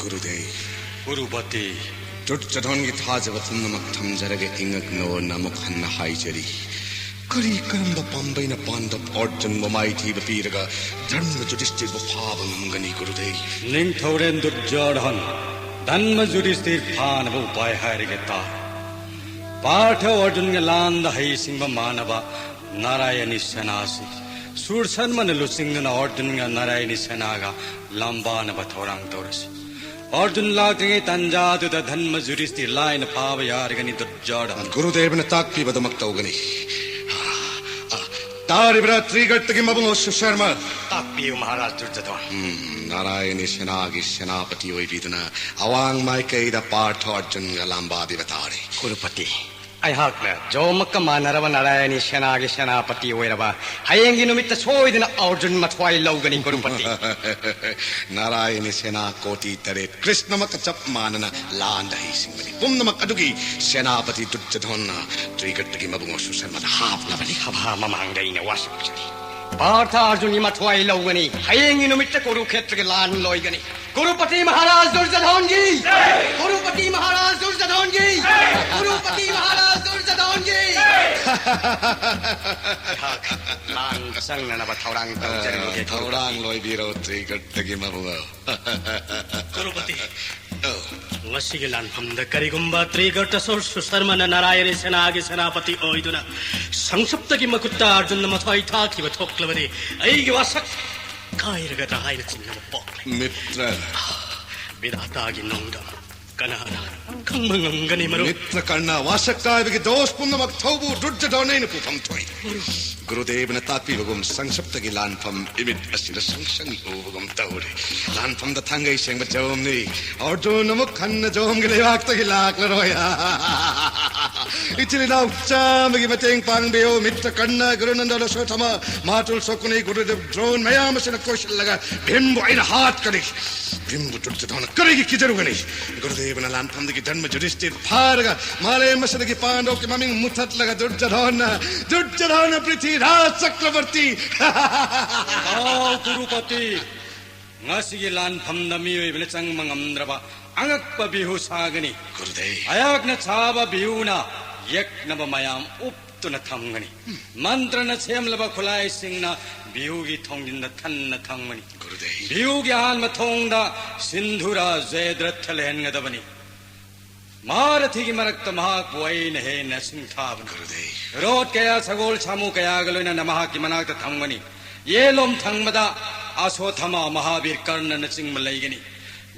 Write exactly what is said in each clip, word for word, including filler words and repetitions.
ꯒꯨꯔꯨꯗꯦꯕ, ꯀꯨꯔꯨꯄꯇꯤ, ꯗꯨꯔꯖꯣꯙꯟꯒꯤ ꯊꯥꯖꯕ ꯄꯨꯝꯅꯃꯛ ꯊꯝꯖꯔꯒ ꯏꯉꯛꯅ ꯑꯣꯟꯅ ꯑꯃꯨꯛ ꯍꯟꯅ ꯍꯥꯏꯖꯔꯤ꯫ ꯀꯔꯤ ꯀꯔꯝꯕ ꯄꯥꯝꯕꯩꯅ ꯄꯥꯟꯗꯕ ꯑꯔꯖꯨꯟꯕꯨ ꯃꯥꯏꯊꯤꯕ ꯄꯤꯔꯒ ꯙꯔꯃ ꯌꯨꯙꯤꯁꯇꯤꯔꯕꯨ ꯐꯥꯕ ꯉꯝꯒꯅꯤ, ꯒꯨꯔꯨꯗꯦꯕ? ꯅꯤꯡꯊꯧꯔꯦꯜ ꯗꯨꯔꯖꯣꯙꯟ, ꯙꯔꯃ ꯌꯨꯙꯤꯁꯇꯤꯔ ꯐꯥꯅꯕ ꯎꯄꯥꯏ ꯍꯥꯏꯔꯒꯦ ꯇꯥ꯫ ꯄꯥꯔꯊ ꯑꯔꯖꯨꯟꯒ ꯂꯥꯟꯗ ꯍꯩꯁꯤꯡꯕ ꯃꯥꯟꯅꯕ ꯅꯥꯔꯥꯌꯅꯤ ꯁꯦꯅꯥꯁꯤ ꯁꯨꯔꯁꯟꯃꯅ ꯂꯨꯆꯤꯡꯗꯨꯅ ꯑꯔꯖꯨꯟꯒ ꯅꯥꯔꯥꯌꯅꯤ ꯁꯦꯅꯥꯒ ꯂꯥꯝꯕꯥꯅꯕ ꯊꯧꯔꯥꯡ ꯇꯧꯔꯁꯤ꯫ ꯑꯔꯖꯨꯟ ꯂꯥꯛꯇ꯭ꯔꯤꯉꯩ ꯇꯥꯟꯖꯥꯗꯨꯗ ꯙꯔꯃ ꯌꯨꯙꯤꯁꯇꯤꯔ ꯂꯥꯏꯅ ꯐꯥꯕ ꯌꯥꯔꯒꯅꯤ, ꯗꯨꯔꯖꯣꯙꯟ꯫ ꯒꯨꯔꯨꯗꯦꯕꯅ ꯇꯥꯛꯄꯤꯕꯗꯨꯃꯛ ꯇꯧꯒꯅꯤ꯫ ꯇꯥꯔꯤꯕ꯭ꯔꯥ, ꯇ꯭ꯔꯤꯒꯠꯇꯒꯤ ꯃꯕꯨꯡꯉꯣ ꯁꯨꯁꯔꯃ? ꯇꯥꯛꯄꯤꯌꯨ, ꯃꯍꯥꯔꯥꯖ ꯗꯨꯔꯖꯣꯙꯟ꯫ ꯎꯝ, ꯅꯥꯔꯥꯌꯅꯤ ꯁꯦꯅꯥꯒꯤ ꯁꯦꯅꯥꯄꯇꯤ ꯑꯣꯏꯕꯤꯗꯨꯅ ꯑꯋꯥꯡ ꯃꯥꯏꯀꯩꯗ ꯄꯥꯔꯊ ꯑꯔꯖꯨꯟꯒ ꯂꯥꯝꯕꯥꯕꯤꯕ ꯇꯥꯔꯦ꯫ ꯀꯨꯔꯨꯄꯇꯤ, ꯑꯩꯍꯥꯛꯅ ꯖꯣꯝꯃꯛꯀ ꯃꯥꯟꯅꯔꯕ ꯅꯥꯔꯥꯌꯅꯤ ꯁꯦꯅꯥꯒꯤ ꯁꯦꯅꯥꯄꯇꯤ ꯑꯣꯏꯔꯕ ꯍꯌꯦꯡꯒꯤ ꯅꯨꯃꯤꯠꯇ ꯁꯣꯏꯗꯅ ꯑꯔꯖꯨꯟ ꯃꯊ꯭ꯋꯥꯏ ꯂꯧꯒꯅꯤ, ꯀꯨꯔꯨꯄꯇꯤ꯫ ꯅꯥꯔꯥꯌꯅꯤ ꯁꯦꯅꯥ ꯀꯣꯇꯤ ꯇꯔꯦꯠ ꯀ꯭ꯔꯤꯁꯅꯃꯛꯀ ꯆꯞ ꯃꯥꯟꯅꯅ ꯂꯥꯟꯗ ꯍꯩꯁꯤꯡꯕꯅꯤ꯫ ꯄꯨꯝꯅꯃꯛ ꯑꯗꯨꯒꯤ ꯁꯦꯅꯥꯄꯇꯤ ꯗꯨꯔꯖꯣꯙꯟꯅ ꯇ꯭ꯔꯤꯒꯠꯇꯒꯤ ꯃꯕꯨꯡꯉꯣ ꯁꯨꯁꯔꯃꯗ ꯍꯥꯞꯅꯕꯅꯤ꯫ ꯁꯚꯥ ꯃꯃꯥꯡꯗ ꯑꯩꯅ ꯋꯥꯁꯛꯆꯔꯤ꯫ ꯄꯥꯔꯊ ꯑꯔꯖꯨꯟꯒꯤ ꯃꯊ꯭ꯋꯥꯏ ꯂꯧꯒꯅꯤ꯫ ꯍꯌꯦꯡꯒꯤ ꯅꯨꯃꯤꯠꯇ ꯀꯨꯔꯨꯈꯦꯇ꯭ꯔꯒꯤ ꯂꯥꯟ ꯂꯣꯏꯒꯅꯤ꯫ ꯀꯨꯔꯨꯄꯇꯤ ꯃꯍꯥꯔꯥꯖ ꯗꯨꯔꯖꯣꯙꯟꯒꯤ! ꯀꯨꯔꯨꯄꯇꯤ ꯃꯍꯥꯔꯥꯖ ꯗꯨꯔꯖꯣꯙꯟꯒꯤ! ꯀꯨꯔꯨꯄꯇꯤ ꯃꯍꯥꯔꯥꯖ ꯗꯨꯔꯖꯣꯙꯟꯒꯤ! ꯑꯩꯍꯥꯛ ꯂꯥꯟ ꯆꯪꯅꯅꯕ ꯊꯧꯔꯥꯡ ꯇꯧꯖꯔꯨꯒꯦ, ꯊꯧꯔꯥꯡ ꯀꯨꯔꯨꯄꯇꯤ꯫ ꯂꯣꯏꯕꯤꯔꯣ, ꯇ꯭ꯔꯤꯒꯠꯇꯒꯤ ꯃꯕꯨꯡꯉꯣ꯫ ꯀꯨꯔꯨꯄꯇꯤ, ꯑꯧ꯫ ꯉꯁꯤꯒꯤ ꯂꯥꯟꯐꯝꯗ ꯀꯔꯤꯒꯨꯝꯕ ꯇ꯭ꯔꯤꯒꯠꯇ ꯁꯨꯔ ꯁꯨꯁꯔꯃꯅ ꯅꯥꯔꯥꯌꯅꯤ ꯁꯦꯅꯥꯒꯤ ꯁꯦꯅꯥꯄꯇꯤ ꯑꯣꯏꯗꯨꯅ ꯁꯪꯁꯞꯇꯒꯤ ꯃꯈꯨꯠꯇ ꯑꯔꯖꯨꯟꯅ ꯃꯊ꯭ꯋꯥꯏ ꯊꯥꯈꯤꯕ ꯊꯣꯛꯂꯕꯗꯤ ꯑꯩꯒꯤ ꯋꯥꯁꯛ ꯀꯥꯏꯔꯒꯗ꯭ꯔꯥ ꯍꯥꯏꯅ ꯆꯤꯡꯅꯕ ꯄꯣꯛꯂꯦ꯫ ꯃꯤꯇ꯭ꯔ꯫ ꯕꯤꯙꯥꯇꯥꯒꯤ ꯅꯣꯡꯗꯝ ꯀꯅꯥꯅ ꯈꯪꯕ ꯉꯝꯒꯅꯤ, ꯃꯔꯨꯞ? ꯃꯤꯇ꯭ꯔ ꯀꯔꯅ, ꯋꯥꯁꯛ ꯀꯥꯏꯕꯒꯤ ꯗꯣꯁ ꯄꯨꯝꯅꯃꯛ ꯊꯧꯕꯨ ꯗꯨꯔꯖꯣꯙꯟ ꯑꯩꯅ ꯄꯨꯐꯝ ꯊꯣꯛꯏ꯫ ꯒꯨꯔꯨꯗꯦꯕꯅ ꯇꯥꯛꯄꯤꯕꯒꯨꯝ ꯁꯪꯁꯞꯇꯒꯤ ꯂꯥꯟꯐꯝ ꯏꯃꯤꯠ ꯑꯁꯤꯗ ꯁꯪ ꯁꯪ ꯎꯕꯒꯨꯝ ꯇꯧꯔꯦ꯫ ꯂꯥꯟꯐꯝꯗ ꯊꯥꯡꯒꯩ ꯁꯦꯡꯕ ꯖꯣꯝꯅꯤ꯫ ꯑꯔꯖꯨꯟ ꯑꯃꯨꯛ ꯍꯟꯅ ꯖꯣꯝꯒꯤ ꯂꯩꯕꯥꯛꯇꯒꯤ ꯂꯥꯛꯂꯔꯣꯏ꯫ ꯏꯆꯤꯜ ꯏꯅꯥꯎ ꯆꯥꯝꯃꯒꯤ ꯃꯇꯦꯡ ꯄꯥꯡꯕꯤꯌꯨ꯫ ꯃꯤꯇ꯭ꯔ ꯀꯔꯅ, ꯒꯨꯔꯨꯅꯟꯗ, ꯁꯣꯊꯃ, ꯃꯥꯇꯨꯜ ꯁꯣꯀꯨꯅꯤ, ꯒꯨꯔꯨꯗꯦꯕ ꯗ꯭ꯔꯣꯟ ꯃꯌꯥꯝ ꯑꯁꯤꯅ ꯀꯣꯏꯁꯤꯜꯂꯒ ꯚꯤꯝꯕꯨ ꯑꯩꯅ ꯍꯥꯠꯀꯅꯤ꯫ ꯚꯤꯝꯕꯨ ꯗꯨꯔꯖꯣꯙꯅ ꯀꯔꯤꯒꯤ ꯀꯤꯖꯔꯨꯒꯅꯤ? ꯒꯨꯔꯨꯗꯦꯕꯅ ꯂꯥꯟꯐꯝꯗꯒꯤ ꯙꯔꯃ ꯌꯨꯙꯤꯁꯇꯤꯔ ꯐꯥꯔꯒ ꯃꯥꯂꯦꯝ ꯑꯁꯤꯗꯒꯤ ꯄꯥꯟꯗꯧꯒꯤ ꯃꯃꯤꯡ ꯃꯨꯊꯠꯂꯒ ꯗꯨꯔꯖꯣꯙꯅ, ꯗꯨꯔꯖꯣꯙꯅ ꯄ꯭ꯔꯤꯊꯤꯔꯥꯖ ꯆꯀ꯭ꯔꯕꯔꯇꯤ꯫ ꯇꯥꯎ, ꯀꯨꯔꯨꯄꯇꯤ꯫ ꯉꯁꯤꯒꯤ ꯂꯥꯟꯐꯝꯗ ꯃꯤꯑꯣꯏꯕꯅ ꯆꯪꯕ ꯉꯝꯗ꯭ꯔꯕ ꯑꯉꯛꯄ ꯕꯤꯍꯨ ꯁꯥꯒꯅꯤ꯫ ꯒꯨꯔꯨꯗꯦꯕ꯫ ꯑꯩꯍꯥꯛꯅ ꯁꯥꯕ ꯕꯤꯍꯨꯅ ꯌꯦꯛꯅꯕ ꯃꯌꯥꯝ ꯎꯞꯇꯨꯅ ꯊꯝꯒꯅꯤ꯫ ꯃꯟꯇ꯭ꯔꯅ ꯁꯦꯝꯂꯕ ꯈꯨꯠꯂꯥꯏꯁꯤꯡꯅ ꯕꯤꯍꯨꯒꯤ ꯊꯣꯡꯖꯤꯟꯗ ꯊꯟꯅ ꯊꯝꯒꯅꯤ꯫ ꯒꯨꯔꯨꯗꯦꯕ꯫ ꯕꯤꯍꯨꯒꯤ ꯑꯍꯥꯟꯕ ꯊꯣꯡꯗ ꯁꯤꯟꯙꯨꯔꯥ ꯖꯌꯗ꯭ꯔꯊ ꯂꯩꯍꯟꯒꯗꯕꯅꯤ꯫ ꯃꯍꯥꯔꯊꯤꯒꯤ ꯃꯔꯛꯇ ꯃꯍꯥꯛꯄꯨ ꯑꯩꯅ ꯍꯦꯟꯅ ꯁꯤꯡꯊꯥꯕꯅꯤ꯫ ꯒꯨꯔꯨꯗꯦꯕ꯫ ꯔꯣꯠ ꯀꯌꯥ, ꯁꯒꯣꯜ ꯁꯥꯃꯨ ꯀꯌꯥꯒ ꯂꯣꯏꯅꯅ ꯃꯍꯥꯛꯀꯤ ꯃꯅꯥꯛꯇ ꯊꯝꯒꯅꯤ꯫ ꯌꯦꯠꯂꯣꯝ ꯊꯪꯕꯗ ꯑꯁꯣꯊꯃ ꯃꯍꯥꯕꯤꯔ ꯀꯔꯅꯅꯆꯤꯡꯕ ꯂꯩꯒꯅꯤ꯫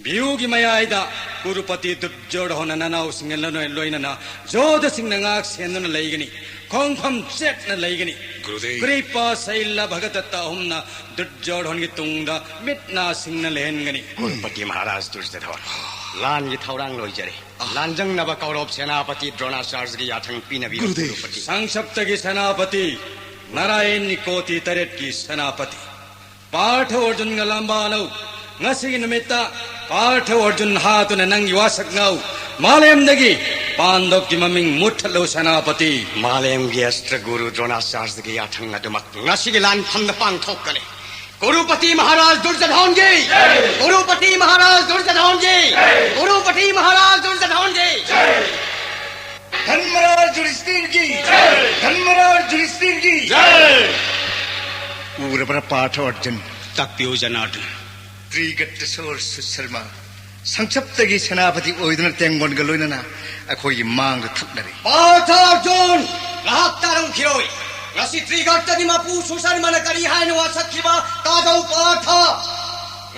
ꯕꯤꯍꯨꯒꯤ ꯃꯌꯥꯏꯗ ꯀꯨꯔꯨꯄꯇꯤ ꯗꯨꯔꯖꯣꯙꯅ ꯅꯅꯥꯎꯁꯤꯡꯒ ꯂꯣꯏꯅ-, ꯂꯣꯏꯅꯅ ꯌꯣꯙꯁꯤꯡꯅ ꯉꯥꯛ ꯁꯦꯟꯗꯨꯅ ꯂꯩꯒꯅꯤ꯫ ꯈꯣꯡꯐꯝ ꯆꯦꯠꯅ ꯂꯩꯒꯅꯤ꯫ ꯒꯨꯔꯨꯗꯦꯕ꯫ ꯀ꯭ꯔꯤꯄꯥ, ꯁꯩꯂ, ꯚꯒꯗꯠꯇ ꯑꯍꯨꯝꯅ ꯗꯨꯔꯖꯣꯙꯟꯒꯤ ꯇꯨꯡꯗ ꯃꯤꯠ ꯅꯥ ꯁꯤꯡꯅ ꯂꯩꯍꯟꯒꯅꯤ꯫ ꯀꯨꯔꯨꯄꯇꯤ ꯃꯍꯥꯔꯥꯖ ꯗꯨꯔꯖꯣꯙꯟ, ꯂꯥꯟꯒꯤ ꯊꯧꯔꯥꯡ ꯂꯣꯏꯖꯔꯦ꯫ ꯂꯥꯟꯖꯪꯅꯕ ꯀꯧꯔꯕ ꯁꯦꯅꯥꯄꯇꯤ ꯗ꯭ꯔꯣꯅꯥꯆꯥꯔꯖꯒꯤ ꯌꯥꯊꯪ ꯄꯤꯅꯕꯤꯌꯨ, ꯒꯨꯔꯨꯗꯦꯕ꯫ ꯀꯨꯔꯨꯄꯇꯤ꯫ ꯁꯪꯁꯞꯇꯒꯤ ꯁꯦꯅꯥꯄꯇꯤ, ꯅꯥꯔꯥꯌꯟꯒꯤ ꯀꯣꯇꯤ ꯇꯔꯦꯠꯀꯤ ꯁꯦꯅꯥꯄꯇꯤ꯫ ꯄꯥꯔꯊ ꯑꯔꯖꯨꯟꯒ ꯂꯝꯕꯥꯅꯧ꯫ ꯉꯁꯤꯒꯤ ꯅꯨꯃꯤꯠꯇ ꯄꯥꯔꯊ ꯑꯔꯖꯨꯟ ꯍꯥꯠꯇꯨꯅ ꯅꯪꯒꯤ ꯋꯥꯁꯛꯅꯧ꯫ ꯃꯥꯂꯦꯝꯗꯒꯤ ꯄꯥꯟꯗꯕꯀꯤ ꯃꯃꯤꯡ ꯃꯨꯠꯊꯠꯂꯨ, ꯁꯦꯅꯥꯄꯇꯤ꯫ ꯃꯥꯂꯦꯝꯒꯤ ꯑꯁꯇ꯭ꯔ ꯒꯨꯔꯨ ꯗ꯭ꯔꯣꯅꯥꯆꯥꯔꯖꯒꯤ ꯌꯥꯊꯪ ꯑꯗꯨꯃꯛ ꯉꯁꯤꯒꯤ ꯂꯥꯟꯐꯝꯗ ꯄꯥꯡꯊꯣꯛꯀꯅꯤ꯫ ꯀꯨꯔꯨꯄꯇꯤ ꯃꯍꯥꯔꯥꯖ ꯗꯨꯔꯖꯣꯙꯟꯒꯤ! ꯀꯨꯔꯨꯄꯇꯤ ꯃꯍꯥꯔꯥꯖ ꯗꯨꯔꯖꯣꯙꯟꯒꯤ! ꯀꯨꯔꯨꯄꯇꯤ ꯃꯍꯥꯔꯥꯖ ꯗꯨꯔꯖꯣꯙꯟꯒꯤ! ꯙꯔꯃꯔꯥꯖ ꯌꯨꯙꯤꯁꯊꯤꯔꯒꯤ! ꯙꯔꯃꯔꯥꯖ ꯌꯨꯙꯤꯁꯊꯤꯔꯒꯤ! ꯎꯔꯕ꯭ꯔꯥ ꯄꯥꯔꯊ ꯑꯔꯖꯨꯟ? ꯇꯥꯛꯄꯤꯌꯨ ꯖꯅꯥꯔꯗꯟ꯫ ꯇ꯭ꯔꯤꯒꯠꯇ ꯁꯣꯔ ꯁꯨꯁꯔꯃ ꯁꯪꯁꯞꯇꯒꯤ ꯁꯦꯅꯥꯄꯇꯤ ꯑꯣꯏꯗꯨꯅ ꯇꯦꯡꯒꯣꯟꯒ ꯂꯣꯏꯅꯅ ꯑꯩꯈꯣꯏꯒꯤ ꯃꯥꯡꯗ ꯊꯛꯅꯔꯤ꯫ ꯄꯥꯔꯊ ꯑꯔꯖꯨꯟ, ꯉꯥꯏꯍꯥꯛ ꯇꯥꯔꯝꯈꯤꯔꯣꯏ꯫ ꯉꯁꯤ ꯇ꯭ꯔꯤꯒꯠꯇꯗꯤ ꯃꯄꯨ ꯁꯨꯁꯔꯃꯅ ꯀꯔꯤ ꯍꯥꯏꯅ ꯋꯥꯁꯛꯈꯤꯕ ꯇꯥꯖꯧ ꯄꯥꯔꯊ꯫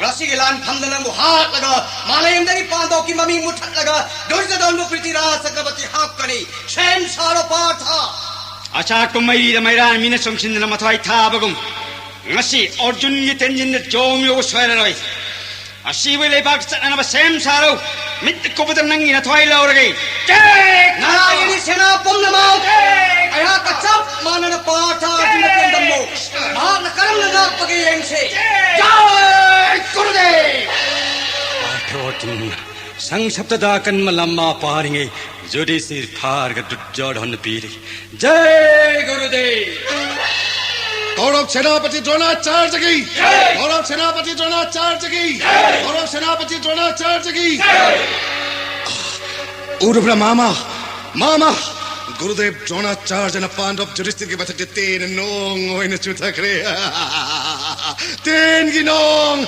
ꯉꯁꯤꯒꯤ ꯂꯥꯟꯐꯝꯗ ꯅꯪꯕꯨ ꯍꯥꯠꯂꯒ, ꯃꯥꯂꯦꯝꯗꯒꯤ ꯄꯥꯟꯗꯕꯀꯤ ꯃꯃꯤꯡ ꯃꯨꯠꯊꯠꯂꯒ, ꯗꯨꯔꯖꯣꯙꯟꯕꯨ ꯄ꯭ꯔꯤꯊꯤꯔꯥꯖ ꯆꯀ꯭ꯔꯕꯔꯇꯤ ꯍꯥꯞꯀꯅꯤ꯫ ꯁꯦꯝ ꯁꯥꯔꯣ ꯄꯥꯔꯊ꯫ ꯑꯆꯥꯛꯄ ꯃꯩꯔꯤꯗ ꯃꯩꯔꯥꯟ ꯃꯤꯅ ꯆꯣꯡꯁꯤꯟꯗꯨꯅ ꯃꯊ꯭ꯋꯥꯏ ꯊꯥꯕꯒꯨꯝ, ꯉꯁꯤ ꯑꯔꯖꯨꯟꯒꯤ ꯇꯦꯟꯖꯤꯟꯗ ꯖꯣꯝ ꯌꯧꯕ ꯁꯣꯏꯔꯔꯣꯏ꯫ ꯑꯁꯤꯕ ꯂꯩꯕꯥꯛ ꯆꯠꯅꯅꯕ ꯁꯦꯝ ꯁꯥꯔꯣ꯫ ꯃꯤꯠ ꯀꯨꯞꯄꯗ ꯅꯪꯒꯤ ꯅꯊ꯭ꯋꯥꯏ ꯂꯧꯔꯒꯦ꯫ ꯖꯩ! ꯅꯥꯔꯥꯌꯟꯒꯤ ꯁꯦꯅꯥ ꯄꯨꯝꯅꯃꯛ ꯑꯩꯍꯥꯛꯀ ꯆꯞ ꯃꯥꯟꯅꯅ ꯄꯥꯔꯊ ꯑꯔꯖꯨꯟꯗ ꯄꯦꯟꯗꯝꯃꯨ꯫ ꯃꯍꯥꯛꯅ ꯀꯔꯝꯅ ꯉꯥꯛꯄꯒꯦ ꯌꯦꯡꯁꯤ꯫ ꯖꯩ ꯒꯨꯔꯨꯗꯦꯕ! ꯄꯥꯔꯊ ꯑꯔꯖꯨꯟ ꯁꯪꯁꯞꯇꯗ ꯑꯀꯟꯕ ꯂꯝꯕꯥ ꯄꯥꯔꯤꯉꯩ ꯌꯨꯙꯤꯁꯊꯤꯔ ꯐꯥꯔꯒ ꯗꯨꯔꯖꯣꯙꯟ ꯄꯤꯔꯤ꯫ ꯖꯩ ꯒꯨꯔꯨꯗꯦꯕ! ꯀꯧꯔꯕ ꯁꯦꯅꯥꯄꯇꯤ ꯗ꯭ꯔꯣꯅꯥꯆꯥꯔꯖꯒꯤ! ꯀꯧꯔꯕ ꯁꯦꯅꯥꯄꯇꯤ ꯗ꯭ꯔꯣꯅꯥꯆꯥꯔꯖꯒꯤ! ꯀꯧꯔꯕ ꯁꯦꯅꯥꯄꯇꯤ ꯗ꯭ꯔꯣꯅꯥꯆꯥꯔꯖꯒꯤ! ꯎꯔꯕ꯭ꯔꯥ ꯃꯥꯃ? ꯃꯥꯃ! ꯒꯨꯔꯨꯗꯦꯕ ꯗ꯭ꯔꯣꯅꯥꯆꯥꯔꯖꯅ ꯄꯥꯟꯗꯕ ꯌꯨꯙꯤꯁꯊꯤꯔꯒꯤ ꯃꯊꯛꯇ ꯇꯦꯟꯅ ꯅꯣꯡ ꯑꯣꯏꯅ ꯆꯨꯊꯈ꯭ꯔꯦ꯫ ꯇꯦꯟꯒꯤ ꯅꯣꯡ!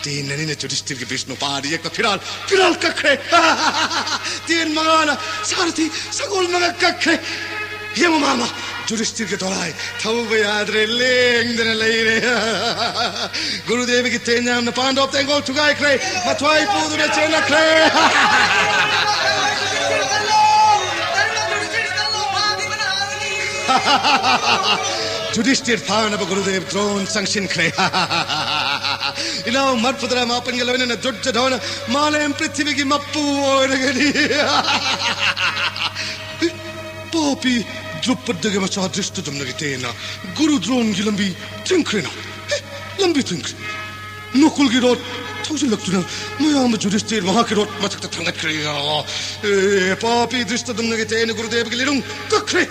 ꯇꯦꯟ ꯑꯅꯤꯅ ꯌꯨꯙꯤꯁꯊꯤꯔꯒꯤ ꯕꯤꯁꯅꯨ ꯄꯥꯗ ꯌꯦꯛꯄ ꯐꯤꯔꯥꯜ, ꯐꯤꯔꯥꯜ ꯀꯛꯈ꯭ꯔꯦ꯫ ꯇꯦꯟ ꯃꯉꯥꯅ ꯁꯥꯔꯊꯤ ꯁꯒꯣꯜ ꯃꯉꯥ ꯀꯛꯈ꯭ꯔꯦ꯫ ꯌꯦꯡꯉꯨ ꯃꯥꯃ, ꯌꯨꯙꯤꯁꯊꯤꯔꯒꯤ ꯗꯣꯂꯥꯏ ꯊꯧꯕ ꯌꯥꯗ꯭ꯔꯦ, ꯂꯦꯡꯗꯅ ꯂꯩꯔꯦ꯫ ꯒꯨꯔꯨꯗꯦꯕꯒꯤ ꯇꯦꯟ ꯌꯥꯝꯅ ꯄꯥꯟꯗꯕ ꯇꯦꯡꯒꯣꯜ ꯊꯨꯒꯥꯏꯈ꯭ꯔꯦ, ꯃꯊ꯭ꯋꯥꯏ ꯄꯨꯗꯨꯅ ꯆꯦꯜꯂꯛꯈ꯭ꯔꯦ꯫ ꯌꯨꯙꯤꯁꯊꯤꯔ ꯐꯥꯅꯕ ꯒꯨꯔꯨꯗꯦꯕ ꯗ꯭ꯔꯣꯟ ꯆꯪꯁꯤꯟꯈ꯭ꯔꯦ꯫ ꯏꯅꯥꯎ ꯃꯔꯐꯨꯇꯔꯥ ꯃꯥꯄꯟꯒ ꯂꯣꯏꯅꯅ ꯗꯨꯔꯖꯣꯙꯅ ꯃꯥꯂꯦꯝ ꯄ꯭ꯔꯤꯊꯤꯕꯤꯒꯤ ꯃꯄꯨ ꯑꯣꯏꯔꯒꯅꯤ꯫ ꯄꯥꯄꯤ ꯗ꯭ꯔꯧꯄꯗꯒꯤ ꯃꯆꯥ ꯗ꯭ꯔꯤꯁꯇꯗꯨꯝꯅꯒꯤ ꯇꯦꯟꯅ ꯒꯨꯔꯨ ꯗ꯭ꯔꯣꯟꯒꯤ ꯂꯝꯕꯤ ꯊꯤꯡꯈ꯭ꯔꯦꯅ꯫ ꯍꯦ, ꯂꯝꯕꯤ ꯊꯤꯡꯈ꯭ꯔꯦ꯫ ꯅꯀꯨꯜꯒꯤ ꯔꯣꯠ ꯊꯧꯖꯤꯜꯂꯛꯇꯨꯅ ꯃꯌꯥꯝꯕ ꯌꯨꯙꯤꯁꯊꯤꯔ ꯃꯍꯥꯛꯀꯤ ꯔꯣꯠ ꯃꯊꯛꯇ ꯊꯥꯡꯒꯠꯈ꯭ꯔꯦ꯫ ꯑꯦ, ꯄꯥꯄꯤ ꯗ꯭ꯔꯤꯁꯇꯗꯨꯝꯅꯒꯤ ꯇꯦꯟꯅ ꯒꯨꯔꯨꯗꯦꯕꯒꯤ ꯂꯤꯔꯨꯡ ꯀꯛꯈ꯭ꯔꯦ꯫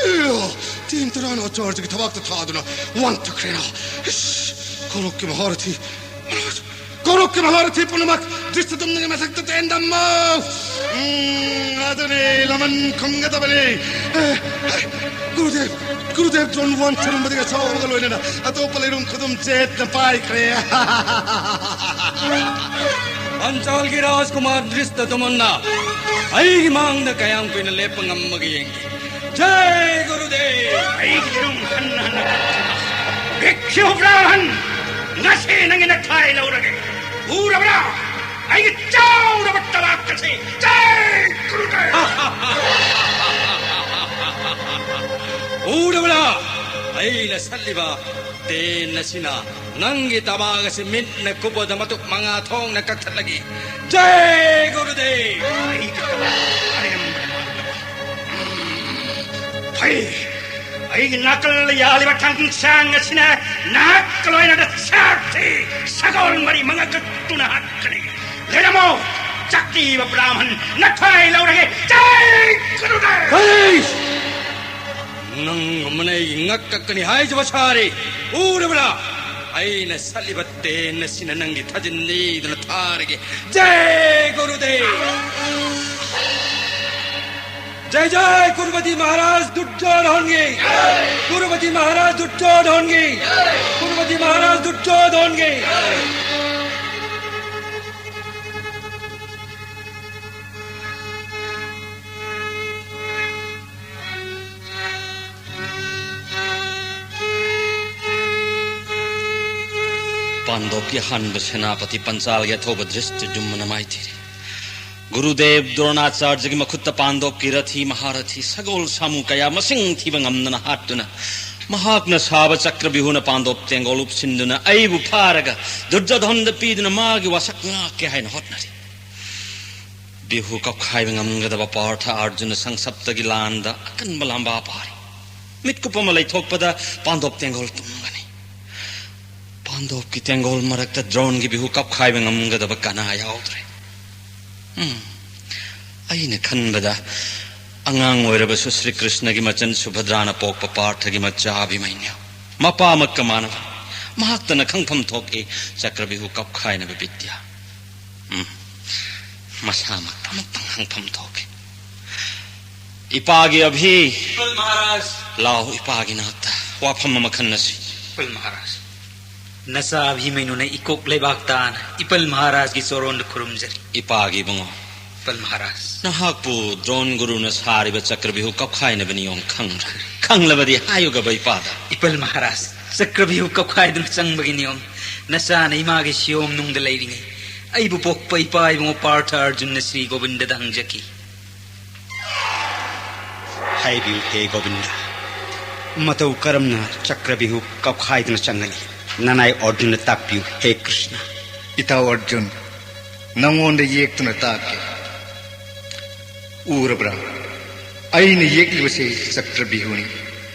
ꯑꯦ, ꯇꯦꯟ ꯇꯔꯥꯅ ꯑꯆꯥꯔꯖꯒꯤ ꯊꯕꯥꯛꯇ ꯊꯥꯗꯨꯅ ꯋꯥꯟꯊꯈ꯭ꯔꯦꯅ꯫ ꯏꯁ, ꯀꯧꯔꯣꯛꯀꯤ ꯃꯍꯥꯔꯊꯤ꯫ ꯀꯧꯔꯣꯛꯀꯤ ꯃꯍꯥꯔꯊꯤ ꯄꯨꯝꯅꯃꯛ ꯗ꯭ꯔꯤꯁꯇꯗꯨꯝꯅꯒꯤ ꯃꯊꯛꯇ ꯇꯦꯟꯗꯝꯃꯨ꯫ ꯎꯝ, ꯑꯗꯨꯅꯤ ꯂꯃꯟ ꯈꯨꯝꯒꯗꯕꯅꯤ꯫ ꯑꯦ, ꯑꯦ, ꯒꯨꯔꯨꯗꯦꯕ, ꯒꯨꯔꯨꯗꯦꯕ ꯗ꯭ꯔꯣꯟ ꯋꯥꯟꯊꯔꯝꯕꯗꯒꯤ ꯑꯁꯥꯎꯕꯒ ꯂꯣꯏꯅꯅ ꯑꯇꯣꯞꯄ ꯂꯩꯔꯨꯡ ꯈꯨꯗꯨꯝ ꯆꯦꯠꯅ ꯄꯥꯏꯈ꯭ꯔꯦ꯫ ꯄꯟꯆꯥꯜꯒꯤ ꯔꯥꯖꯀꯨꯃꯥꯔ ꯗ꯭ꯔꯤꯁꯇꯗꯨꯝꯅ ꯑꯩꯒꯤ ꯃꯥꯡꯗ ꯀꯌꯥꯝ ꯀꯨꯏꯅ ꯂꯦꯞꯄ ꯉꯝꯃꯒꯦ ꯌꯦꯡꯒꯦ꯫ ꯖꯥꯏ ꯒꯨꯔꯨꯗꯦꯕ! ꯑꯩꯒꯤ ꯂꯤꯔꯨꯡ ꯍꯟꯅ ꯍꯟꯅ ꯀꯛꯈꯤꯕ ꯚꯤꯛꯈꯨ ꯕ꯭ꯔꯥꯍꯟ, ꯉꯁꯤ ꯅꯪꯒꯤ ꯅꯊ꯭ꯋꯥꯏ ꯂꯧꯔꯒꯦ꯫ ꯎꯔꯕ꯭ꯔꯥ? ꯑꯩꯒꯤ ꯆꯥꯎꯔꯕ ꯇꯕꯥꯛ ꯑꯁꯤ! ꯖꯥꯏ ꯒꯨꯔꯨꯗꯦꯕ! ꯎꯔꯕ꯭ꯔꯥ? ꯑꯩꯅ ꯁꯠꯂꯤꯕ ꯇꯦꯟ ꯑꯁꯤꯅ ꯅꯪꯒꯤ ꯇꯕꯥꯛ ꯑꯁꯤ ꯃꯤꯠꯅ ꯀꯨꯞꯄꯗ ꯃꯇꯨꯞ ꯃꯉꯥ ꯊꯣꯛꯅ ꯀꯛꯊꯠꯂꯒꯦ꯫ ꯖꯥꯏ ꯒꯨꯔꯨꯗꯦꯕ! ꯑꯩꯒꯤ ꯇꯕꯥꯛ ꯑꯔꯦꯝꯕꯗ ꯃꯥꯡꯂꯕ꯫ ꯐꯩ! ꯑꯩꯒꯤ ꯅꯥꯀꯜꯗ ꯌꯥꯜꯂꯤꯕ ꯊꯥꯡꯁꯥꯡ ꯑꯁꯤꯅ ꯅꯍꯥꯛꯀ ꯂꯣꯏꯅꯅ ꯁꯥꯔꯊꯤ ꯁꯒꯣꯜ ꯃꯔꯤ ꯃꯉꯥ ꯀꯛꯇꯨꯅ ꯍꯥꯠꯀꯅꯤ꯫ ꯂꯩꯔꯝꯃꯣ, ꯆꯥꯛꯄꯤꯕ ꯕ꯭ꯔꯥꯍꯃꯟ, ꯅꯊ꯭ꯋꯥꯏ ꯂꯧꯔꯒꯦ꯫ ꯖꯥꯏ ꯒꯨꯔꯨꯗꯦꯕ! ꯍꯩ! ꯅꯪꯒꯨꯝꯕꯅ ꯑꯩꯒꯤ ꯉꯛ ꯀꯛꯀꯅꯤ ꯍꯥꯏꯖꯕ ꯁꯥꯔꯤ꯫ ꯎꯔꯕ꯭ꯔꯥ? ꯑꯩꯅ ꯁꯠꯂꯤꯕ ꯇꯦꯟ ꯑꯁꯤꯅ ꯅꯪꯒꯤ ꯊꯥꯖꯤꯟ ꯂꯤꯗꯨꯅ ꯊꯥꯔꯒꯦ꯫ ꯖꯩ ꯒꯨꯔꯨꯗꯦꯕ! ꯖꯩ ꯖꯩ ꯀꯨꯔꯨꯄꯇꯤ ꯃꯍꯥꯔꯥꯖ ꯗꯨꯔꯖꯣꯙꯟꯒꯤ! ꯀꯨꯔꯨꯄꯇꯤ ꯃꯍꯥꯔꯥꯖ ꯗꯨꯔꯖꯣꯙꯟꯒꯤ! ꯀꯨꯔꯨꯄꯇꯤ ꯃꯍꯥꯔꯥꯖ ꯗꯨꯔꯖꯣꯙꯟꯒꯤ! ꯄꯥꯟꯗꯣꯞꯀꯤ ꯑꯍꯥꯟꯕ ꯁꯦꯅꯥꯄꯇꯤ ꯄꯟꯆꯥꯜꯒꯤ ꯑꯊꯧꯕ ꯗ꯭ꯔꯤꯁꯇ ꯖꯨꯝꯃꯅ ꯃꯥꯏꯊꯤꯔꯦ꯫ ꯒꯨꯔꯨꯗꯦꯕ ꯗ꯭ꯔꯣꯅꯥꯆꯥꯔꯖꯒꯤ ꯃꯈꯨꯠꯇ ꯄꯥꯟꯗꯣꯞꯀꯤ ꯔꯊꯤ ꯃꯍꯥꯔꯊꯤ ꯁꯒꯣꯜ ꯁꯥꯃꯨ ꯀꯌꯥ ꯃꯁꯤꯡ ꯊꯤꯕ ꯉꯝꯗꯅ ꯍꯥꯠꯇꯨꯅ, ꯃꯍꯥꯛꯅ ꯁꯥꯕ ꯆꯀ꯭ꯔꯕꯤꯍꯨꯅ ꯄꯥꯟꯗꯣꯞ ꯇꯦꯡꯒꯣꯜ ꯎꯞꯁꯤꯟꯗꯨꯅ ꯑꯩꯕꯨ ꯐꯥꯔꯒ ꯗꯨꯔꯖꯣꯙꯟꯗ ꯄꯤꯗꯨꯅ ꯃꯥꯒꯤ ꯋꯥꯁꯛ ꯉꯥꯛꯀꯦ ꯍꯥꯏꯅ ꯍꯣꯠꯅꯔꯤ꯫ ꯕꯤꯍꯨ ꯀꯞꯈꯥꯏꯕ ꯉꯝꯒꯗꯕ ꯄꯥꯔꯊ ꯑꯥꯔꯖꯨꯅ ꯁꯪꯁꯞꯇꯒꯤ ꯂꯥꯟꯗ ꯑꯀꯟꯕ ꯂꯥꯝꯕꯥ ꯄꯥꯔꯤ꯫ ꯃꯤꯠꯀꯨꯞ ꯑꯃ ꯂꯩꯊꯣꯛꯄꯗ ꯄꯥꯟꯗꯣꯞ ꯇꯦꯡꯒꯣꯜ ꯇꯨꯝꯒꯅꯤ꯫ ꯄꯥꯟꯗꯣꯞꯀꯤ ꯇꯦꯡꯒꯣꯜ ꯃꯔꯛꯇ ꯗ꯭ꯔꯣꯟꯒꯤ ꯕꯤꯍꯨ ꯀꯞꯈꯥꯏꯕ ꯉꯝꯒꯗꯕ ꯀꯅꯥ ꯌꯥꯎꯗ꯭ꯔꯦ꯫ ꯎꯝ, ꯑꯩꯅ ꯈꯟꯕꯗ ꯑꯉꯥꯡ ꯑꯣꯏꯔꯕꯁꯨ ꯁ꯭ꯔꯤ ꯀ꯭ꯔꯤꯁꯅꯒꯤ ꯃꯆꯟ ꯁꯨꯚꯗ꯭ꯔꯥꯅ ꯄꯣꯛꯄ ꯄꯥꯔꯊꯒꯤ ꯃꯆꯥ ꯑꯚꯤꯃꯟꯌꯨ ꯃꯄꯥꯃꯛꯀ ꯃꯥꯟꯅꯕ꯫ ꯃꯍꯥꯛꯇꯅ ꯈꯪꯐꯝ ꯊꯣꯛꯏ ꯆꯀ꯭ꯔꯕꯤꯍꯨ ꯀꯞꯈꯥꯏꯅꯕ ꯕꯤꯗ꯭ꯌꯥ꯫ ꯎꯝ, ꯃꯁꯥꯃꯛꯇ ꯑꯃꯨꯛꯇꯪ ꯍꯪꯐꯝ ꯊꯣꯛꯏ꯫ ꯏꯄꯥꯒꯤ ꯑꯚꯤ꯫ ꯄꯜ ꯃꯍꯥꯔꯥꯖ꯫ ꯂꯥꯎ, ꯏꯄꯥꯒꯤ ꯅꯥꯛꯇ ꯋꯥꯐꯝ ꯑꯃ ꯈꯟꯅꯁꯤ꯫ ꯄꯜ ꯃꯍꯥꯔꯥꯖ, ꯅꯆꯥ ꯑꯚꯤꯃꯩꯅꯨꯅ ꯏꯀꯣꯛ ꯂꯩꯕꯥꯛ ꯇꯥꯅ ꯏꯄꯜ ꯃꯍꯥꯔꯥꯖꯒꯤ ꯆꯣꯔꯣꯟꯗ ꯈꯨꯔꯨꯝꯖꯔꯤ꯫ ꯏꯄꯥꯒꯤ ꯏꯕꯨꯡꯉꯣ꯫ ꯄꯜ ꯃꯍꯥꯔꯥꯖ꯫ ꯅꯍꯥꯛꯄꯨ ꯗ꯭ꯔꯣꯟ ꯒꯨꯔꯨꯅ ꯁꯥꯔꯤꯕ ꯆꯀ꯭ꯔꯕꯤꯍꯨ ꯀꯞꯈꯥꯏꯅꯕ ꯅꯤꯌꯣꯝ ꯈꯪꯗ꯭ꯔꯥ? ꯈꯪꯂꯕꯗꯤ ꯍꯥꯏꯌꯨꯒꯕ ꯏꯄꯥꯗ꯫ ꯏꯄꯜ ꯃꯍꯥꯔꯥꯖ, ꯆꯀ꯭ꯔꯕꯤꯍꯨ ꯀꯞꯈꯥꯏꯗꯨꯅ ꯆꯪꯕꯒꯤ ꯅꯤꯌꯣꯝ ꯅꯆꯥꯅ ꯏꯃꯥꯒꯤ ꯁꯤꯌꯣꯝ ꯅꯨꯡꯗ ꯂꯩꯔꯤꯉꯩ ꯑꯩꯕꯨ ꯄꯣꯛꯄ ꯏꯄꯥ ꯏꯕꯨꯡꯉꯣ ꯄꯥꯔꯊ ꯑꯔꯖꯨꯟꯅ ꯁ꯭ꯔꯤ ꯒꯣꯕꯤꯟꯗꯗ ꯍꯪꯖꯈꯤ꯫ ꯍꯥꯏꯕꯤꯌꯨ ꯍꯦ ꯒꯣꯕꯤꯟꯗ, ꯃꯇꯧ ꯀꯔꯝꯅ ꯆꯀ꯭ꯔꯕꯤꯍꯨ ꯀꯞꯈꯥꯏꯗꯨꯅ ꯆꯪꯒꯅꯤ? ꯅꯅꯥꯏ ꯑꯔꯖꯨꯟꯅ ꯇꯥꯛꯄꯤꯌꯨ ꯍꯦ ꯀ꯭ꯔꯤꯁꯅ꯫ ꯏꯇꯥꯎ ꯑꯔꯖꯨꯟ, ꯅꯉꯣꯟꯗ ꯌꯦꯛꯇꯨꯅ ꯇꯥꯛꯀꯦ꯫ ꯎꯔꯕ꯭ꯔꯥ? ꯑꯩꯅ ꯌꯦꯛꯂꯤꯕꯁꯤ ꯆꯀ꯭ꯔꯕꯤꯍꯨꯅꯤ꯫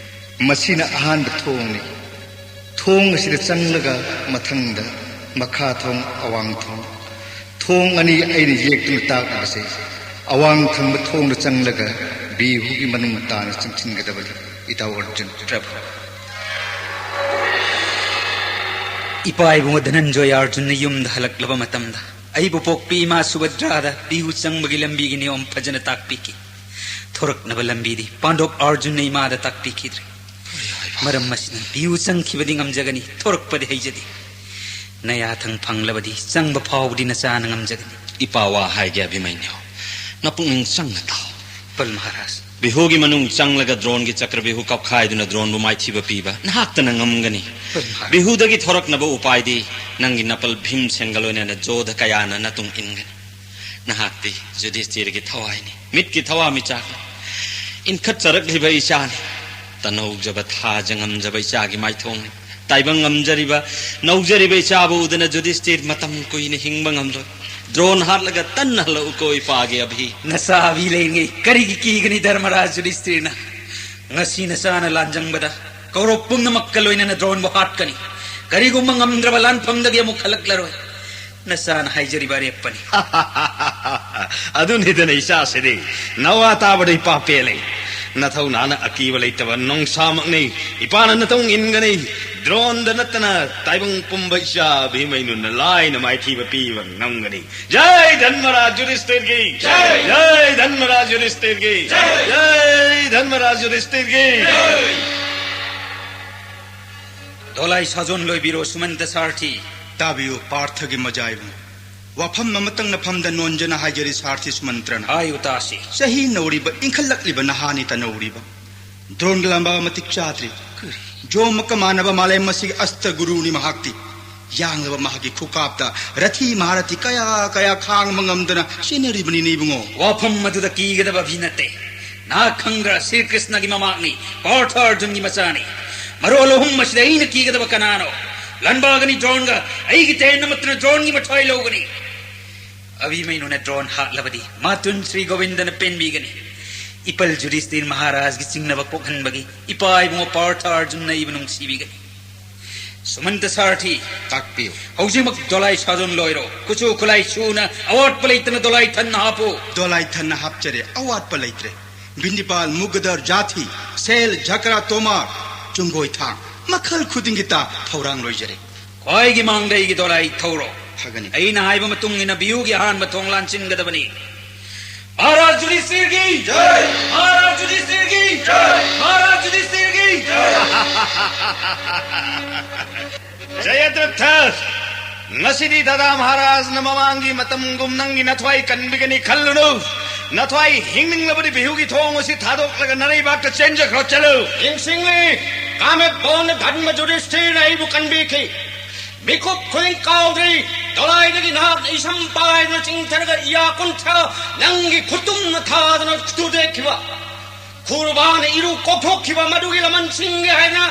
ꯃꯁꯤꯅ ꯑꯍꯥꯟꯕ ꯊꯣꯡꯅꯤ꯫ ꯊꯣꯡ ꯑꯁꯤꯗ ꯆꯪꯂꯒ ꯃꯊꯪꯗ ꯃꯈꯥ ꯊꯣꯡ, ꯑꯋꯥꯡ ꯊꯣꯡ, ꯊꯣꯡ ꯑꯅꯤ ꯑꯩꯅ ꯌꯦꯛꯇꯨꯅ ꯇꯥꯛꯂꯤꯕꯁꯦ꯫ ꯑꯋꯥꯡ ꯊꯪꯕ ꯊꯣꯡꯗ ꯆꯪꯂꯒ ꯕꯤꯍꯨꯒꯤ ꯃꯅꯨꯡ ꯇꯥꯅ ꯆꯪꯁꯤꯟꯒꯗꯕꯅꯤ꯫ ꯏꯇꯥꯎ ꯑꯔꯖꯨꯟ꯫ ꯄ꯭ꯔꯚꯨ꯫ ꯏꯄꯥ ꯏꯕꯨꯡꯉꯣ ꯙꯅꯟꯖꯣꯌ ꯑꯔꯖꯨꯟꯅ ꯌꯨꯝꯗ ꯍꯜꯂꯛꯂꯕ ꯃꯇꯝꯗ, ꯑꯩꯕꯨ ꯄꯣꯛꯄꯤ ꯏꯃꯥ ꯁꯨꯚꯗ꯭ꯔꯥꯗ ꯕꯤꯍꯨ ꯆꯪꯕꯒꯤ ꯂꯝꯕꯤꯒꯤ ꯅꯤꯌꯣꯝ ꯐꯖꯅ ꯇꯥꯛꯄꯤꯈꯤ꯫ ꯊꯣꯔꯛꯅꯕ ꯂꯝꯕꯤꯗꯤ ꯄꯥꯟꯗꯣꯞ ꯑꯔꯖꯨꯟꯅ ꯏꯃꯥꯗ ꯇꯥꯛꯄꯤꯈꯤꯗ꯭ꯔꯦ꯫ ꯃꯔꯝ ꯑꯁꯤꯅ ꯕꯤꯍꯨ ꯆꯪꯈꯤꯕꯗꯤ ꯉꯝꯖꯒꯅꯤ, ꯊꯣꯔꯛꯄꯗꯤ ꯍꯩꯖꯗꯦ꯫ ꯅꯌꯥꯊꯪ ꯐꯪꯂꯕꯗꯤ ꯆꯪꯕ ꯐꯥꯎꯕꯗꯤ ꯅꯆꯥꯅ ꯉꯝꯖꯒꯅꯤ꯫ ꯏꯄꯥ ꯋꯥ ꯍꯥꯏꯒꯦ ꯑꯚꯤꯃꯟꯌꯨ, ꯅꯄꯨꯛꯅꯤꯡ ꯆꯪꯅ ꯇꯥꯎ꯫ ꯄꯜ ꯃꯍꯥꯔꯥꯖ꯫ ꯕꯤꯍꯨꯒꯤ ꯃꯅꯨꯡ ꯆꯪꯂꯒ ꯗ꯭ꯔꯣꯟꯒꯤ ꯆꯀ꯭ꯔ ꯕꯤꯍꯨ ꯀꯞꯈꯥꯏꯗꯨꯅ ꯗ꯭ꯔꯣꯟꯕꯨ ꯃꯥꯏꯊꯤꯕ ꯄꯤꯕ ꯅꯍꯥꯛꯇꯅ ꯉꯝꯒꯅꯤ꯫ ꯄꯜ ꯃꯍꯥꯔꯥꯖ꯫ ꯕꯤꯍꯨꯗꯒꯤ ꯊꯣꯔꯛꯅꯕ ꯎꯄꯥꯏꯗꯤ ꯅꯪꯒꯤ ꯅꯄꯜ ꯚꯤꯝꯁꯦꯟꯒ ꯂꯣꯏꯅꯅ ꯖꯣꯙ ꯀꯌꯥꯅ ꯅꯇꯨꯡ ꯏꯟꯒꯅꯤ꯫ ꯅꯍꯥꯛꯇꯤ ꯖꯨꯙꯤꯁꯇꯤꯔꯒꯤ ꯊꯋꯥꯏꯅꯤ, ꯃꯤꯠꯀꯤ ꯊꯋꯥꯃꯤꯆꯥꯛꯅꯤ, ꯏꯟꯈꯠꯆꯔꯛꯂꯤꯕ ꯏꯆꯥꯅꯤ꯫ ꯇꯅꯧꯖꯕ ꯊꯥꯖ ꯉꯝꯖꯕ ꯏꯆꯥꯒꯤ ꯃꯥꯏꯊꯣꯡꯅꯤ꯫ ꯇꯥꯏꯕꯪ ꯉꯝꯖꯔꯤꯕ, ꯅꯧꯖꯔꯤꯕ ꯏꯆꯥꯕꯨ ꯎꯗꯅ ꯖꯨꯙꯤꯁꯇꯤꯔ ꯃꯇꯝ ꯀꯨꯏꯅ ꯍꯤꯡꯕ ꯉꯝꯂꯣꯏ꯫ ꯗ꯭ꯔꯣꯟ ꯍꯥꯠꯂꯒ ꯇꯟꯅ ꯍꯜꯂꯛꯎꯀꯣ ꯏꯄꯥꯒꯤ ꯑꯚꯤ꯫ ꯅꯆꯥ ꯑꯚꯤ ꯂꯩꯔꯤꯉꯩ ꯀꯔꯤꯒꯤ ꯀꯤꯒꯅꯤ ꯙꯔꯃꯔꯥꯖ ꯖꯨꯙꯤꯁꯇꯤꯔꯅ? ꯉꯁꯤ ꯅꯆꯥꯅ ꯂꯥꯟꯖꯪꯕꯗ ꯀꯧꯔꯕ ꯄꯨꯝꯅꯃꯛꯀ ꯂꯣꯏꯅꯅ ꯗ꯭ꯔꯣꯟꯕꯨ ꯍꯥꯠꯀꯅꯤ꯫ ꯀꯔꯤꯒꯨꯝꯕ ꯉꯝꯗ꯭ꯔꯕ ꯂꯥꯟꯐꯝꯗꯒꯤ ꯑꯃꯨꯛ ꯍꯜꯂꯛꯂꯔꯣꯏ꯫ ꯅꯆꯥꯅ ꯍꯥꯏꯖꯔꯤꯕ ꯑꯔꯦꯞꯄꯅꯤ꯫ ꯑꯗꯨꯅꯤꯗꯅ ꯏꯆꯥꯁꯤꯗꯤ꯫ ꯅꯋꯥ ꯇꯥꯕꯗ ꯏꯄꯥ ꯄꯦꯜꯂꯦ꯫ ꯅꯊꯧꯅꯥꯅ ꯑꯀꯤꯕ ꯂꯩꯇꯕ ꯅꯣꯡꯁꯥꯃꯛꯅꯤ꯫ ꯏꯄꯥꯅ ꯅꯇꯧ ꯏꯟꯒꯅꯤ꯫ ꯗ꯭ꯔꯣꯟꯗ ꯅꯠꯇꯅ ꯇꯥꯏꯕꯪ ꯄꯨꯝꯕ ꯏꯆꯥ ꯚꯤꯃꯩꯅꯨꯅ ꯂꯥꯏꯅ ꯃꯥꯏꯊꯤꯕ ꯄꯤꯕ ꯉꯝꯒꯅꯤ꯫ ꯖꯩ ꯙꯟꯃꯔꯥꯖ ꯌꯨꯙꯤꯁꯇꯤꯔꯒꯤ! ꯖꯩ! ꯖꯩ ꯙꯟꯃꯔꯥꯖ ꯌꯨꯙꯤꯁꯇꯤꯔꯒꯤ! ꯖꯩ! ꯖꯩ ꯙꯟꯃꯔꯥꯖ ꯌꯨꯙꯤꯁꯇꯤꯔꯒꯤ! ꯖꯩ! ꯗꯣꯂꯥꯏ ꯁꯥꯖꯣꯟ ꯂꯣꯏꯕꯤꯔꯣ, ꯁꯨꯃꯟꯇ ꯁꯥꯔꯊꯤ꯫ ꯇꯥꯕꯤꯌꯨ, ꯄꯥꯔꯊꯒꯤ ꯃꯖꯥ ꯏꯕꯨꯡ꯫ ꯋꯥꯐꯝ ꯑꯃꯇꯪ ꯅꯐꯝꯗ ꯅꯣꯟꯖꯅ ꯍꯥꯏꯖꯔꯤ, ꯁꯥꯔꯊꯤ ꯁꯨꯃꯟꯇ꯭ꯔꯅ꯫ ꯍꯥꯏꯌꯨ ꯇꯥꯁꯤ꯫ ꯆꯍꯤ ꯅꯧꯔꯤꯕ, ꯏꯟꯈꯠꯂꯛꯂꯤꯕ ꯅꯍꯥꯅꯤ ꯇꯅꯧꯔꯤꯕ꯫ ꯗ꯭ꯔꯣꯟꯒ ꯂꯥꯟꯕ ꯃꯇꯤꯛ ꯆꯥꯗ꯭ꯔꯤ꯫ ꯀꯔꯤ? ꯖꯣꯝ ꯑꯃꯒ ꯃꯥꯟꯅꯕ ꯃꯥꯂꯦꯝ ꯑꯁꯤꯒꯤ ꯑꯁꯇ ꯒꯨꯔꯨꯅꯤ ꯃꯍꯥꯛꯇꯤ꯫ ꯌꯥꯡꯂꯕ ꯃꯍꯥꯛꯀꯤ ꯈꯨꯀꯥꯞꯇ ꯔꯊꯤ ꯃꯍꯥꯔꯊꯤ ꯀꯌꯥ ꯀꯌꯥ ꯈꯥꯡꯕ ꯉꯝꯗꯅ ꯆꯦꯟꯅꯔꯤꯕꯅꯤꯅꯦ ꯏꯕꯨꯡꯉꯣ꯫ ꯋꯥꯐꯝ ꯑꯗꯨꯗ ꯀꯤꯒꯗꯕ ꯑꯚꯤ ꯅꯠꯇꯦ꯫ ꯅꯍꯥꯛ ꯈꯪꯗ꯭ꯔꯥ, ꯁ꯭ꯔꯤ ꯀ꯭ꯔꯤꯁꯅꯒꯤ ꯃꯃꯥꯛꯅꯤ, ꯄꯥꯔꯊ ꯑꯔꯖꯨꯟꯒꯤ ꯃꯆꯥꯅꯤ꯫ ꯃꯔꯣꯜ ꯑꯍꯨꯝ ꯑꯁꯤꯗ ꯑꯩꯅ ꯀꯤꯒꯗꯕ ꯀꯅꯥꯅꯣ? ꯂꯥꯟꯕꯥꯒꯅꯤ ꯗ꯭ꯔꯣꯟꯒ, ꯑꯩꯒꯤ ꯇꯦꯟ ꯑꯃꯠꯇꯅ ꯗ꯭ꯔꯣꯟꯒꯤ ꯃꯊ꯭ꯋꯥꯏ ꯂꯧꯒꯅꯤ꯫ ꯑꯚꯤꯃꯩꯅꯨꯅ ꯗ꯭ꯔꯣꯟ ꯍꯥꯠꯂꯕꯗꯤ ꯃꯥꯇꯨꯟ ꯁ꯭ꯔꯤ ꯒꯣꯕꯤꯟꯗꯅ ꯄꯦꯟꯕꯤꯒꯅꯤ꯫ ꯏꯄꯜ ꯖꯨꯙꯤꯁꯇꯤꯔ ꯃꯍꯥꯔꯥꯖꯒꯤ ꯆꯤꯡꯅꯕ ꯀꯣꯛꯍꯟꯕꯒꯤ ꯏꯄꯥ ꯏꯕꯨꯡꯉꯣ ꯄꯥꯔꯊ ꯑꯔꯖꯨꯟꯅ ꯑꯩꯕꯨ ꯅꯨꯡꯁꯤꯕꯤꯒꯅꯤ꯫ ꯁꯨꯃꯟꯇ ꯁꯥꯔꯊꯤ꯫ ꯇꯥꯛꯄꯤꯌꯨ꯫ ꯍꯧꯖꯤꯛꯃꯛ ꯗꯣꯂꯥꯏ ꯁꯥꯖꯣꯟ ꯂꯣꯏꯔꯣ꯫ ꯈꯨꯠꯁꯨ ꯈꯨꯠꯂꯥꯏ ꯁꯨꯅ ꯑꯋꯥꯠꯄ ꯂꯩꯇꯅ ꯗꯣꯂꯥꯏ ꯊꯟꯅ ꯍꯥꯞꯄꯨ꯫ ꯗꯣꯂꯥꯏ ꯊꯟꯅ ꯍꯥꯞꯆꯔꯦ, ꯑꯋꯥꯠꯄ ꯂꯩꯇ꯭ꯔꯦ꯫ ꯕꯤꯟꯗꯤꯄꯥꯜ, ꯃꯨꯒꯗꯔ, ꯖꯥꯊꯤ, ꯁꯦꯜ, ꯖꯀ꯭ꯔꯥ, ꯇꯣꯃꯥꯔ, ꯆꯨꯡꯒꯣꯏ ꯊꯥꯡ, ꯃꯈꯜ ꯈꯨꯗꯤꯡꯒꯤ ꯇꯥ ꯊꯧꯔꯥꯡ ꯂꯣꯏꯖꯔꯦ꯫ ꯈ꯭ꯋꯥꯏꯒꯤ ꯃꯥꯡꯗ ꯑꯩꯒꯤ ꯗꯣꯂꯥꯏ ꯊꯧꯔꯣ꯫ ꯐꯒꯅꯤ꯫ ꯑꯩꯅ ꯍꯥꯏꯕ ꯃꯇꯨꯡ ꯏꯟꯅ ꯕꯤꯍꯨꯒꯤ ꯑꯍꯥꯟꯕ ꯊꯣꯡ ꯂꯥꯟꯁꯤꯟꯒꯗꯕꯅꯤ꯫ ꯃꯍꯥꯔꯥꯖ ꯌꯨꯙꯤꯁꯊꯤꯔꯒꯤ ꯖꯥꯏ! ꯃꯍꯥꯔꯥꯖ ꯌꯨꯙꯤꯁꯊꯤꯔꯒꯤ ꯖꯥꯏ! ꯃꯍꯥꯔꯥꯖ ꯌꯨꯙꯤꯁꯊꯤꯔꯒꯤ ꯖꯥꯏ! ꯖꯌꯗ꯭ꯔꯊ, ꯉꯁꯤꯗꯤ ꯗꯥꯗꯥ ꯃꯍꯥꯔꯥꯖꯅ ꯃꯃꯥꯡꯒꯤ ꯃꯇꯝꯒꯨꯝ ꯅꯪꯒꯤ ꯅꯊ꯭ꯋꯥꯏ ꯀꯟꯕꯤꯒꯅꯤ ꯈꯜꯂꯨꯅꯨ꯫ ꯅꯊ꯭ꯋꯥꯏ ꯍꯤꯡꯅꯤꯡꯂꯕꯗꯤ ꯕꯤꯍꯨꯒꯤ ꯊꯣꯡ ꯑꯁꯤ ꯊꯥꯗꯣꯛꯂꯒ ꯅꯔꯩꯕꯥꯛꯇ ꯆꯦꯟꯖꯈ꯭ꯔꯣ, ꯆꯠꯂꯨ꯫ ꯌꯦꯡꯁꯤꯡꯂꯤ, ꯀꯥꯃꯦꯠ ꯕꯣꯟꯅ ꯙꯔꯃ ꯌꯨꯙꯤꯁꯊꯤꯔꯅ ꯑꯩꯕꯨ ꯀꯟꯕꯤꯈꯤ꯫ ꯃꯤꯀꯨꯞ ꯈꯨꯗꯤꯡ ꯀꯥꯎꯗ꯭ꯔꯤ, ꯗꯣꯂꯥꯏꯗꯒꯤ ꯅꯍꯥꯛꯅ ꯏꯁꯝ ꯄꯥꯏꯗꯨꯅ ꯆꯤꯡꯊꯔꯒ ꯏꯌꯥ ꯀꯨꯟꯊ꯭ꯔꯥ ꯅꯪꯒꯤ ꯈꯨꯇꯨꯝꯅ ꯊꯥꯗꯨꯅ ꯇꯨꯗꯦꯛꯈꯤꯕ꯫ ꯈꯨꯔꯨꯕꯥꯅ ꯏꯔꯨ ꯀꯣꯛꯊꯣꯛꯈꯤꯕ ꯃꯗꯨꯒꯤ ꯂꯃꯟꯁꯤꯡꯒꯤ ꯍꯥꯏꯅ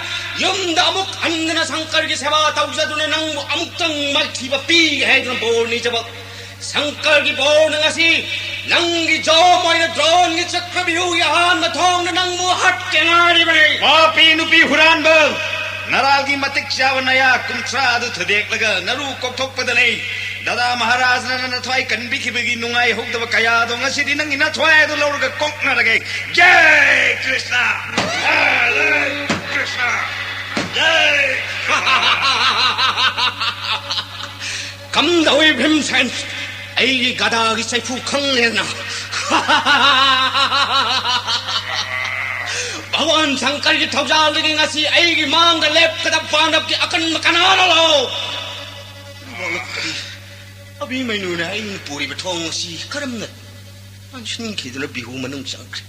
ꯌꯨꯝꯗ ꯑꯃꯨꯛ ꯍꯟꯗꯅ ꯁꯪꯀꯔꯒꯤ ꯁꯦꯕꯥ ꯇꯧꯖꯗꯨꯅ ꯅꯪꯕꯨ ꯑꯃꯨꯛꯇꯪ ꯃꯥꯏꯊꯤꯕ ꯄꯤꯒꯦ ꯍꯥꯏꯗꯨꯅ ꯕꯣꯔ ꯅꯤꯖꯕ꯫ ꯁꯪꯀꯔꯒꯤ ꯕꯣꯔꯅ ꯉꯁꯤ ꯅꯪꯒꯤ ꯖꯣꯝ ꯑꯣꯏꯅ ꯗ꯭ꯔꯣꯟꯒꯤ ꯆꯀ꯭ꯔꯕ꯭ꯌꯨꯍꯒꯤ ꯑꯍꯥꯟꯕ ꯊꯣꯡꯅ ꯅꯪꯕꯨ ꯍꯥꯠꯀꯦ ꯉꯥꯏꯔꯤꯕꯅꯤ꯫ ꯄꯥꯄꯤ ꯅꯨꯄꯤ ꯍꯨꯔꯥꯟꯕ! ꯅꯔꯥꯜꯒꯤ ꯃꯇꯤꯛ ꯆꯥꯕ ꯅꯌꯥ ꯀꯨꯟꯊ꯭ꯔꯥ ꯑꯗꯨ ꯊꯨꯗꯦꯛꯂꯒ ꯅꯔꯨ ꯀꯣꯛꯊꯣꯛꯄꯗꯅꯤ꯫ ꯗꯥꯗꯥ ꯃꯍꯥꯔꯥꯖꯅ ꯅꯊ꯭ꯋꯥꯏ ꯀꯟꯕꯤꯈꯤꯕꯒꯤ ꯅꯨꯡꯉꯥꯏꯍꯧꯗꯕ ꯀꯌꯥꯗꯣ ꯉꯁꯤꯗꯤ ꯅꯪꯒꯤ ꯅꯊ꯭ꯋꯥꯏ ꯑꯗꯨ ꯂꯧꯔꯒ ꯀꯣꯛꯅꯔꯒꯦ꯫ ꯖꯥꯏ ꯀ꯭ꯔꯤꯁꯅ! ꯍꯔꯦ ꯀ꯭ꯔꯤꯁꯅ! ꯖꯥꯏ! ꯀꯝꯗꯧꯏ ꯚꯤꯝꯁꯦꯟ? ꯑꯩꯒꯤ ꯒꯗꯥꯒꯤ ꯆꯩꯐꯨ ꯈꯪꯂꯦꯅ꯫ ꯚꯒꯋꯥꯟ ꯁꯪꯀꯔꯒꯤ ꯊꯧꯖꯥꯜꯗꯒꯤ ꯉꯁꯤ ꯑꯩꯒꯤ ꯃꯥꯡꯗ ꯂꯦꯞꯀꯗꯕ ꯄꯥꯟꯗꯕꯀꯤ ꯑꯀꯟꯕ ꯀꯅꯥꯅꯣ? ꯂꯥꯛꯑꯣ꯫ ꯃꯣꯂꯛꯀꯤ ꯑꯕꯤꯃꯩꯅꯨꯅ ꯑꯩꯅ ꯄꯨꯔꯤꯕ ꯊꯣꯡ ꯑꯁꯤ ꯀꯔꯝꯅ ꯂꯥꯟꯁꯤꯟꯈꯤꯗꯨꯅ ꯕꯤꯍꯨ ꯃꯅꯨꯡ ꯆꯪꯈ꯭ꯔꯦ?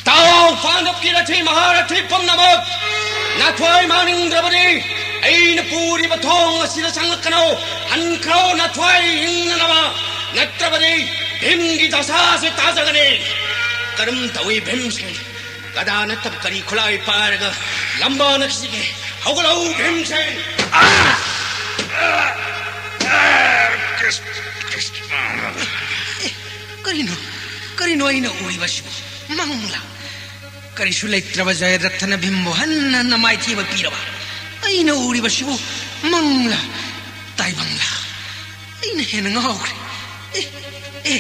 ꯇꯥꯎ, ꯄꯥꯟꯗꯕꯀꯤ ꯔꯊꯤ ꯃꯍꯥꯔꯊꯤ ꯄꯨꯝꯅꯃꯛ, ꯅꯊ꯭ꯋꯥꯏ ꯃꯥꯡꯅꯤꯡꯗ꯭ꯔꯕꯗꯤ ꯑꯩꯅ ꯄꯨꯔꯤꯕ ꯊꯣꯡ ꯑꯁꯤꯗ ꯆꯪꯂꯛꯀꯅꯨ꯫ ꯍꯟꯈ꯭ꯔꯣ, ꯅꯊ꯭ꯋꯥꯏ ꯍꯤꯡꯅꯅꯕ, ꯅꯠꯇ꯭ꯔꯕꯗꯤ ꯚꯤꯝꯒꯤ ꯗꯁꯥꯁꯦ ꯇꯥꯖꯒꯅꯤ꯫ ꯀꯔꯝ ꯇꯧꯏ ꯚꯤꯝꯁꯦ? ꯒꯗꯥ ꯅꯠꯇꯕ ꯀꯔꯤ ꯈꯨꯠꯂꯥꯏ ꯄꯥꯏꯔꯒ ꯂꯝꯕꯥꯅ ꯁꯤꯒꯦ? ꯍꯧꯒꯠꯂꯛꯎ ꯚꯤꯝꯁꯦꯟ! ꯀ꯭ꯔꯤꯁ-, ꯀ꯭ꯔꯤꯁ-, ꯑꯦ, ꯀꯔꯤꯅꯣ? ꯀꯔꯤꯅꯣ ꯑꯩꯅ ꯎꯔꯤꯕꯁꯤꯕꯨ? ꯃꯪꯂꯥ? ꯀꯔꯤꯁꯨ ꯂꯩꯇ꯭ꯔꯕ ꯖꯌꯗ꯭ꯔꯊꯅ ꯚꯤꯝꯕꯨ ꯍꯟꯅ ꯍꯟꯅ ꯃꯥꯏꯊꯤꯕ ꯄꯤꯔꯕ? ꯑꯩꯅ ꯎꯔꯤꯕꯁꯤꯕꯨ ꯃꯪꯂꯥ? ꯇꯥꯏꯕꯪꯂꯥ? ꯑꯩꯅ ꯍꯦꯟꯅ ꯉꯥꯎꯈ꯭ꯔꯦ꯫ ꯑꯦ, ꯑꯦ,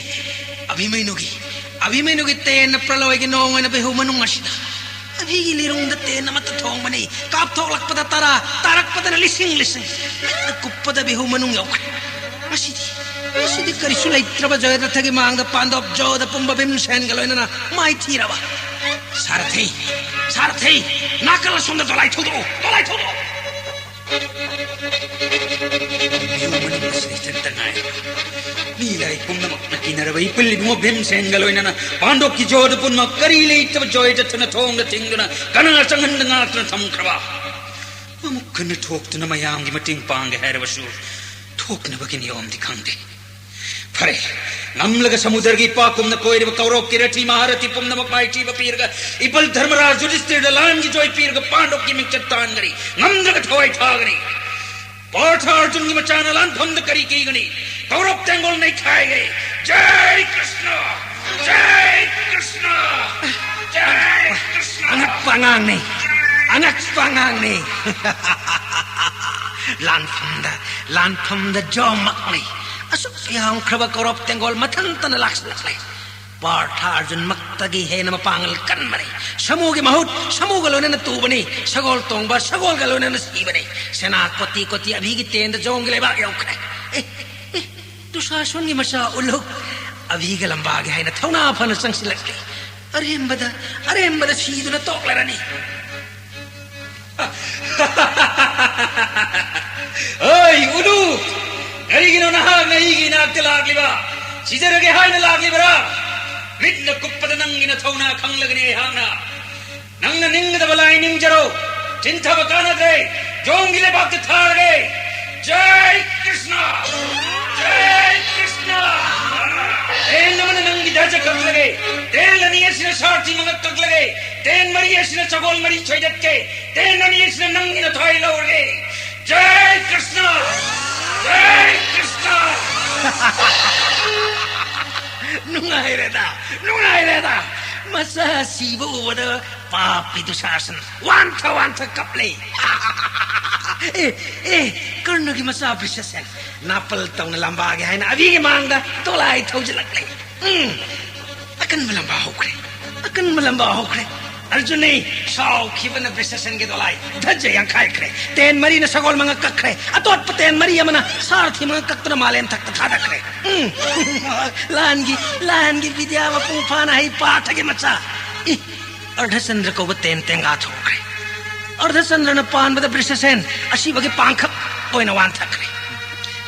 ꯑꯚꯤꯃꯩꯅꯨꯒꯤ, ꯑꯚꯤꯃꯩꯅꯨꯒꯤ ꯇꯦꯟꯅ ꯄ꯭ꯔꯂꯣꯏꯒꯤ ꯅꯣꯡ ꯑꯣꯏꯅ ꯕꯤꯍꯨ ꯃꯅꯨꯡ ꯑꯁꯤꯗ ꯑꯚꯤꯒꯤ ꯂꯤꯔꯨꯡꯗ ꯇꯦꯟ ꯑꯃꯠꯇ ꯊꯣꯡꯕꯅꯤ꯫ ꯀꯥꯞꯊꯣꯛꯂꯛꯄꯗ ꯇꯔꯥ, ꯇꯥꯔꯛꯄꯗꯅ ꯂꯤꯁꯤꯡ ꯂꯤꯁꯤꯡ꯫ ꯃꯤꯠꯅ ꯀꯨꯞꯄꯗ ꯕꯤꯍꯨ ꯃꯅꯨꯡ ꯌꯧꯈ꯭ꯔꯦ꯫ ꯉꯁꯤꯗꯤ, ꯉꯁꯤꯗꯤ ꯀꯔꯤꯁꯨ ꯂꯩꯇ꯭ꯔꯕ ꯖꯌꯗ꯭ꯔꯊꯒꯤ ꯃꯥꯡꯗ ꯄꯥꯟꯗꯣꯞ ꯖꯣꯗ ꯄꯨꯝꯕ ꯚꯤꯝꯁꯦꯟꯒ ꯂꯣꯏꯅꯅ ꯃꯥꯏꯊꯤꯔꯕ꯫ ꯁꯥꯔꯊꯤ, ꯁꯥꯔꯊꯤ, ꯅꯥꯀꯜ ꯑꯁꯣꯝꯗ ꯗꯣꯂꯥꯏ ꯊꯧꯗꯣꯛꯑꯣ, ꯗꯣꯂꯥꯏ ꯊꯧꯗꯣꯛꯑꯣ꯫ ꯃꯤꯑꯣꯏ ꯃꯅꯨꯡ ꯑꯁꯤꯗ ꯏꯊꯟꯇ ꯉꯥꯏꯔꯦ꯫ ꯃꯤ ꯂꯥꯏ ꯄꯨꯝꯅꯃꯛꯅ ꯀꯤꯅꯔꯕ ꯏꯄꯤꯜ ꯏꯕꯨꯡꯉꯣ ꯚꯤꯝꯁꯦꯟꯒ ꯂꯣꯏꯅꯅ ꯄꯥꯟꯗꯣꯞꯀꯤ ꯖꯣꯗ ꯄꯨꯝꯅꯃꯛ ꯀꯔꯤ ꯂꯩꯇꯕ ꯖꯣꯏꯗ ꯊꯨꯅ ꯊꯣꯡꯗ ꯊꯤꯡꯗꯨꯅ ꯀꯅꯥ ꯆꯪꯍꯟꯗ ꯉꯥꯛꯇꯨꯅ ꯊꯝꯈ꯭ꯔꯕ꯫ ꯑꯃꯨꯛ ꯍꯟꯅ ꯊꯣꯛꯇꯨꯅ ꯃꯌꯥꯝꯒꯤ ꯃꯇꯦꯡ ꯄꯥꯡꯒꯦ ꯍꯥꯏꯔꯕꯁꯨ ꯊꯣꯛꯅꯕꯒꯤ ꯅꯤꯌꯣꯝꯗꯤ ꯈꯪꯗꯦ꯫ ꯐꯔꯦ, ꯉꯝꯂꯒ ꯁꯃꯨꯗ꯭ꯔꯒꯤ ꯏꯄꯥꯛꯀꯨꯝꯅ ꯀꯣꯏꯔꯤꯕ ꯀꯧꯔꯧꯀꯤ ꯔꯊꯤ ꯃꯍꯥꯔꯊꯤ ꯄꯨꯝꯅꯃꯛ ꯃꯥꯏꯊꯤꯕ ꯄꯤꯔꯒ ꯏꯄꯜ ꯙꯔꯃꯔꯥꯖ ꯌꯨꯙꯤꯁꯇꯤꯔꯗ ꯂꯥꯟꯒꯤ ꯖꯣꯏ ꯄꯤꯔꯒ ꯄꯥꯟꯗꯣꯞꯀꯤ ꯃꯤꯡꯆꯠ ꯇꯥꯟꯒꯅꯤ꯫ ꯉꯝꯗ꯭ꯔꯒ ꯊꯋꯥꯏ ꯊꯥꯒꯅꯤ꯫ ꯄꯥꯔꯊ ꯑꯔꯖꯨꯟꯒꯤ ꯃꯆꯥꯅ ꯂꯥꯟꯐꯝꯗ ꯀꯔꯤ ꯀꯤꯒꯅꯤ? ꯀꯧꯔꯧ ꯇꯦꯡꯒꯣꯜ ꯅꯩꯈꯥꯏꯒꯅꯤ꯫ ꯖꯥꯏ ꯀ꯭ꯔꯤꯁꯅ! ꯖꯥꯏ ꯀ꯭ꯔꯤꯁꯅ! ꯖꯥꯏ ꯀ꯭ꯔꯤꯁꯅ! ꯑꯉꯛꯄ ꯑꯉꯥꯡꯅꯤ, ꯑꯉꯛꯄ ꯑꯉꯥꯡꯅꯤ꯫ ꯂꯥꯟꯐꯝꯗ, ꯂꯥꯟꯐꯝꯗ ꯖꯣꯃꯛꯅꯤ꯫ ꯑꯁꯨꯛ ꯌꯥꯝꯈ꯭ꯔꯕ ꯀꯧꯔꯧ ꯇꯦꯡꯒꯣꯜ ꯃꯊꯟꯇꯅ ꯂꯥꯛꯁꯤꯜꯂꯛꯂꯦ꯫ ꯄꯥꯔꯊ ꯑꯔꯖꯨꯟꯃꯛꯇꯒꯤ ꯍꯦꯟꯅ ꯃꯄꯥꯡꯒꯜ ꯀꯟꯕꯅꯤ꯫ ꯁꯃꯨꯒꯤ ꯃꯍꯨꯠ ꯁꯃꯨꯒ ꯂꯣꯏꯅꯅ ꯇꯨꯕꯅꯤ꯫ ꯁꯒꯣꯜ ꯇꯣꯡꯕ ꯁꯒꯣꯜꯒ ꯂꯣꯏꯅꯅ ꯁꯤꯕꯅꯤ꯫ ꯁꯦꯅꯥ ꯀꯣꯇꯤ ꯀꯣꯇꯤ ꯑꯚꯤꯒꯤ ꯇꯦꯟꯗ ꯖꯣꯝꯒꯤ ꯂꯩꯕꯥꯛ ꯌꯧꯈ꯭ꯔꯦ꯫ ꯑꯦ, ꯑꯦ, ꯗꯨꯁꯥꯁꯣꯟꯒꯤ ꯃꯆꯥ ꯎꯂꯨꯛ ꯑꯚꯤꯒ ꯂꯝꯕꯥꯒꯦ ꯍꯥꯏꯅ ꯊꯧꯅꯥ ꯐꯅ ꯆꯪꯁꯤꯜꯂꯛꯂꯤ꯫ ꯑꯔꯦꯝꯕꯗ, ꯑꯔꯦꯝꯕꯗ ꯁꯤꯗꯨꯅ ꯇꯣꯛꯂꯔꯅꯤ꯫ ꯑꯩ ꯎꯂꯨ, ꯀꯔꯤꯒꯤꯅꯣ ꯅꯍꯥꯛꯅ ꯑꯩꯒꯤ ꯏꯅꯥꯛꯇ ꯂꯥꯛꯂꯤꯕ? ꯁꯤꯖꯔꯒꯦ ꯍꯥꯏꯅ ꯂꯥꯛꯂꯤꯕꯔꯥ? ꯃꯤꯠꯅ ꯀꯨꯞꯄꯗ ꯅꯪꯒꯤ ꯅꯊꯧꯅꯥ ꯈꯪꯂꯒꯅꯤ ꯑꯩꯍꯥꯛꯅ꯫ ꯅꯪꯅ ꯅꯤꯡꯒꯗꯕ ꯂꯥꯏ ꯅꯤꯡꯖꯔꯣ꯫ ꯆꯤꯟꯊꯕ ꯀꯥꯟꯅꯗ꯭ꯔꯦ꯫ ꯖꯣꯝꯒꯤ ꯂꯩꯕꯥꯛꯇ ꯊꯥꯔꯒꯦ꯫ ꯖꯥꯏ ꯀ꯭ꯔꯤꯁꯅ! ꯖꯥꯏ ꯀ꯭ꯔꯤꯁꯅ! ꯇꯦꯟ ꯑꯃꯅ ꯅꯪꯒꯤ ꯙꯖ ꯀꯛꯂꯒꯦ꯫ ꯇꯦꯟ ꯑꯅꯤ ꯑꯁꯤꯅ ꯁꯥꯔꯊꯤ ꯃꯉꯛ ꯀꯛꯂꯒꯦ꯫ ꯇꯦꯟ ꯃꯔꯤ ꯑꯁꯤꯅ ꯁꯒꯣꯜ ꯃꯔꯤ ꯁꯣꯏꯗꯠꯀꯦ꯫ ꯇꯦꯟ ꯑꯅꯤ ꯑꯁꯤꯅ ꯅꯪꯒꯤ ꯅꯊ꯭ꯋꯥꯏ ꯂꯧꯔꯒꯦ꯫ ꯖꯥꯏ ꯀ꯭ꯔꯤꯁꯅ! ꯖꯥꯏ ꯀ꯭ꯔꯤꯁꯅ! ꯅꯨꯡꯉꯥꯏꯔꯦꯗ, ꯅꯨꯡꯉꯥꯏꯔꯦꯗ꯫ ꯃꯆꯥ ꯁꯤꯕ ꯎꯕꯗ ꯄꯥꯄꯤ ꯗꯨꯁꯥꯁꯟ ꯋꯥꯟꯊ ꯋꯥꯟꯊ ꯀꯞꯂꯦ꯫ ꯑꯦ, ꯑꯦ, ꯀꯔꯅꯒꯤ ꯃꯆꯥ ꯕ꯭ꯔꯤꯁꯦꯁꯦꯟ, ꯅꯥꯄꯜ ꯇꯧꯅ ꯂꯝꯕꯥꯒꯦ ꯍꯥꯏꯅ ꯑꯕꯤꯒꯤ ꯃꯥꯡꯗ ꯗꯣꯂꯥꯏ ꯊꯧꯖꯤꯜꯂꯛꯂꯦ꯫ ꯎꯝ, ꯑꯀꯟꯕ ꯂꯝꯕꯥ ꯍꯧꯈ꯭ꯔꯦ, ꯑꯀꯟꯕ ꯂꯝꯕꯥ ꯍꯧꯈ꯭ꯔꯦ꯫ ꯑꯔꯖꯨꯟꯅꯤ ꯁꯥꯎꯈꯤꯕꯅ ꯕ꯭ꯔꯤꯁꯦꯁꯦꯟꯒꯤ ꯗꯣꯂꯥꯏ ꯙꯖ ꯌꯥꯡꯈꯥꯏꯈ꯭ꯔꯦ꯫ ꯇꯦꯟ ꯃꯔꯤꯅ ꯁꯒꯣꯜ ꯃꯉꯛ ꯀꯛꯈ꯭ꯔꯦ꯫ ꯑꯇꯣꯠꯄ ꯇꯦꯟ ꯃꯔꯤ ꯑꯃꯅ ꯁꯥꯔꯊꯤ ꯃꯉꯛ ꯀꯛꯇꯨꯅ ꯃꯥꯂꯦꯝ ꯊꯛꯇ ꯊꯥꯗꯈ꯭ꯔꯦ꯫ ꯎꯝ, ꯂꯥꯟꯒꯤ, ꯂꯥꯟꯒꯤ ꯕꯤꯗ꯭ꯌꯥ ꯃꯄꯨꯡ ꯐꯥꯅ ꯍꯩ ꯄꯥꯊꯒꯤ ꯃꯆꯥ꯫ ꯏ, ꯑꯔꯙꯆꯟꯗ꯭ꯔ ꯀꯧꯕ ꯇꯦꯟ ꯇꯦꯡꯒꯥ ꯊꯣꯛꯈ꯭ꯔꯦ꯫ ꯑꯔꯙꯆꯟꯗ꯭ꯔꯅ ꯄꯥꯟꯕꯗ ꯕ꯭ꯔꯤꯁꯦꯁꯦꯟ ꯑꯁꯤꯕꯒꯤ ꯄꯥꯡꯈꯛ ꯑꯣꯏꯅ ꯋꯥꯟꯊꯈ꯭ꯔꯦ꯫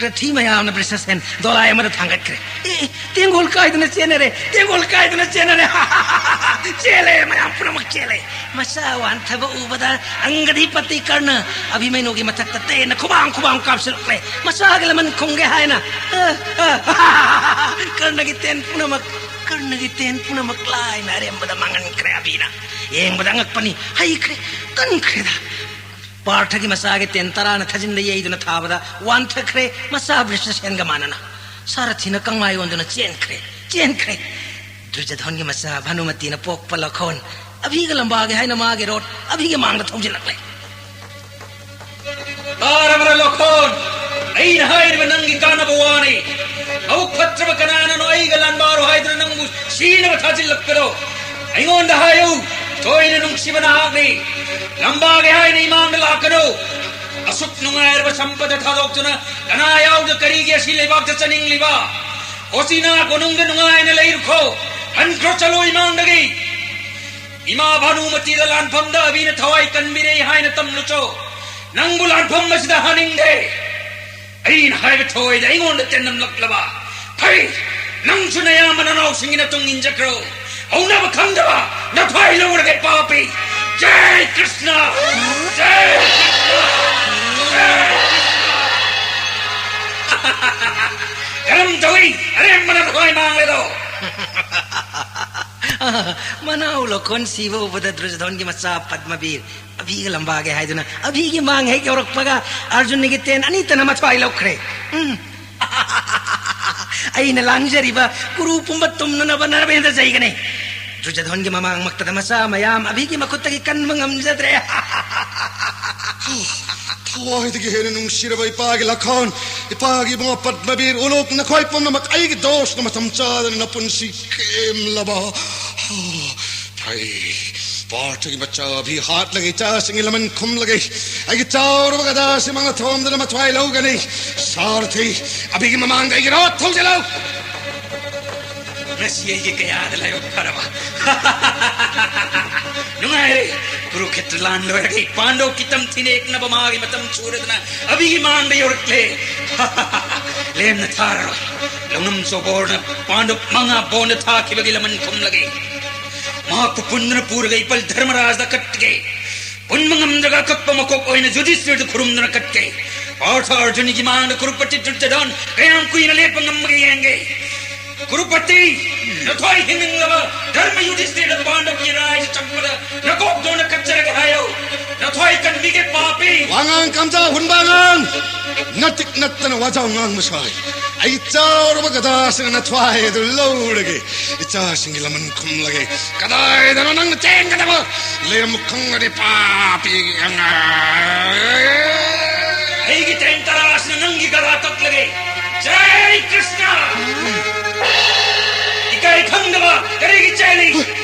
ꯔꯊꯤ ꯃꯌꯥꯝꯅ ꯕ꯭ꯔꯤꯁꯦꯁꯦꯟ ꯗꯣꯂꯥꯏ ꯑꯃꯗ ꯊꯥꯡꯒꯠꯈ꯭ꯔꯦ꯫ ꯑꯦ, ꯑꯦ, ꯇꯦꯡꯒꯣꯜ ꯀꯥꯏꯗꯨꯅ ꯆꯦꯟꯅꯔꯦ, ꯇꯦꯡꯒꯣꯜ ꯀꯥꯏꯗꯨꯅ ꯆꯦꯟꯅꯔꯦ꯫ ꯆꯦꯜꯂꯦ, ꯃꯌꯥꯝ ꯄꯨꯝꯅꯃꯛ ꯆꯦꯜꯂꯦ꯫ ꯃꯆꯥ ꯋꯥꯟꯊꯕ ꯎꯕꯗ ꯑꯪꯒꯗꯤꯄꯇꯤ ꯀꯔꯅ ꯑꯚꯤꯃꯩꯅꯨꯒꯤ ꯃꯊꯛꯇ ꯇꯦꯟꯅ ꯈꯨꯕꯥꯡ ꯈꯨꯕꯥꯡ ꯀꯥꯞꯁꯤꯜꯂꯛꯂꯦ꯫ ꯃꯆꯥꯒꯤ ꯂꯃꯟ ꯈꯨꯝꯒꯦ ꯍꯥꯏꯅ꯫ ꯑ, ꯑ, ꯀꯔꯅꯒꯤ ꯇꯦꯟ ꯄꯨꯝꯅꯃꯛ, ꯀꯔꯅꯒꯤ ꯇꯦꯟ ꯄꯨꯝꯅꯃꯛ ꯂꯥꯏꯅ ꯑꯔꯦꯝꯕꯗ ꯃꯥꯡꯍꯟꯈ꯭ꯔꯦ꯫ ꯑꯕꯤꯅ ꯌꯦꯡꯕꯗ ꯑꯉꯛꯄꯅꯤ꯫ ꯍꯩꯈ꯭ꯔꯦ, ꯀꯟꯈ꯭ꯔꯦꯗ꯫ ꯄꯥꯔꯊꯒꯤ ꯃꯆꯥꯒꯤ ꯇꯦꯟ ꯇꯔꯥꯅ ꯊꯥꯖꯤꯟꯗ ꯌꯩꯗꯨꯅ ꯊꯥꯕꯗ ꯋꯥꯟꯊꯈ꯭ꯔꯦ꯫ ꯃꯆꯥ ꯕ꯭ꯔꯤꯁꯦꯁꯦꯟꯒ ꯃꯥꯟꯅꯅ ꯁꯥꯔꯊꯤꯅ ꯀꯪꯃꯥꯏ ꯑꯣꯟꯗꯨꯅ ꯆꯦꯟꯈ꯭ꯔꯦ, ꯆꯦꯟꯈ꯭ꯔꯦ꯫ ꯗꯨꯔꯖꯙꯣꯟꯒꯤ ꯃꯆꯥ ꯚꯥꯅꯨꯃꯇꯤꯅ ꯄꯣꯛꯄ ꯂꯈꯣꯟ ꯑꯚꯤꯒ ꯂꯝꯕꯥꯒꯦ ꯍꯥꯏꯅ ꯃꯥꯒꯤ ꯔꯣꯠ ꯑꯚꯤꯒꯤ ꯃꯥꯡꯗ ꯊꯧꯖꯤꯜꯂꯛꯂꯦ꯫ ꯇꯥꯔꯕ꯭ꯔꯥ ꯂꯣꯈꯣꯟ? ꯑꯩꯅ ꯍꯥꯏꯔꯤꯕ ꯅꯪꯒꯤ ꯀꯥꯟꯅꯕ ꯋꯥꯅꯤ꯫ ꯃꯕꯨꯛ ꯐꯠꯇ꯭ꯔꯕ ꯀꯅꯥꯅꯅꯣ ꯑꯩꯒ ꯂꯥꯟꯕꯥꯔꯣ ꯍꯥꯏꯗꯨꯅ ꯅꯪꯕꯨ ꯁꯤꯅꯕ ꯊꯥꯖꯤꯜꯂꯛꯄꯗꯣ? ꯑꯩꯉꯣꯟꯗ ꯍꯥꯏꯌꯨ꯫ ꯊꯣꯏꯅ ꯅꯨꯡꯁꯤꯕ ꯅꯍꯥꯛꯅꯤ꯫ ꯂꯝꯕꯥꯒꯦ ꯍꯥꯏꯅ ꯏꯃꯥꯡꯗ ꯂꯥꯛꯀꯅꯨ꯫ ꯑꯁꯨꯛ ꯅꯨꯡꯉꯥꯏꯔꯕ ꯁꯝꯄꯗ ꯊꯥꯗꯣꯛꯇꯨꯅ ꯀꯅꯥ ꯌꯥꯎꯗ ꯀꯔꯤꯒꯤ ꯑꯁꯤ ꯂꯩꯕꯥꯛꯇ ꯆꯠꯅꯤꯡꯂꯤꯕ? ꯍꯣꯁꯤꯅꯥ ꯀꯣꯅꯨꯡꯗ ꯅꯨꯡꯉꯥꯏꯅ ꯂꯩꯔꯨꯈꯣ꯫ ꯍꯟꯈ꯭ꯔꯣ ꯆꯠꯂꯣ ꯏꯃꯥꯡꯗꯒꯤ꯫ ꯏꯃꯥ ꯚꯥꯅꯨꯃꯇꯤꯗ ꯂꯥꯟꯐꯝꯗ ꯑꯕꯤꯅ ꯊꯋꯥꯏ ꯀꯟꯕꯤꯔꯦ ꯍꯥꯏꯅ ꯇꯝꯂꯨꯆꯣ꯫ ꯅꯪꯕꯨ ꯂꯥꯟꯐꯝ ꯑꯁꯤꯗ ꯍꯥꯅꯤꯡꯗꯦ꯫ ꯑꯩꯅ ꯍꯥꯏꯕ ꯊꯣꯏꯗ ꯑꯩꯉꯣꯟꯗ ꯇꯦꯟꯅꯝꯂꯛꯂꯕ꯫ ꯐꯩ, ꯅꯪꯁꯨ ꯅꯌꯥꯝꯕ ꯅꯅꯥꯎꯁꯤꯡꯒꯤ ꯅꯇꯨꯡ ꯏꯟꯖꯈ꯭ꯔꯣ꯫ ꯍꯧꯅꯕ ꯈꯪꯗꯕ ꯅꯊ꯭ꯋꯥꯏ ꯂꯧꯔꯒꯦ ꯄꯥꯄꯤ꯫ ꯖꯩ ꯀ꯭ꯔꯤꯁꯅ! ꯖꯩ ꯀ꯭ꯔꯤꯁꯅ! ꯖꯩ ꯀ꯭ꯔꯤꯁꯅ! ꯀꯔꯝ ꯇꯧꯏ? ꯑꯔꯦꯝꯕꯅ ꯊꯋꯥꯏ ꯃꯥꯡꯂꯦꯗꯣ꯫ ꯃꯅꯥꯎ ꯂꯣꯈꯣꯟ ꯁꯤꯕ ꯎꯕꯗ ꯗ꯭ꯔꯨꯖꯙꯣꯟꯒꯤ ꯃꯆꯥ ꯄꯗꯃꯕꯤꯔ ꯑꯚꯤꯒ ꯂꯝꯕꯥꯒꯦ ꯍꯥꯏꯗꯨꯅ ꯑꯚꯤꯒꯤ ꯃꯥꯡ ꯍꯦꯛ ꯌꯧꯔꯛꯄꯒ ꯑꯔꯖꯨꯟꯒꯤ ꯇꯦꯟ ꯑꯅꯤꯇꯅ ꯃꯊ꯭ꯋꯥꯏ ꯂꯧꯈ꯭ꯔꯦ꯫ ꯎꯝ꯫ ꯑꯩꯅ ꯂꯥꯡꯖꯔꯤꯕ ꯀꯨꯔꯨ ꯄꯨꯝꯕ ꯇꯨꯝꯅꯅꯕ ꯅꯔꯕꯦꯟꯗ꯭ꯔ ꯖꯩꯒꯅꯤ꯫ ꯗꯨꯔꯖꯣꯙꯟꯒꯤ ꯃꯃꯥꯡꯃꯛꯇꯗ ꯃꯆꯥ ꯃꯌꯥꯝ ꯑꯕꯤꯒꯤ ꯃꯈꯨꯠꯇꯒꯤ ꯀꯟꯕ ꯉꯝꯖꯗ꯭ꯔꯦ꯫ ꯊꯋꯥꯏꯗꯒꯤ ꯍꯦꯟꯅ ꯅꯨꯡꯁꯤꯔꯕ ꯏꯄꯥꯒꯤ ꯂꯈꯣꯟ, ꯏꯄꯥꯒꯤ ꯏꯕꯨꯡꯉꯣ ꯄꯗꯃꯕꯤꯔ ꯎꯂꯨꯛ, ꯅꯈꯣꯏ ꯄꯨꯝꯅꯃꯛ ꯑꯩꯒꯤ ꯗꯣꯁꯅ ꯃꯇꯝ ꯆꯥꯗꯅ ꯅꯄꯨꯟꯁꯤ ꯀꯦꯝꯂꯕ꯫ ꯐꯩ, ꯄꯥꯔꯊꯒꯤ ꯃꯆꯥ ꯑꯕꯤ ꯍꯥꯠꯂꯒ ꯏꯆꯥꯁꯤꯡꯒꯤ ꯂꯃꯟ ꯈꯨꯝꯂꯒꯦ꯫ ꯑꯩꯒꯤ ꯆꯥꯎꯔꯕ ꯒꯗꯥꯁꯤꯃꯛꯅ ꯊꯣꯝꯗꯨꯅ ꯃꯊ꯭ꯋꯥꯏ ꯂꯧꯒꯅꯤ꯫ ꯁꯥꯔꯊꯤ, ꯑꯕꯤꯒꯤ ꯃꯃꯥꯡꯗ ꯑꯩꯒꯤ ꯔꯣꯠ ꯊꯧꯖꯤꯜꯂꯨ꯫ ꯉꯁꯤ ꯑꯩꯒꯤ ꯀꯌꯥꯗ ꯂꯥꯏꯕꯛ ꯐꯔꯕ꯫ ꯅꯨꯡꯉꯥꯏꯔꯦ꯫ ꯀꯨꯔꯨꯈꯦꯇ꯭ꯔ ꯂꯥꯟ ꯂꯣꯏꯔꯒ ꯄꯥꯟꯗꯧ ꯀꯤꯇꯝ ꯊꯤꯅꯦꯛꯅꯕ ꯃꯥꯒꯤ ꯃꯇꯝ ꯁꯨꯔꯗꯅ ꯑꯕꯤꯒꯤ ꯃꯥꯡꯗ ꯌꯧꯔꯛꯂꯦ꯫ ꯂꯦꯝꯅ ꯊꯥꯔꯔꯣꯏ꯫ ꯂꯧꯅꯝ ꯆꯣꯕꯣꯔꯅ ꯄꯥꯟꯗꯧ ꯃꯉꯥ ꯕꯣꯟꯗ ꯊꯥꯈꯤꯕꯒꯤ ꯂꯃꯟ ꯈꯨꯝꯂꯒꯦ꯫ ꯃꯍꯥꯛꯄꯨ ꯄꯨꯟꯗꯨꯅ ꯄꯨꯔꯒ ꯏꯄꯜ ꯙꯔꯃꯔꯥꯖꯗ ꯀꯠꯀꯦ꯫ ꯄꯨꯟꯕ ꯉꯝꯗ꯭ꯔꯒ ꯑꯀꯛꯄ ꯃꯀꯣꯛ ꯑꯣꯏꯅ ꯌꯨꯙꯤꯁꯊꯤꯔꯗ ꯈꯨꯔꯨꯝꯗꯨꯅ ꯀꯠꯀꯦ꯫ ꯄꯥꯔꯊ ꯑꯔꯖꯨꯟꯒꯤ ꯃꯥꯡꯗ ꯀꯨꯔꯨꯄꯇꯤ ꯗꯨꯔꯖꯣꯙꯟ ꯀꯌꯥꯝ ꯀꯨꯏꯅ ꯂꯦꯞꯄ ꯉꯝꯕꯒꯦ ꯌꯦꯡꯒꯦ꯫ ꯀꯨꯔꯨꯄꯇꯤ, ꯅꯊ꯭ꯋꯥꯏ ꯍꯤꯡꯅꯤꯡꯂꯕ ꯙꯔꯃ ꯌꯨꯙꯤꯁꯊꯤꯔꯗ ꯄꯥꯟꯗꯕꯒꯤ ꯔꯥꯏꯖ ꯆꯪꯕꯗ ꯅꯀꯣꯛꯇꯣꯟꯅ ꯀꯠꯆꯔꯒꯦ ꯍꯥꯏꯌꯣ꯫ ꯅꯊ꯭ꯋꯥꯏ ꯀꯟꯕꯤꯒꯦ ꯄꯥꯄꯤ꯫ ꯋꯥꯉꯥꯡ ꯀꯝꯖꯥ ꯍꯨꯟꯕ ꯑꯉꯥꯡ, ꯅꯇꯤꯛ ꯅꯠꯇꯅ ꯋꯥꯖꯥꯎ ꯉꯥꯡꯕ ꯁꯥꯏ꯫ ꯑꯩ ꯆꯥꯎꯔꯕ ꯒꯗꯥꯁꯤꯅ ꯅꯊ꯭ꯋꯥꯏ ꯑꯗꯨ ꯂꯧꯔꯒꯦ꯫ ꯏꯆꯥꯁꯤꯡꯒꯤ ꯂꯃꯟ ꯈꯨꯝꯂꯒꯦ꯫ ꯀꯗꯥꯏꯗꯅꯣ ꯅꯪꯅ ꯆꯦꯟꯒꯗꯕ? ꯂꯩꯔꯝꯃꯨ ꯈꯪꯒꯅꯤ ꯄꯥꯄꯤꯒꯤ ꯑꯉꯥꯡ꯫ ꯑꯩꯒꯤ ꯇꯦꯟ ꯇꯔꯥꯁꯤꯅ ꯅꯪꯒꯤ ꯒꯂꯥ ꯀꯛꯂꯒꯦ꯫ ꯖꯥꯏ ꯀ꯭ꯔꯤꯁꯅ! ꯏꯀꯥꯏ ꯈꯪꯗꯕ ꯀꯔꯤꯒꯤ ꯆꯦꯜꯂꯤ?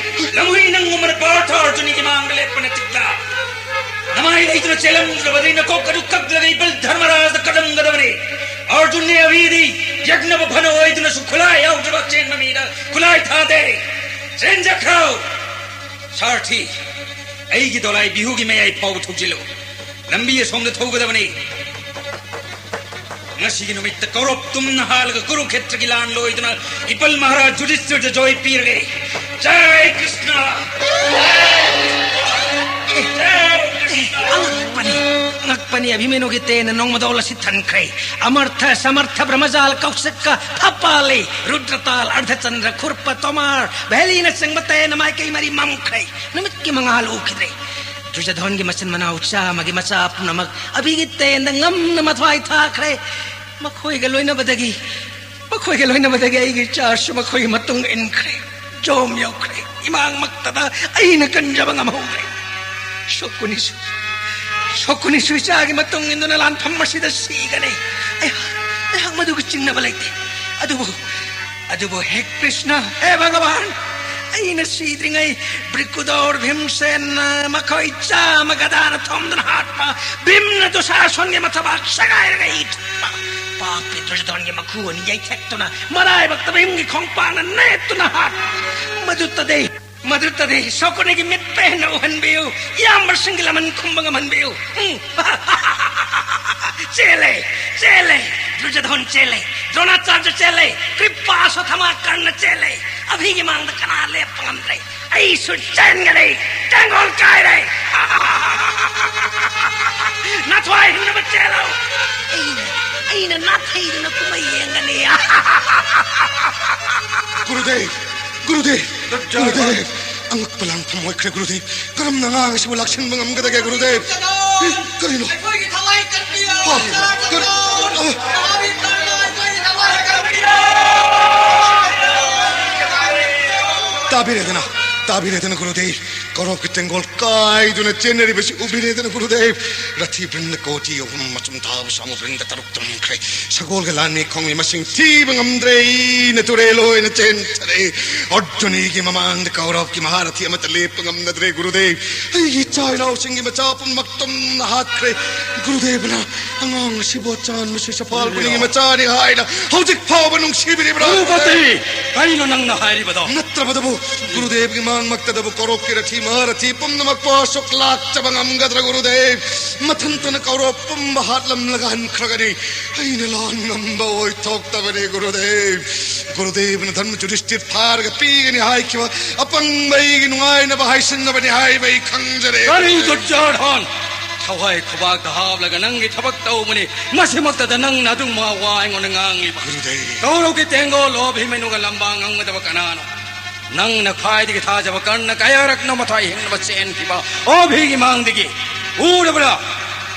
ꯂꯝꯍꯨꯏ ꯅꯪꯒꯨꯝꯕꯅ ꯄꯥꯔꯊ ꯑꯔꯖꯨꯟꯒꯤ ꯃꯥꯡꯗ ꯂꯦꯞꯄ ꯅꯇꯤꯛꯂ? ꯅꯃꯥꯏ ꯂꯩꯇꯅ ꯆꯦꯜꯂꯝꯗ꯭ꯔꯕꯗꯤ ꯅꯀꯣꯛ ꯑꯗꯨ ꯀꯛꯂꯒ ꯏꯄꯜ ꯙꯔꯃꯔꯥꯖꯗ ꯀꯠꯂꯝꯒꯗꯕꯅꯤ꯫ ꯑꯔꯖꯨꯟꯅꯦ ꯑꯕꯤꯗꯤ ꯌꯦꯛꯅꯕ ꯐꯅ ꯑꯣꯏꯗꯨꯅꯁꯨ ꯈꯨꯠꯂꯥꯏ ꯌꯥꯎꯗ꯭ꯔꯕ ꯆꯦꯟꯕ ꯃꯤꯗ ꯈꯨꯠꯂꯥꯏ ꯊꯥꯗꯦ꯫ ꯆꯦꯟꯖꯈ꯭ꯔꯣ꯫ ꯁꯥꯔꯊꯤ, ꯑꯩꯒꯤ ꯗꯣꯂꯥꯏ ꯕꯤꯍꯨꯒꯤ ꯃꯌꯥꯏ ꯐꯥꯎꯕ ꯊꯧꯖꯤꯜꯂꯨ꯫ ꯂꯝꯕꯤ ꯑꯁꯣꯝꯗ ꯊꯧꯒꯗꯕꯅꯤ꯫ ꯉꯁꯤꯒꯤ ꯅꯨꯃꯤꯠꯇ ꯀꯧꯔꯞ ꯇꯨꯝꯅ ꯍꯥꯜꯂꯒ ꯀꯨꯔꯨꯈꯦꯇ꯭ꯔꯒꯤ ꯂꯥꯟ ꯂꯣꯏꯗꯨꯅ ꯏꯄꯜ ꯃꯍꯥꯔꯥꯖ ꯌꯨꯙꯤꯁꯊꯤꯔꯗ ꯖꯣꯏ ꯄꯤꯔꯒꯦ꯫ ꯖꯥꯏ ꯀ꯭ꯔꯤꯁꯅ! ꯖꯥꯏ ꯀ꯭ꯔꯤꯁꯅ! ꯑꯉꯛꯄꯅꯤ, ꯑꯉꯛꯄꯅꯤ꯫ ꯑꯚꯤꯃꯅꯨꯒꯤ ꯇꯦꯟꯅ ꯅꯣꯡꯃꯗꯣꯜ ꯑꯁꯤ ꯊꯟꯈ꯭ꯔꯦ꯫ ꯑꯃꯔꯊ, ꯁꯃꯔꯊ, ꯕ꯭ꯔꯍ꯭ꯃꯖꯥꯜ, ꯀꯧꯁꯤꯛꯀ, ꯐꯄꯥꯂꯤ, ꯔꯨꯗ꯭ꯔꯇꯥꯜ, ꯑꯔꯙꯆꯟꯗ꯭ꯔ, ꯈꯨꯔꯄ, ꯇꯣꯃꯥꯔ, ꯚꯦꯂꯤꯅꯆꯤꯡꯕ ꯇꯦꯟꯅ ꯃꯥꯏꯀꯩ ꯃꯔꯤ ꯃꯝꯈ꯭ꯔꯦ꯫ ꯅꯨꯃꯤꯠꯀꯤ ꯃꯉꯥꯜ ꯎꯈꯤꯗ꯭ꯔꯦ꯫ ꯗꯨꯔꯖꯣꯙꯟꯒꯤ ꯃꯆꯤꯟ ꯃꯅꯥꯎ ꯆꯥꯝꯃꯒꯤ ꯃꯆꯥ ꯄꯨꯝꯅꯃꯛ ꯑꯕꯤꯒꯤ ꯇꯦꯟꯗ ꯉꯝꯅ ꯃꯊ꯭ꯋꯥꯏ ꯊꯥꯈ꯭ꯔꯦ꯫ ꯃꯈꯣꯏꯒ ꯂꯣꯏꯅꯕꯗꯒꯤ, ꯃꯈꯣꯏꯒ ꯂꯣꯏꯅꯕꯗꯒꯤ ꯑꯩꯒꯤ ꯏꯆꯥꯁꯨ ꯃꯈꯣꯏꯒꯤ ꯃꯇꯨꯡ ꯏꯟꯈ꯭ꯔꯦ꯫ ꯖꯣꯝ ꯌꯧꯈ꯭ꯔꯦ꯫ ꯏꯃꯥꯡꯃꯛꯇꯗ ꯑꯩꯅ ꯀꯟꯖꯕ ꯉꯝꯍꯧꯗ꯭ꯔꯦ꯫ ꯁꯣꯀꯨꯅꯤꯁꯨ, ꯁꯣꯀꯨꯅꯤꯁꯨ ꯏꯆꯥꯒꯤ ꯃꯇꯨꯡ ꯏꯟꯗꯨꯅ ꯂꯥꯟꯐꯝ ꯑꯁꯤꯗ ꯁꯤꯒꯅꯤ꯫ ꯑꯩꯍꯥꯛ, ꯑꯩꯍꯥꯛ ꯃꯗꯨꯒ ꯆꯤꯡꯅꯕ ꯂꯩꯇꯦ꯫ ꯑꯗꯨꯕꯨ, ꯑꯗꯨꯕꯨ ꯍꯦ ꯀ꯭ꯔꯤꯁꯅ, ꯍꯦ ꯚꯒꯋꯥꯟ, ꯑꯩꯅ ꯁꯤꯗ꯭ꯔꯤꯉꯩ ꯕ꯭ꯔꯤꯀꯨꯗꯧꯔ ꯚꯤꯝꯁꯦꯟꯅ ꯃꯈꯣꯏ ꯆꯥꯝꯃ ꯒꯗꯥꯅ ꯊꯣꯝꯗꯨꯅ ꯍꯥꯠꯄ, ꯚꯤꯝꯅ ꯗꯨꯁꯥꯁꯣꯟꯒꯤ ꯃꯊꯕꯥꯛ ꯁꯦꯒꯥꯏꯔꯒ ꯏ ꯊꯣꯛꯄ, ꯄꯥꯄꯤ ꯗꯨꯔꯖꯣꯙꯟꯒꯤ ꯃꯈꯨ ꯑꯅꯤ ꯌꯩꯊꯦꯛꯇꯨꯅ ꯃꯔꯥꯏꯕꯛꯇ ꯚꯤꯝꯒꯤ ꯈꯣꯡꯄꯥꯛꯅ ꯅꯦꯠꯇꯨꯅ ꯍꯥꯠꯄ, ꯃꯗꯨꯇꯗꯤ, ꯃꯗꯨꯇꯗꯤ ꯁꯣꯀꯨꯅꯤꯒꯤ ꯃꯤꯠ ꯄꯦꯟꯅ ꯎꯍꯟꯕꯤꯌꯨ, ꯏꯌꯥꯝꯕꯁꯤꯡꯒꯤ ꯂꯃꯟ ꯈꯨꯝꯕ ꯉꯝꯍꯟꯕꯤꯌꯨ꯫ ꯎꯝ꯫ ꯆꯦꯜꯂꯦ, ꯆꯦꯜꯂꯦ, ꯗꯨꯔꯖꯣꯙꯟ ꯆꯦꯜꯂꯦ, ꯗ꯭ꯔꯣꯅꯥꯆꯥꯔꯖ ꯆꯦꯜꯂꯦ, ꯀ꯭ꯔꯤꯄꯥ ꯁꯣꯊꯃꯥ ꯀꯔꯅ ꯆꯦꯜꯂꯦ꯫ ꯑꯚꯤꯒꯤ ꯃꯥꯡꯗ ꯀꯅꯥ ꯂꯦꯞꯄ ꯉꯝꯗ꯭ꯔꯦ? ꯑꯩꯁꯨ ꯆꯦꯟꯒꯅꯤ꯫ ꯇꯦꯡꯒꯣꯜ ꯀꯥꯏꯔꯦ꯫ ꯅꯥꯊ꯭ꯋꯥꯏ ꯍꯤꯡꯅꯕ ꯆꯦꯜꯂꯣ꯫ ꯑꯩꯅ, ꯑꯩꯅ ꯅꯥꯊꯩꯗꯨꯅ ꯀꯨꯝꯍꯩ ꯌꯦꯡꯒꯅꯤ꯫ ꯒꯨꯔꯨꯗꯦꯕ, ꯒꯨꯔꯨꯗꯦꯕ, ꯒꯨꯔꯨꯗꯦꯕ꯫ ꯑꯉꯛꯄ ꯂꯥꯡꯐꯝ ꯑꯣꯏꯈ꯭ꯔꯦ, ꯒꯨꯔꯨꯗꯦꯕ꯫ ꯀꯔꯝꯅ ꯑꯉꯥꯡ ꯑꯁꯤꯕꯨ ꯂꯥꯛꯁꯤꯟꯕ ꯉꯝꯒꯗꯒꯦ, ꯒꯨꯔꯨꯗꯦꯕ? ꯀꯔꯤꯅꯣ? ꯑꯩꯈꯣꯏꯒꯤ ꯊꯋꯥꯏ ꯀꯟꯕꯤꯌꯨ꯫ ꯑ, ꯀꯔꯤ-, ꯑ, ꯇꯥꯕꯤꯔꯦꯗꯅ, ꯇꯥꯕꯤꯔꯦꯗꯅ, ꯒꯨꯔꯨꯗꯦꯕ꯫ ꯀꯧꯔꯕꯀꯤ ꯇꯦꯡꯒꯣꯜ ꯀꯥꯏꯗꯨꯅ ꯆꯦꯟꯅꯔꯤꯕꯁꯤ ꯎꯕꯤꯔꯦꯗꯅ, ꯒꯨꯔꯨꯗꯦꯕ꯫ ꯔꯊꯤ ꯕ꯭ꯔꯤꯟꯗ ꯀꯣꯇꯤ ꯑꯍꯨꯝ, ꯃꯆꯨꯝ ꯇꯥꯕ ꯁꯥꯃꯨ ꯕ꯭ꯔꯤꯟꯗ ꯇꯔꯨꯛ ꯇꯨꯝꯈ꯭ꯔꯦ꯫ ꯁꯒꯣꯜꯒ ꯂꯥꯟꯃꯤ ꯈꯣꯡꯃꯤ ꯃꯁꯤꯡ ꯊꯤꯕ ꯉꯝꯗ꯭ꯔꯦ꯫ ꯑꯩꯅ ꯇꯨꯔꯦꯜ ꯑꯣꯏꯅ ꯆꯦꯟꯊꯔꯦ꯫ ꯑꯔꯖꯨꯅꯤꯒꯤ ꯃꯃꯥꯡꯗ ꯀꯧꯔꯕꯀꯤ ꯃꯍꯥꯔꯊꯤ ꯑꯃꯠꯇ ꯂꯦꯞꯄ ꯉꯝꯅꯗ꯭ꯔꯦ, ꯒꯨꯔꯨꯗꯦꯕ꯫ ꯑꯩꯒꯤ ꯏꯆꯥ ꯏꯅꯥꯎꯁꯤꯡꯒꯤ ꯃꯆꯥ ꯄꯨꯝꯅꯃꯛ ꯇꯨꯝꯅ ꯍꯥꯠꯈ꯭ꯔꯦ꯫ ꯒꯨꯔꯨꯗꯦꯕꯅ ꯑꯉꯥꯡ ꯑꯁꯤꯕꯨ ꯑꯆꯥꯟꯕ ꯁꯤꯁꯐꯥꯜꯒꯨꯅꯤꯒꯤ ꯃꯆꯥꯅꯤ ꯍꯥꯏꯅ ꯍꯧꯖꯤꯛ ꯐꯥꯎꯕ ꯅꯨꯡꯁꯤꯕꯤꯔꯤꯕ꯭ꯔꯥ? ꯔꯘꯨꯄꯇꯤ, ꯀꯔꯤꯅꯣ ꯅꯪꯅ ꯍꯥꯏꯔꯤꯕꯗꯣ? ꯅꯠꯇ꯭ꯔꯕꯗꯕꯨ ꯒꯨꯔꯨꯗꯦꯕꯒꯤ ꯃꯥꯡꯃꯛꯇꯗꯕꯨ ꯀꯧꯔꯕꯀꯤ ꯔꯊꯤ ꯃꯍꯥꯔꯊꯤ ꯄꯨꯝꯅꯃꯛꯄꯨ ꯑꯁꯨꯛ ꯂꯥꯛꯆꯕ ꯉꯝꯒꯗ꯭ꯔꯥ, ꯒꯨꯔꯨꯗꯦꯕ? ꯃꯊꯟꯇꯅ ꯀꯧꯔꯕ ꯄꯨꯝꯕ ꯍꯥꯠꯂꯝꯂꯒ ꯍꯟꯈ꯭ꯔꯒꯅꯤ꯫ ꯑꯩꯅ ꯂꯥꯟ ꯉꯝꯕ ꯑꯣꯏꯊꯣꯛꯇꯕꯅꯤ, ꯒꯨꯔꯨꯗꯦꯕ꯫ ꯒꯨꯔꯨꯗꯦꯕꯅ ꯙꯔꯃ ꯌꯨꯙꯤꯁꯇꯤꯔ ꯐꯥꯔꯒ ꯄꯤꯒꯅꯤ ꯍꯥꯏꯈꯤꯕ ꯑꯄꯪꯕ ꯑꯩꯒꯤ ꯅꯨꯡꯉꯥꯏꯅꯕ ꯍꯥꯏꯁꯤꯟꯅꯕꯅꯤ ꯍꯥꯏꯕ ꯑꯩ ꯈꯪꯖꯔꯦ꯫ ꯀꯔꯤ ꯗꯨꯔꯖꯣꯙꯟ? ꯊꯋꯥꯏ ꯈꯨꯕꯥꯛꯇ ꯍꯥꯞꯂꯒ ꯅꯪꯒꯤ ꯊꯕꯛ ꯇꯧꯕꯅꯤ꯫ ꯃꯁꯤꯃꯛꯇꯗ ꯅꯪꯅ ꯑꯗꯨꯝ ꯋꯥ, ꯋꯥ ꯑꯩꯉꯣꯟꯗ ꯉꯥꯡꯂꯤꯕ? ꯒꯨꯔꯨꯗꯦꯕ꯫ ꯀꯧꯔꯕꯀꯤ ꯇꯦꯡꯒꯣꯜ ꯑꯣ ꯚꯤꯃꯦꯟꯅꯨꯒ ꯂꯝꯕꯥ ꯉꯝꯒꯗꯕ ꯀꯅꯥꯅꯣ? ꯅꯪꯅ ꯈ꯭ꯋꯥꯏꯗꯒꯤ ꯊꯥꯖꯕ ꯀꯔꯅ ꯀꯌꯥꯔꯛꯅꯣ ꯃꯊ꯭ꯋꯥꯏ ꯍꯤꯡꯅꯕ ꯆꯦꯟꯈꯤꯕ ꯑꯣ ꯚꯤꯒꯤ ꯃꯥꯡꯗꯒꯤ? ꯎꯔꯕ꯭ꯔꯥ?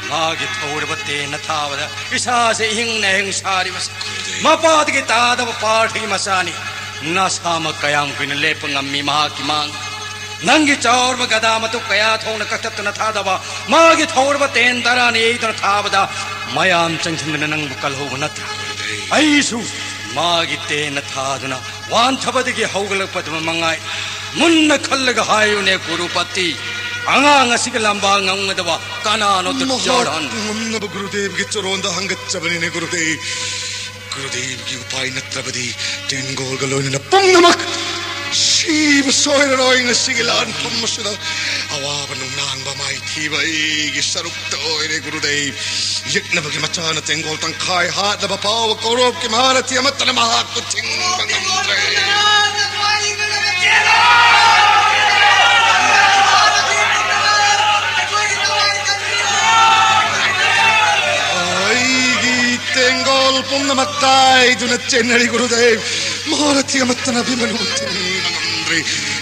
ꯃꯥꯒꯤ ꯊꯧꯔꯕ ꯇꯦꯟꯅ ꯊꯥꯕꯗ ꯏꯁꯥꯁꯦ ꯏꯍꯤꯡ ꯅꯥꯍꯤꯡ ꯁꯥꯔꯤꯕꯁꯦ꯫ ꯃꯄꯥꯗꯒꯤ ꯇꯥꯗꯕ ꯄꯥꯔꯊꯒꯤ ꯃꯆꯥꯅꯤ꯫ ꯅꯁꯥꯃꯛ ꯀꯌꯥꯝ ꯀꯨꯏꯅ ꯂꯦꯞꯄ ꯉꯝꯃꯤ ꯃꯍꯥꯛꯀꯤ ꯃꯥꯡ? ꯅꯪꯒꯤ ꯆꯥꯎꯔꯕ ꯒꯗꯥ ꯃꯇꯨ ꯀꯌꯥ ꯊꯣꯛꯅ ꯀꯛꯊꯠꯇꯨꯅ ꯊꯥꯗꯕ, ꯃꯥꯒꯤ ꯊꯧꯔꯕ ꯇꯦꯟ ꯇꯔꯥꯅ ꯌꯩꯗꯨꯅ ꯊꯥꯕꯗ ꯃꯌꯥꯝ ꯆꯪꯁꯤꯟꯗꯨꯅ ꯅꯪꯕꯨ ꯀꯜꯍꯧꯕ ꯅꯠꯇ꯭ꯔꯥ? ꯑꯩꯁꯨ ꯃꯥꯒꯤ ꯇꯦꯟꯅ ꯊꯥꯗꯨꯅ ꯋꯥꯟꯊꯕꯗꯒꯤ ꯍꯧꯒꯠꯂꯛꯄꯗꯨ ꯃꯉꯥꯏ꯫ ꯃꯨꯟꯅ ꯈꯜꯂꯒ ꯍꯥꯏꯌꯨꯅꯦ ꯒꯨꯔꯨꯄꯇꯤ, ꯑꯉꯥꯡ ꯑꯁꯤꯒ ꯂꯥꯝꯕꯥ ꯉꯝꯒꯗꯕ ꯀꯅꯥꯅꯣ? ꯃꯍꯥꯛ ꯗꯨꯔꯖꯣꯙꯟ꯫ ꯉꯝꯅꯕ ꯒꯨꯔꯨꯗꯦꯕꯒꯤ ꯆꯔꯣꯟꯗ ꯍꯪꯒꯠꯆꯕꯅꯤꯅꯦ ꯒꯨꯔꯨꯗꯦꯕ꯫ ꯒꯨꯔꯨꯗꯦꯕꯒꯤ ꯎꯄꯥꯏ ꯅꯠꯇ꯭ꯔꯕꯗꯤ ꯇꯦꯡꯒꯣꯜꯒ ꯂꯣꯏꯅꯅ ꯄꯨꯝꯅꯃꯛ ꯁꯤꯕ ꯁꯣꯏꯔꯔꯣꯏ꯫ ꯉꯁꯤꯒꯤ ꯂꯥꯟꯐꯝ ꯑꯁꯤꯗ ꯑꯋꯥꯕ ꯅꯨꯡꯅꯥꯡꯕ ꯃꯥꯏꯊꯤꯕ ꯑꯩꯒꯤ ꯁꯔꯨꯛꯇ ꯑꯣꯏꯔꯦ ꯒꯨꯔꯨꯗꯦꯕ꯫ ꯌꯦꯛꯅꯕꯒꯤ ꯃꯆꯥꯅ ꯇꯦꯡꯒꯣꯜ ꯇꯪꯈꯥꯏ ꯍꯥꯠꯂꯕ ꯐꯥꯎꯕ ꯀꯧꯔꯣꯞꯀꯤ ꯃꯍꯥꯔꯊꯤ ꯑꯃꯠꯇꯅ ꯃꯍꯥꯛꯄꯨ ꯊꯤꯡꯕ ꯉꯝꯗ꯭ꯔꯦ꯫ ꯑꯩꯒꯤ ꯇꯦꯡꯒꯣꯜ ꯄꯨꯝꯅꯃꯛ ꯇꯥꯏꯗꯨꯅ ꯆꯦꯟꯅꯔꯤ ꯒꯨꯔꯨꯗꯦꯕ꯫ ꯃꯍꯥꯔꯊꯤ ꯑꯃꯠꯇꯅ ꯚꯤꯃꯅꯨꯕꯨ ꯊꯤꯡꯕ ꯉꯝꯗ꯭ꯔꯦ꯫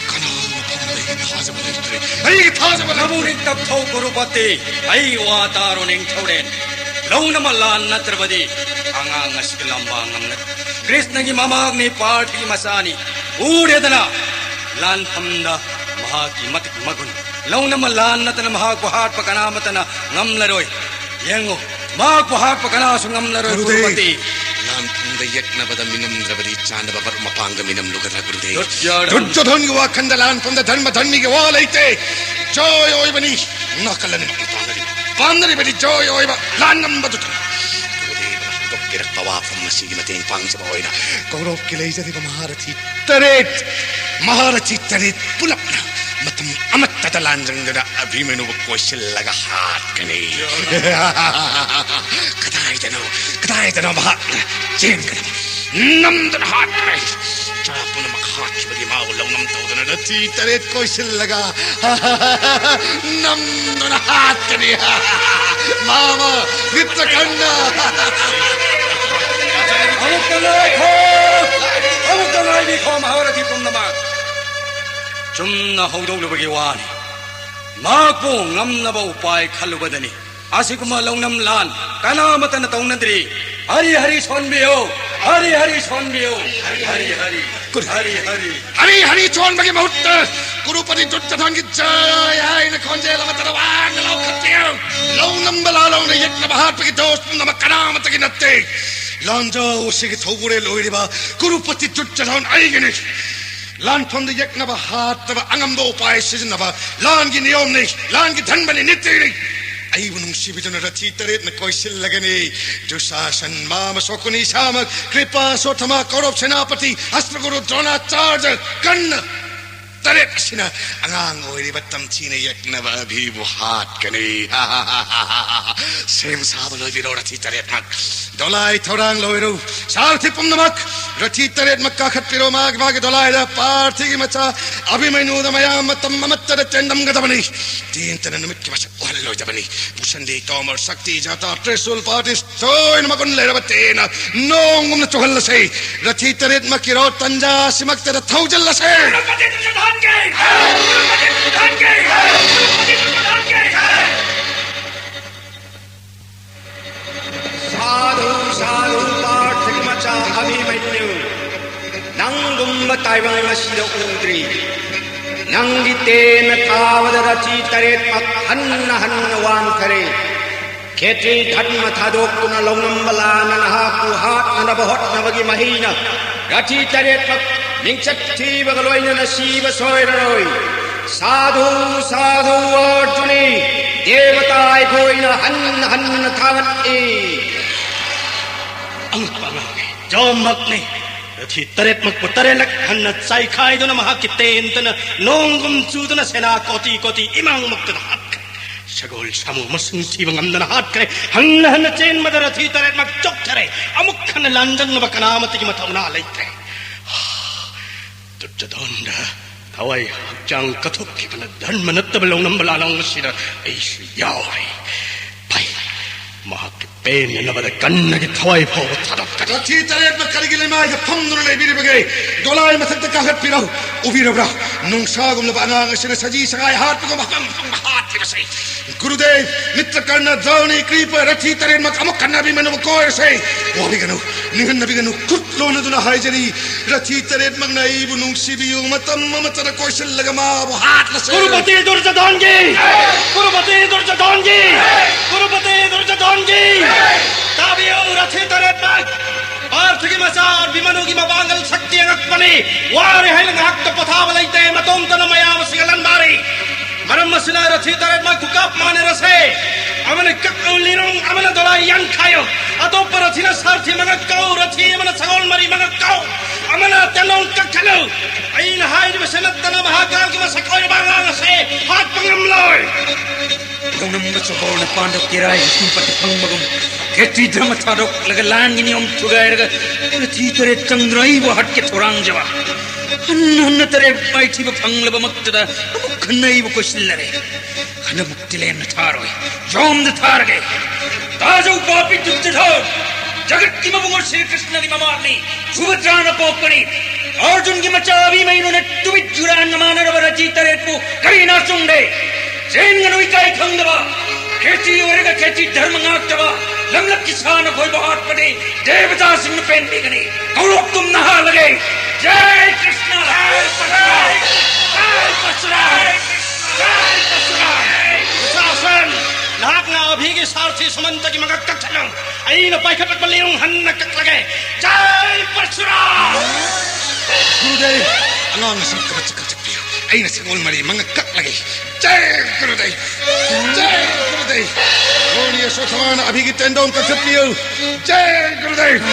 ꯀꯅꯥꯒꯨꯝꯕ ꯐꯝꯗ ꯑꯩꯒꯤ ꯊꯥꯖꯕ ꯂꯩꯇ꯭ꯔꯦ꯫ ꯑꯩꯒꯤ ꯊꯥꯖꯕ ꯂꯩꯇ꯭ꯔꯦ꯫ ꯅꯕꯨ ꯅꯤꯡꯇꯞꯊꯧ ꯒꯨꯔꯨꯄꯇꯤ, ꯑꯩ ꯋꯥ ꯇꯥꯔꯣ ꯅꯤꯡꯊꯧꯔꯦꯜ꯫ ꯂꯧꯅꯃ ꯂꯥꯟ ꯅꯠꯇ꯭ꯔꯕꯗꯤ ꯑꯉꯥꯡ ꯑꯁꯤꯒ ꯂꯥꯝꯕꯥ ꯉꯝꯂꯔꯣꯏ꯫ ꯀ꯭ꯔꯤꯁꯅꯒꯤ ꯃꯃꯥꯛꯅꯤ, ꯄꯥꯔꯊꯤꯒꯤ ꯃꯆꯥꯅꯤ꯫ ꯎꯔꯦꯗꯅ, ꯂꯥꯟꯐꯝꯗ ꯃꯍꯥꯛꯀꯤ ꯃꯇꯤꯛ ꯃꯒꯨꯟ꯫ ꯂꯧꯅꯃ ꯂꯥꯟ ꯅꯠꯇꯅ ꯃꯍꯥꯛꯄꯨ ꯍꯥꯠꯄ ꯀꯅꯥ ꯑꯃꯠꯇꯅ ꯉꯝꯂꯔꯣꯏ꯫ ꯌꯦꯡꯉꯨ, ꯃꯍꯥꯛꯄꯨ ꯍꯥꯠꯄ ꯀꯅꯥꯁꯨ ꯉꯝꯂꯔꯣꯏ, ꯒꯨꯔꯨꯗꯦꯕ꯫ ꯒꯨꯔꯨꯄꯇꯤ꯫ ꯂꯥꯟꯐꯝꯗ ꯌꯦꯛꯅꯕꯗ ꯃꯤꯅꯝꯗ꯭ꯔꯕꯗꯤ ꯆꯥꯅꯕ ꯃꯔꯨꯞ ꯃꯄꯥꯡꯒ ꯃꯤꯅꯝꯂꯨꯒꯗ꯭ꯔꯥ, ꯒꯨꯔꯨꯗꯦꯕ? ꯗꯨꯔꯖꯣꯙꯟ꯫ ꯗꯨꯔꯖꯣꯙꯟꯒꯤ ꯋꯥꯈꯟꯗ ꯂꯥꯟꯐꯝꯗ ꯙꯔꯃ ꯙꯔꯃꯤꯒꯤ ꯋꯥ ꯂꯩꯇꯦ꯫ ꯖꯣꯏ ꯑꯣꯏꯕꯅꯤ꯫ ꯅꯥꯀꯜ ꯑꯅꯤꯃꯛꯅ ꯄꯥꯝꯅꯔꯤꯕ, ꯄꯥꯝꯅꯔꯤꯕꯗꯤ ꯖꯣꯏ ꯑꯣꯏꯕ, ꯂꯥꯟ ꯉꯝꯕꯗꯨꯇꯅꯤ꯫ ꯒꯨꯔꯨꯗꯦꯕꯅ ꯍꯧꯗꯣꯛꯄꯤꯔꯛꯄ ꯋꯥꯐꯝ ꯑꯁꯤꯒꯤ ꯃꯇꯦꯡ ꯄꯥꯡꯖꯕ ꯑꯣꯏꯅ ꯀꯧꯔꯣꯞꯀꯤ ꯂꯩꯖꯔꯤꯕ ꯃꯍꯥꯔꯊꯤ ꯇꯔꯦꯠ, ꯃꯍꯥꯔꯊꯤ ꯇꯔꯦꯠ ꯄꯨꯂꯞꯅ ꯃꯇꯝ ꯑꯃꯠꯇꯗ ꯂꯥꯟꯖꯪꯗꯨꯅ ꯑꯚꯤꯃꯅꯨꯕꯨ ꯀꯣꯏꯁꯤꯜꯂꯒ ꯍꯥꯠꯀꯅꯤ꯫ ꯀꯗꯥꯏꯗꯅꯣ, ꯀꯗꯥꯏꯗꯅꯣ ꯃꯍꯥꯛꯅ ꯆꯦꯟꯒꯗꯕ? ꯅꯝꯗꯨꯅ ꯍꯥꯠꯀꯅꯤ꯫ ꯆꯥ ꯄꯨꯝꯅꯃꯛ ꯍꯥꯠꯈꯤꯕꯒꯤ ꯃꯥꯕꯨ ꯂꯧꯅꯝ ꯇꯧꯗꯨꯅ ꯔꯊꯤ ꯇꯔꯦꯠ ꯀꯣꯏꯁꯤꯜꯂꯒ ꯅꯝꯗꯨꯅ ꯍꯥꯠꯀꯅꯤ꯫ ꯃꯥꯃ ꯆꯤꯇ꯭ꯔꯀꯟꯗ꯫ ꯑꯃꯨꯛꯇ ꯉꯥꯏꯈꯣ! ꯑꯃꯨꯛꯇ ꯉꯥꯏꯕꯤꯈꯣ, ꯃꯍꯥꯔꯊꯤ ꯄꯨꯝꯅꯃꯛ꯫ ꯆꯨꯝꯅ ꯍꯧꯗꯣꯛꯂꯨꯕꯒꯤ ꯋꯥꯅꯤ꯫ ꯃꯍꯥꯛꯄꯨ ꯉꯝꯅꯕ ꯎꯄꯥꯏ ꯈꯜꯂꯨꯕꯗꯅꯤ꯫ ꯑꯁꯤꯒꯨꯝꯕ ꯂꯧꯅꯝ ꯂꯥꯟ ꯀꯅꯥ ꯑꯃꯠꯇꯅ ꯇꯧꯅꯗ꯭ꯔꯤ꯫ ꯍꯔꯤ ꯍꯔꯤ ꯁꯣꯟꯕꯤꯌꯨ, ꯍꯔꯤ ꯍꯔꯤ ꯁꯣꯟꯕꯤꯌꯨ, ꯍꯔꯤ ꯍꯔꯤ꯫ ꯍꯔꯤ ꯍꯔꯤ꯫ ꯍꯔꯤ ꯍꯔꯤ ꯊꯣꯟꯕꯒꯤ ꯃꯍꯨꯠꯇ ꯀꯨꯔꯨꯄꯇꯤ ꯗꯨꯔꯖꯣꯙꯟꯒꯤ ꯖꯥꯏ ꯍꯥꯏꯅ ꯈꯣꯟꯖꯦꯜ ꯑꯃꯠꯇꯗ ꯋꯥꯡꯅ ꯂꯥꯎꯈꯠꯄꯤꯌꯨ꯫ ꯂꯧꯅꯝꯕ ꯂꯥꯂꯣꯡꯗ ꯌꯦꯛꯅꯕ ꯍꯥꯠꯄꯒꯤ ꯗꯣꯁ ꯄꯨꯝꯅꯃꯛ ꯀꯅꯥꯃꯠꯇꯒꯤ ꯅꯠꯇꯦ꯫ ꯂꯥꯟꯖꯥꯎ ꯑꯁꯤꯒꯤ ꯊꯧꯕꯨꯔꯦꯜ ꯑꯣꯏꯔꯤꯕ ꯀꯨꯔꯨꯄꯇꯤ ꯗꯨꯔꯖꯣꯙꯟ ꯑꯩꯒꯤꯅꯤ꯫ ꯂꯥꯟꯐꯝꯗ ꯌꯦꯛꯅꯕ ꯍꯥꯠꯇꯕ ꯑꯉꯝꯕ ꯎꯄꯥꯏ ꯁꯤꯖꯤꯟꯅꯕ ꯂꯥꯟꯒꯤ ꯅꯤꯌꯣꯝꯅꯤ, ꯂꯥꯟꯒꯤ ꯙꯟꯕꯅꯤ, ꯅꯤꯇꯤꯅꯤ꯫ ꯑꯩꯕꯨ ꯅꯨꯡꯁꯤꯕꯤꯗꯨꯅ ꯔꯊꯤ ꯇꯔꯦꯠꯅ ꯀꯣꯏꯁꯤꯜꯂꯒꯅꯤ꯫ ꯗꯨꯁꯥꯁꯟ, ꯃꯥꯃ ꯁꯣꯀꯨꯅꯤ ꯏꯁꯥꯃꯛ, ꯀ꯭ꯔꯤꯄꯥ, ꯁꯣꯊꯃꯥ, ꯀꯧꯔꯕ ꯁꯦꯅꯥꯄꯇꯤ, ꯑꯁ꯭ꯇ꯭ꯔꯒꯨꯔꯨ ꯗ꯭ꯔꯣꯅꯥꯆꯥꯔꯖ, ꯀꯔꯅ ꯇꯔꯦꯠ ꯑꯁꯤꯅ ꯑꯉꯥꯡ ꯑꯣꯏꯔꯤꯕ ꯇꯝꯊꯤꯅ ꯌꯦꯛꯅꯕ ꯑꯚꯤꯕꯨ ꯍꯥꯠꯀꯅꯤ꯫ ꯁꯦꯝ ꯁꯥꯕ ꯂꯣꯏꯕꯤꯔꯣ ꯔꯊꯤ ꯇꯔꯦꯠꯃꯛ꯫ ꯗꯣꯂꯥꯏ ꯊꯧꯔꯥꯡ ꯂꯣꯏꯔꯣ꯫ ꯁꯥꯔꯊꯤ ꯄꯨꯝꯅꯃꯛ ꯔꯊꯤ ꯇꯔꯦꯠꯃꯛ ꯀꯥꯈꯠꯄꯤꯔꯣ꯫ ꯃꯥꯒꯤ ꯃꯥꯒꯤ ꯗꯣꯂꯥꯏꯗ ꯄꯥꯔꯊꯤꯒꯤ ꯃꯆꯥ ꯑꯚꯤꯃꯩꯅꯨꯗ ꯃꯌꯥꯝ ꯃꯇꯝ ꯑꯃꯠꯇꯗ ꯆꯦꯟꯗꯝꯒꯗꯕꯅꯤ꯫ ꯇꯦꯟꯇꯅ ꯅꯨꯃꯤꯠꯀꯤ ꯃꯁꯛ ꯎꯍꯜꯂꯣꯏꯗꯕꯅꯤ꯫ ꯄꯨꯁꯟꯗꯤ ꯇꯣꯃꯔ ꯁꯛꯇꯤ ꯖꯥꯇꯥ ꯇ꯭ꯔꯤꯁꯨꯜ ꯄꯥꯔꯇꯤ ꯇꯣꯏꯅ ꯃꯒꯨꯟ ꯂꯩꯔꯕ ꯇꯦꯟꯅ ꯅꯣꯡꯒꯨꯝꯅ ꯆꯨꯍꯜꯂꯁꯤ꯫ ꯔꯊꯤ ꯇꯔꯦꯠꯃꯛꯀꯤꯔꯣ ꯇꯟꯖꯥ ꯑꯁꯤꯃꯛꯇꯗ ꯊꯧꯖꯤꯜꯂꯁꯤ꯫ ꯁꯥꯙꯨ, ꯁꯥꯙꯨ, ꯄꯥꯔꯊꯒꯤ ꯃꯆꯥ ꯑꯚꯤꯃꯟꯌꯨ, ꯅꯪꯒꯨꯝꯕ ꯇꯥꯏꯕꯪ ꯑꯁꯤꯗ ꯎꯗ꯭ꯔꯤ꯫ ꯅꯪꯒꯤ ꯇꯦꯟꯅ ꯊꯥꯕꯗ ꯔꯊꯤ ꯇꯔꯦꯠꯃꯛ ꯍꯟꯅ ꯍꯟꯅ ꯋꯥꯟꯊꯔꯦ꯫ ꯈꯦꯇ꯭ꯔꯤ ꯙꯔꯃ ꯊꯥꯗꯣꯛꯇꯨꯅ ꯂꯧꯅꯝꯕ ꯂꯥꯟꯅ ꯅꯍꯥꯛꯄꯨ ꯍꯥꯠꯅꯅꯕ ꯍꯣꯠꯅꯕꯒꯤ ꯃꯍꯩꯅ ꯔꯊꯤ ꯇꯔꯦꯠꯃꯛ ꯃꯤꯡꯆꯠ ꯊꯤꯕꯒ ꯂꯣꯏꯅꯅ ꯁꯤꯕ ꯁꯣꯏꯔꯔꯣꯏ꯫ ꯁꯥꯙꯨ, ꯁꯥꯙꯨ, ꯑꯔꯖꯨꯅꯤ, ꯗꯦꯕꯇꯥ ꯑꯩꯈꯣꯏꯅ ꯍꯟꯅ ꯍꯟꯅ ꯊꯥꯒꯠꯂꯤ꯫ ꯑꯉꯛꯄ ꯑꯉꯥꯡꯅꯤ, ꯖꯣꯝꯃꯛꯅꯤ꯫ ꯔꯊꯤ ꯇꯔꯦꯠꯃꯛꯄꯨ ꯇꯔꯦꯠꯂꯛ ꯍꯟꯅ ꯆꯥꯏꯈꯥꯏꯗꯨꯅ ꯃꯍꯥꯛꯀꯤ ꯇꯦꯟꯇꯅ ꯅꯣꯡꯒꯨꯝ ꯆꯨꯗꯨꯅ ꯁꯦꯅꯥ ꯀꯣꯇꯤ ꯀꯣꯇꯤ ꯏꯃꯥꯡꯃꯛꯇꯗ ꯍꯥꯠꯈ꯭ꯔꯦ꯫ ꯁꯒꯣꯜ ꯁꯥꯃꯨ ꯃꯁꯤꯡ ꯊꯤꯕ ꯉꯝꯗꯅ ꯍꯥꯠꯈ꯭ꯔꯦ꯫ ꯍꯟꯅ ꯍꯟꯅ ꯆꯦꯟꯕꯗ ꯔꯊꯤ ꯇꯔꯦꯠꯃꯛ ꯆꯣꯛꯊꯔꯦ꯫ ꯑꯃꯨꯛ ꯍꯟꯅ ꯂꯥꯟꯖꯪꯅꯕ ꯀꯅꯥꯃꯠꯇꯒꯤ ꯃꯊꯧꯅꯥ ꯂꯩꯇ꯭ꯔꯦ꯫ ꯗꯨꯔꯖꯣꯙꯟꯗ ꯊꯋꯥꯏ ꯍꯛꯆꯥꯡ ꯀꯠꯊꯣꯛꯈꯤꯕꯅ ꯙꯔꯃ ꯅꯠꯇꯕ ꯂꯧꯅꯝꯕ ꯂꯥꯂꯣꯡ ꯑꯁꯤꯗ ꯑꯩꯁꯨ ꯌꯥꯎꯔꯦ꯫ ꯐꯩ, ꯃꯍꯥꯛꯀꯤ ꯄꯦꯟꯅꯅꯕꯗ ꯀꯟꯅꯒꯤ ꯊꯋꯥꯏ ꯐꯥꯎꯕ ꯊꯥꯗꯣꯛꯀꯅꯤ꯫ ꯔꯊꯤ ꯇꯔꯦꯠꯃꯛ ꯀꯔꯤꯒꯤ ꯂꯩꯃꯥꯏꯗ ꯐꯝꯗꯨꯅ ꯂꯩꯕꯤꯔꯤꯕꯒꯦ? ꯗꯣꯂꯥꯏ ꯃꯊꯛꯇ ꯀꯥꯈꯠꯄꯤꯔꯣ꯫ ꯎꯕꯤꯔꯕ꯭ꯔꯥ? ꯅꯨꯡꯁꯥꯒꯨꯝꯂꯕ ꯑꯉꯥꯡ ꯑꯁꯤꯅ ꯁꯖꯤ ꯁꯉꯥꯏ ꯍꯥꯠꯄꯒꯨꯝꯕ ꯃꯐꯝ ꯃꯐꯝꯗ ꯍꯥꯠꯈꯤꯕꯁꯦ꯫ ꯒꯨꯔꯨꯗꯦꯕ, ꯃꯤꯇ꯭ꯔꯀꯔꯅ, ꯗ꯭ꯔꯧꯅꯤ, ꯀ꯭ꯔꯤꯄ, ꯔꯊꯤ ꯇꯔꯦꯠꯃꯛ ꯑꯃꯨꯛ ꯍꯟꯅ ꯑꯕꯤꯃꯅꯨꯕꯨ ꯀꯣꯏꯔꯁꯦ꯫ ꯋꯥꯕꯤꯒꯅꯨ, ꯅꯤꯡꯍꯟꯅꯕꯤꯒꯅꯨ, ꯈꯨꯠ ꯂꯣꯟꯅꯗꯨꯅ ꯍꯥꯏꯖꯔꯤ, ꯔꯊꯤ ꯇꯔꯦꯠꯃꯛꯅ ꯑꯩꯕꯨ ꯅꯨꯡꯁꯤꯕꯤꯌꯨ, ꯃꯇꯝ ꯑꯃꯠꯇꯗ ꯀꯣꯏꯁꯤꯜꯂꯒ ꯃꯥꯕꯨ ꯍꯥꯠꯂꯁꯦ꯫ ꯀꯨꯔꯨꯄꯇꯤ ꯗꯨꯔꯖꯣꯙꯟꯒꯤ! ꯀꯨꯔꯨꯄꯇꯤ ꯗꯨꯔꯖꯣꯙꯟꯒꯤ! ꯀꯨꯔꯨꯄꯇꯤ ꯗꯨꯔꯖꯣꯙꯟꯒꯤ! ꯇꯥꯕꯤꯌꯨ, ꯔꯊꯤ ꯇꯔꯦꯠꯃꯛ! ꯄꯥꯔꯊꯒꯤ ꯃꯆꯥ ꯑꯕꯤꯃꯅꯨꯒꯤ ꯃꯄꯥꯡꯒꯜ ꯁꯛꯇꯤ ꯑꯉꯛꯄꯅꯤ꯫ ꯋꯥꯔꯦ ꯍꯥꯏꯅ ꯉꯥꯏꯍꯥꯛꯇ ꯄꯣꯊꯥꯕ ꯂꯩꯇꯦ, ꯃꯇꯣꯝꯇꯅ ꯃꯌꯥꯝ ꯑꯁꯤꯒ ꯂꯥꯟꯗꯥꯔꯤ꯫ ꯃꯔꯝ ꯑꯁꯤꯅ ꯔꯊꯤ ꯇꯔꯦꯠꯃꯛ ꯈꯨꯀꯥꯞ ꯃꯥꯟꯅꯔꯁꯦ꯫ ꯑꯃꯅ ꯀꯛꯎ ꯂꯤꯔꯨꯡ, ꯑꯃꯅ ꯗꯣꯂꯥꯏ ꯌꯥꯟꯈꯥꯏꯌꯨ꯫ ꯑꯇꯣꯞꯄ ꯔꯊꯤꯅ ꯁꯥꯔꯊꯤ ꯃꯉꯛ ꯀꯛꯎ, ꯔꯊꯤ ꯑꯃꯅ ꯁꯒꯣꯜ ꯃꯔꯤ ꯃꯉꯛ ꯀꯛꯎ, ꯑꯃꯅ ꯇꯦꯟꯗꯣꯡ ꯀꯛꯊꯠꯂꯨ꯫ ꯑꯩꯅ ꯍꯥꯏꯔꯤꯕꯁꯤ ꯅꯠꯇꯅ ꯃꯍꯥꯀꯥꯜꯒꯤ ꯃꯁꯛ ꯑꯣꯏꯔꯕ ꯑꯉꯥꯡ ꯑꯁꯦ ꯍꯥꯠꯄ ꯉꯝꯂꯣꯏ꯫ ꯇꯧꯅꯝꯕ ꯆꯣꯕꯣꯜꯅ ꯄꯥꯟꯗꯣꯞ ꯀꯦꯔꯥꯏ ꯏꯁꯤꯡ ꯄꯠꯇ ꯐꯪꯕꯒꯨꯝ, ꯈꯦꯇ꯭ꯔꯤ ꯙꯔꯃ ꯊꯥꯗꯣꯛꯂꯒ ꯂꯥꯟꯒꯤ ꯅꯤꯌꯣꯝ ꯊꯨꯒꯥꯏꯔꯒ ꯔꯊꯤ ꯇꯔꯦꯠ ꯆꯪꯗꯨꯅ ꯑꯩꯕꯨ ꯍꯥꯠꯀꯦ ꯊꯧꯔꯥꯡꯖꯕ꯫ ꯍꯟꯅ ꯍꯟꯅ ꯇꯔꯦꯠ ꯃꯥꯏꯊꯤꯕ ꯐꯪꯂꯕꯃꯛꯇꯗ ꯑꯃꯨꯛ ꯍꯟꯅ ꯑꯩꯕꯨ ꯀꯣꯏꯁꯤꯜꯂꯔꯦ꯫ ꯍꯟꯗꯛꯃꯨꯛꯇꯤ ꯂꯦꯝꯅ ꯊꯥꯔꯣꯏ, ꯌꯣꯝꯗ ꯊꯥꯔꯒꯦ꯫ ꯇꯥꯖꯧ ꯄꯥꯄꯤ ꯗꯨꯠꯇ ꯊꯥꯎ꯫ ꯖꯒꯠꯀꯤ ꯃꯕꯨꯡꯉꯣ ꯁ꯭ꯔꯤ ꯀ꯭ꯔꯤꯁꯅꯒꯤ ꯃꯃꯥꯅꯤ, ꯁꯨꯚꯗ꯭ꯔꯥꯅ ꯄꯣꯛꯄꯅꯤ꯫ ꯑꯔꯖꯨꯟꯒꯤ ꯃꯆꯥ ꯑꯕꯤꯃꯩꯅꯨꯅ ꯇꯨꯕꯤꯠ ꯌꯨꯔꯥꯟꯒ ꯃꯥꯟꯅꯔꯕ ꯔꯊꯤ ꯇꯔꯦꯠꯄꯨ ꯀꯔꯤ ꯅꯥꯆꯨꯡꯗꯦ? ꯆꯦꯟꯒꯅꯨ ꯏꯀꯥꯏ ꯈꯪꯗꯕ, ꯈꯦꯇꯤ ꯑꯣꯏꯔꯒ ꯈꯦꯇꯤ ꯙꯔꯃ ꯉꯥꯛꯇꯕ, ꯂꯝꯂꯛꯀꯤ ꯁꯥ ꯅꯈꯣꯏꯕꯨ ꯍꯥꯠꯄꯗꯤ ꯗꯦꯕꯇꯥꯁꯤꯡꯅ ꯄꯦꯟꯕꯤꯒꯅꯤ꯫ ꯀꯧꯔꯣꯛ ꯇꯨꯝꯅ ꯍꯥꯠꯂꯒꯦ꯫ ꯖꯥꯏ ꯀ꯭ꯔꯤꯁꯅ! ꯖꯥꯏ ꯄꯔꯁꯨꯔꯥꯝ! ꯖꯥꯏ ꯄꯔꯁꯨꯔꯥꯝ! ꯖꯥꯏ ꯄꯔꯁꯨꯔꯥꯝ! ꯗꯨꯁꯥꯁꯟ, ꯅꯍꯥꯛꯅ ꯑꯚꯤꯒꯤ ꯁꯥꯔꯊꯤ ꯁꯨꯃꯟꯇꯒꯤ ꯃꯉꯛ ꯀꯛꯊꯠꯂꯨ꯫ ꯑꯩꯅ ꯄꯥꯏꯈꯠꯂꯛꯄ ꯂꯤꯔꯨꯡ ꯍꯟꯅ ꯀꯛꯂꯒꯦ꯫ ꯖꯥꯏ ꯄꯔꯁꯨꯔꯥꯝ! ꯒꯨꯔꯨꯗꯦꯕ, ꯑꯉꯥꯡ ꯑꯁꯤ ꯀꯕꯠ ꯀꯛꯊꯠꯄꯤꯌꯨ꯫ ꯑꯩꯅ ꯁꯒꯣꯜ ꯃꯔꯤ ꯃꯉꯛ ꯀꯛꯂꯒꯦ꯫ ꯖꯥꯏ ꯒꯨꯔꯨꯗꯦꯕ! ꯖꯥꯏ ꯒꯨꯔꯨꯗꯦꯕ! ꯗ꯭ꯔꯣꯅꯤ ꯑꯁꯣꯊꯃꯥꯅ ꯑꯕꯤꯒꯤ ꯇꯦꯟꯗꯣꯡ ꯀꯛꯊꯠꯄꯤꯌꯨ꯫ ꯖꯥꯏ ꯒꯨꯔꯨꯗꯦꯕ!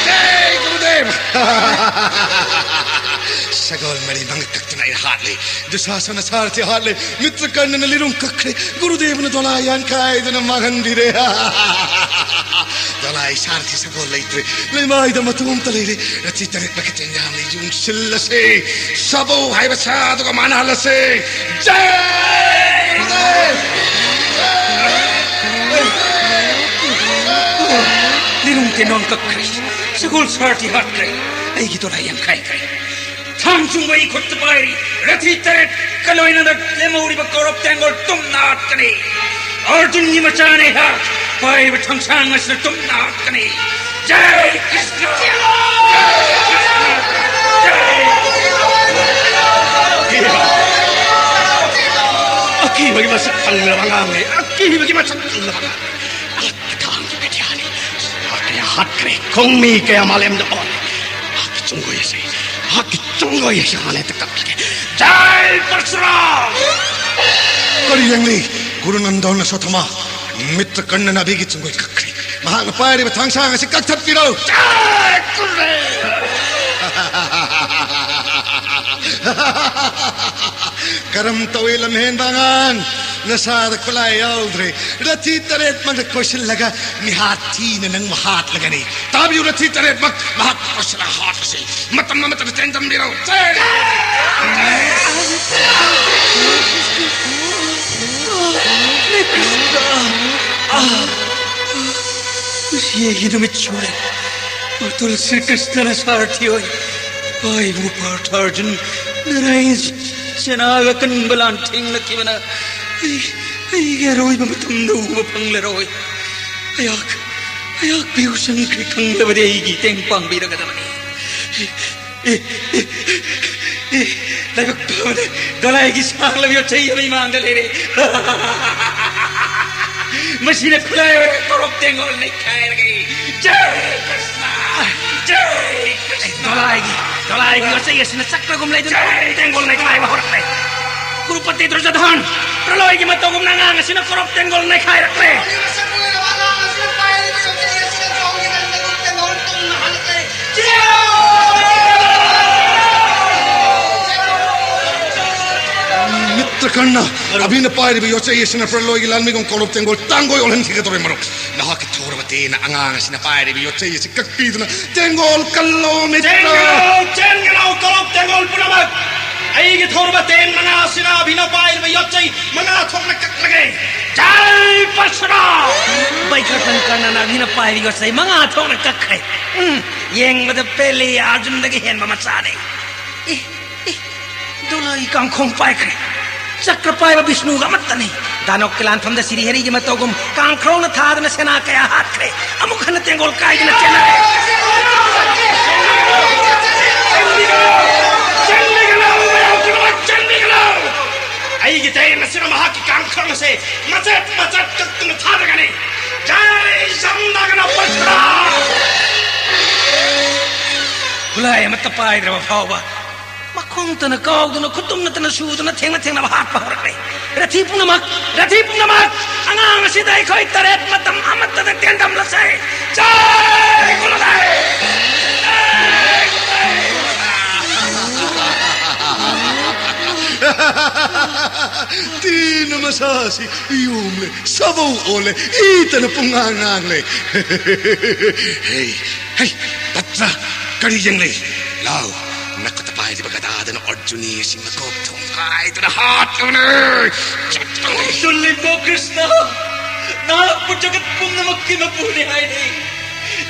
ꯖꯥꯏ ꯒꯨꯔꯨꯗꯦꯕ! ꯁꯒꯣꯜ ꯃꯔꯤ ꯃꯉꯛ ꯀꯛꯇꯨꯅ ꯑꯩ ꯍꯥꯠꯂꯦ꯫ ꯗꯨꯁꯥꯁꯅ ꯁꯥꯔꯊꯤ ꯍꯥꯠꯂꯦ꯫ ꯃꯤꯇ꯭ꯔꯀꯔꯅꯅ ꯂꯤꯔꯨꯡ ꯀꯛꯈ꯭ꯔꯦ꯫ ꯒꯨꯔꯨꯗꯦꯕꯅ ꯗꯣꯂꯥꯏ ꯌꯥꯟꯈꯥꯏꯗꯨꯅ ꯃꯥꯡꯍꯟꯕꯤꯔꯦ꯫ ꯗꯣꯂꯥꯏ ꯁꯥꯔꯊꯤ ꯁꯒꯣꯜ ꯂꯩꯇ꯭ꯔꯦ꯫ ꯂꯩꯃꯥꯏꯗ ꯃꯇꯣꯝꯇ ꯂꯩꯔꯦ꯫ ꯔꯊꯤ ꯇꯔꯦꯠ ꯃꯈꯛ ꯌꯥꯝꯅ ꯌꯨꯡꯁꯤꯜꯂꯁꯦ꯫ ꯁꯥꯕꯧ ꯍꯥꯏꯕ ꯁꯥꯗꯨꯒ ꯃꯥꯟꯅꯍꯜꯂꯁꯦ꯫ ꯖꯥꯏ! ꯂꯤꯔꯨꯡ ꯇꯦꯟꯗꯣꯟ ꯀꯛꯈ꯭ꯔꯦ꯫ ꯁꯒꯣꯜ ꯁꯥꯔꯊꯤ ꯍꯥꯠꯈ꯭ꯔꯦ꯫ ꯑꯩꯒꯤ ꯗꯣꯂꯥꯏ ꯌꯥꯟꯈꯥꯏꯈ꯭ꯔꯦ꯫ ꯊꯥꯡ ꯆꯨꯡꯕ ꯑꯩ ꯈꯨꯠꯇ ꯄꯥꯏꯔꯤ꯫ ꯔꯊꯤ ꯇꯔꯦꯠꯀ ꯂꯣꯏꯅꯅ ꯂꯦꯝꯍꯧꯔꯤꯕ ꯀꯧꯔꯞ ꯇꯦꯡꯒꯣꯜ ꯇꯨꯝꯅ ꯍꯥꯠꯀꯅꯤ꯫ ꯑꯔꯖꯨꯟꯒꯤ ꯃꯆꯥꯅꯦ ꯑꯩꯍꯥꯛ꯫ ꯄꯥꯏꯔꯤꯕ ꯊꯥꯡꯁꯥꯡ ꯑꯁꯤꯅ ꯇꯨꯞꯅ ꯍꯥꯠꯀꯅꯤ꯫ ꯖꯥꯏ ꯀ꯭ꯔꯤꯁꯅ! ꯑꯀꯤꯕꯒꯤ ꯃꯁꯛ ꯈꯪꯂꯕ ꯑꯉꯥꯡꯅꯤ꯫ ꯑꯀꯤꯕꯒꯤ ꯃꯁꯛ ꯈꯪꯂꯕ ꯑꯉꯥꯡ꯫ ꯃꯊꯥꯡꯒꯤ ꯕꯤꯗ꯭ꯌꯥꯅꯤ꯫ ꯁꯤꯅ ꯀꯌꯥ ꯍꯥꯠꯈ꯭ꯔꯦ꯫ ꯈꯣꯡꯃꯤ ꯀꯌꯥ ꯃꯥꯂꯦꯝꯗ ꯑꯣꯜꯂꯦ꯫ ꯃꯍꯥꯛꯀꯤ ꯆꯨꯡꯒꯣꯏ ꯑꯁꯤ, ꯃꯍꯥꯛꯀꯤ ꯆꯨꯡꯒꯣꯏ ꯑꯁꯤ ꯍꯥꯟꯅ ꯍꯦꯛꯇ ꯀꯛꯂꯒꯦ꯫ ꯖꯥꯏ ꯄꯔꯁꯨꯔꯥꯝ! ꯀꯔꯤ ꯌꯦꯡꯂꯤ? ꯒꯨꯔꯨ ꯅꯟꯗꯣꯟ ꯑꯁꯣꯊꯃꯥ, ꯃꯤꯇ꯭ꯔ ꯀꯔꯅꯅ ꯑꯕꯤꯒꯤ ꯆꯨꯡꯒꯣꯏ ꯀꯛꯈ꯭ꯔꯦ꯫ ꯃꯍꯥꯛꯅ ꯄꯥꯏꯔꯤꯕ ꯊꯥꯡꯁꯥꯡ ꯑꯁꯤ ꯀꯛꯊꯠꯄꯤꯔꯣ꯫ ꯖꯥꯏ ꯀꯨꯔꯨꯗꯦꯕ! ꯀꯔꯝ ꯇꯧꯏ ꯂꯝꯍꯦꯟꯕ ꯑꯉꯥꯡ? ꯅꯁꯥꯗ ꯈꯨꯠꯂꯥꯏ ꯌꯥꯎꯗ꯭ꯔꯦ꯫ ꯔꯊꯤ ꯇꯔꯦꯠꯃꯛꯇ ꯀꯣꯏꯁꯤꯜꯂꯒ ꯃꯤꯍꯥꯠ ꯊꯤꯅ ꯅꯪꯕꯨ ꯍꯥꯠꯂꯒꯅꯤ꯫ ꯇꯥꯕꯤꯌꯨ, ꯔꯊꯤ ꯇꯔꯦꯠꯃꯛ ꯃꯍꯥꯛ ꯀꯣꯏꯁꯤꯜꯂꯒ ꯍꯥꯠꯂꯁꯤ꯫ ꯃꯇꯝ ꯑꯃꯠꯇꯗ ꯆꯦꯟꯖꯟꯕꯤꯔꯣ꯫ ꯆꯦꯟ! ꯀ꯭ꯔꯤꯁꯅ! ꯑꯥ! ꯉꯁꯤ ꯑꯩꯒꯤ ꯅꯨꯃꯤꯠ ꯁꯨꯔꯦ꯫ ꯃꯇꯨꯜ ꯁ꯭ꯔꯤ ꯀ꯭ꯔꯤꯁꯅꯅ ꯁꯥꯔꯊꯤ ꯑꯣꯏ꯫ ꯏꯄꯥ ꯏꯄꯨ ꯄꯥꯔꯊ ꯑꯔꯖꯨꯟ ꯅꯥꯔꯥꯌꯟ ꯁꯦꯅꯥꯒ ꯑꯀꯟꯕ ꯂꯥꯟ ꯊꯦꯡꯅꯈꯤꯕꯅ ꯑꯩ, ꯑꯩꯒꯤ ꯑꯔꯣꯏꯕ ꯃꯇꯝꯗ ꯎꯕ ꯐꯪꯂꯔꯣꯏ꯫ ꯑꯩꯍꯥꯛ, ꯑꯩꯍꯥꯛ ꯄꯤꯌꯨ ꯆꯪꯈ꯭ꯔꯦ ꯈꯪꯂꯕꯗꯤ ꯑꯩꯒꯤ ꯃꯇꯦꯡ ꯄꯥꯡꯕꯤꯔꯒꯗꯕꯅꯤ꯫ ꯑꯦ, ꯑꯦ, ꯑꯦ, ꯂꯥꯏꯕꯛ ꯐꯕꯅ ꯗꯣꯂꯥꯏꯒꯤ ꯁꯥꯡꯂꯕ ꯌꯣꯠꯆꯩ ꯑꯃ ꯏꯃꯥꯡꯗ ꯂꯩꯔꯦ꯫ ꯃꯁꯤꯅ ꯈꯨꯠꯂꯥꯏ ꯑꯣꯏꯔꯒ ꯀꯣꯔꯣꯞ ꯇꯦꯡꯒꯣꯜ ꯅꯩꯈꯥꯏꯔꯒꯦ꯫ ꯖꯥꯏ ꯀ꯭ꯔꯤꯁꯅ! ꯖꯥꯏ ꯀ꯭ꯔꯤꯁꯅ! ꯗꯣꯂꯥꯏꯒꯤ, ꯗꯣꯂꯥꯏꯒꯤ ꯌꯣꯠꯆꯩ ꯑꯁꯤꯅ ꯆꯛꯇꯒꯨꯝ ꯂꯩꯗꯨꯅ ꯀꯣꯔꯣꯞ ꯇꯦꯡꯒꯣꯜ ꯅꯩꯈꯥꯏꯕ ꯍꯧꯔꯛꯂꯦ꯫ ꯀꯨꯔꯨꯄꯇꯤ ꯗꯨꯔꯖꯣꯙꯟ, ꯄ꯭ꯔꯂꯣꯏꯒꯤ ꯃꯇꯧꯒꯨꯝꯅ ꯑꯉꯥꯡ ꯑꯁꯤꯅ ꯀꯣꯔꯣꯞ ꯇꯦꯡꯒꯣꯜ ꯅꯩꯈꯥꯏꯔꯛꯂꯦ꯫ ꯃꯤꯇ꯭ꯔ ꯀꯔꯅ, ꯑꯕꯤꯅ ꯄꯥꯏꯔꯤꯕ ꯌꯣꯠꯆꯩ ꯑꯁꯤꯅ ꯄ꯭ꯔꯂꯣꯏꯒꯤ ꯂꯥꯟꯃꯤꯒꯨꯝ ꯀꯣꯔꯣꯞ ꯇꯦꯡꯒꯣꯜ ꯇꯥꯡꯒꯣꯏ ꯑꯣꯜꯍꯟꯈꯤꯒꯗꯧꯔꯦ, ꯃꯔꯨꯞ꯫ ꯅꯍꯥꯛꯀꯤ ꯊꯧꯔꯕ ꯇꯦꯟꯅ ꯑꯉꯥꯡ ꯑꯁꯤꯅ ꯄꯥꯏꯔꯤꯕ ꯌꯣꯠꯆꯩ ꯑꯁꯤ ꯀꯛꯄꯤꯗꯨꯅ ꯇꯦꯡꯒꯣꯜ ꯀꯜꯂꯣ, ꯃꯤꯇ꯭ꯔ꯫ ꯆꯦꯟꯒꯅꯨ, ꯆꯦꯟꯒꯅꯨ, ꯀꯣꯔꯣꯞ ꯇꯦꯡꯒꯣꯜ ꯄꯨꯝꯅꯃꯛ! ꯑꯩꯒꯤ ꯊꯧꯔꯕ ꯇꯦꯟ ꯃꯉꯥ ꯑꯁꯤꯅ ꯑꯕꯤꯅ ꯄꯥꯏꯔꯤꯕ ꯌꯣꯠꯆꯩ ꯃꯉꯥ ꯊꯣꯛꯅ ꯀꯛꯂꯒꯦ꯫ ꯖꯥꯏ ꯄꯔꯁꯨꯔꯥꯝ! ꯕꯩꯀ꯭ꯔꯇꯟ ꯀꯔꯅꯅ ꯑꯕꯤꯅ ꯄꯥꯏꯔꯤꯕ ꯌꯣꯠꯆꯩ ꯃꯉꯥ ꯊꯣꯛꯅ ꯀꯛꯈ꯭ꯔꯦ꯫ ꯎꯝ, ꯌꯦꯡꯕꯗ ꯄꯦꯜꯂꯤ, ꯑꯔꯖꯨꯟꯗꯒꯤ ꯍꯦꯟꯕ ꯃꯆꯥꯅꯤ꯫ ꯑꯦ, ꯑꯦ, ꯗꯣꯂꯥꯏ ꯀꯥꯡꯈꯣꯡ ꯄꯥꯏꯈ꯭ꯔꯦ꯫ ꯆꯀ꯭ꯔ ꯄꯥꯏꯕ ꯕꯤꯁꯅꯨꯒ ꯑꯃꯠꯇꯅꯤ꯫ ꯗꯥꯅꯣꯛꯀꯤ ꯂꯥꯟꯐꯝꯗ ꯁꯤꯔꯤ ꯍꯦꯔꯤꯒꯤ ꯃꯇꯧꯒꯨꯝ ꯀꯥꯡꯈ꯭ꯔꯣꯡꯅ ꯊꯥꯗꯅ ꯁꯦꯅꯥ ꯀꯌꯥ ꯍꯥꯠꯈ꯭ꯔꯦ꯫ ꯑꯃꯨꯛ ꯍꯟꯅ ꯇꯦꯡꯒꯣꯜ ꯀꯥꯏꯗꯅ ꯆꯦꯟꯅꯔꯦ꯫ ꯆꯦꯟꯕꯤꯒꯅꯨ! ꯃꯌꯥꯝ ꯄꯨꯝꯅꯃꯛ ꯆꯦꯟꯕꯤꯒꯅꯨ! ꯑꯩꯒꯤ ꯇꯔꯦꯠ ꯑꯁꯤꯅ ꯃꯍꯥꯛꯀꯤ ꯀꯥꯡꯈ꯭ꯔꯣꯡ ꯑꯁꯦ ꯃꯆꯦꯠ ꯃꯆꯦꯠ ꯀꯛꯇꯨꯅ ꯊꯥꯗꯒꯅꯤ꯫ ꯖꯥꯏ ꯖꯝꯅꯥꯒꯅ ꯄꯁ꯭ꯔꯥ! ꯈꯨꯠꯂꯥꯏ ꯑꯃꯠꯇ ꯄꯥꯏꯗ꯭ꯔꯕ ꯐꯥꯎꯕ ꯃꯈꯣꯡꯇꯅ ꯀꯥꯎꯗꯨꯅ, ꯈꯨꯠꯇꯨꯝꯅꯇꯅ ꯁꯨꯗꯨꯅ, ꯊꯦꯡꯅ ꯊꯦꯡꯅꯕ ꯍꯥꯠꯄ ꯍꯧꯔꯛꯂꯦ꯫ ꯔꯊꯤ ꯄꯨꯝꯅꯃꯛ, ꯔꯊꯤ ꯄꯨꯝꯅꯃꯛ, ꯑꯉꯥꯡ ꯑꯁꯤꯗ ꯑꯩꯈꯣꯏ ꯇꯔꯦꯠ ꯃꯇꯝ ꯑꯃꯠꯇꯗ ꯇꯦꯟꯗꯝꯂꯁꯦ꯫ ꯖꯥꯏ ꯒꯨꯔꯨꯗꯦꯕ! ꯇꯦꯟꯅ ꯃꯁꯥꯁꯤ ꯌꯣꯝꯂꯦ, ꯁꯥꯕꯧ ꯑꯣꯜꯂꯦ, ꯏꯇꯅ ꯄꯨꯡꯉꯥꯡ ꯉꯥꯡꯂꯦ꯫ ꯍꯦ, ꯍꯦ, ꯇꯠꯇ꯭ꯔ? ꯀꯔꯤ ꯌꯦꯡꯂꯤ? ꯂꯥꯎ, ꯅꯈꯨꯠꯇ ꯄꯥꯏꯔꯤꯕ ꯒꯗꯥꯗꯨꯅ ꯑꯔꯖꯨꯅꯤ ꯑꯁꯤ ꯃꯀꯣꯛ ꯊꯣꯡꯒꯥꯏꯗꯨꯅ ꯍꯥꯠꯂꯨꯅꯦ! ꯇꯨꯜꯂꯤꯕꯣ ꯀ꯭ꯔꯤꯁꯅ, ꯅꯍꯥꯛꯄꯨ ꯖꯒꯠ ꯄꯨꯝꯅꯃꯛꯀꯤ ꯃꯄꯨꯅꯤ ꯍꯥꯏꯅꯩ꯫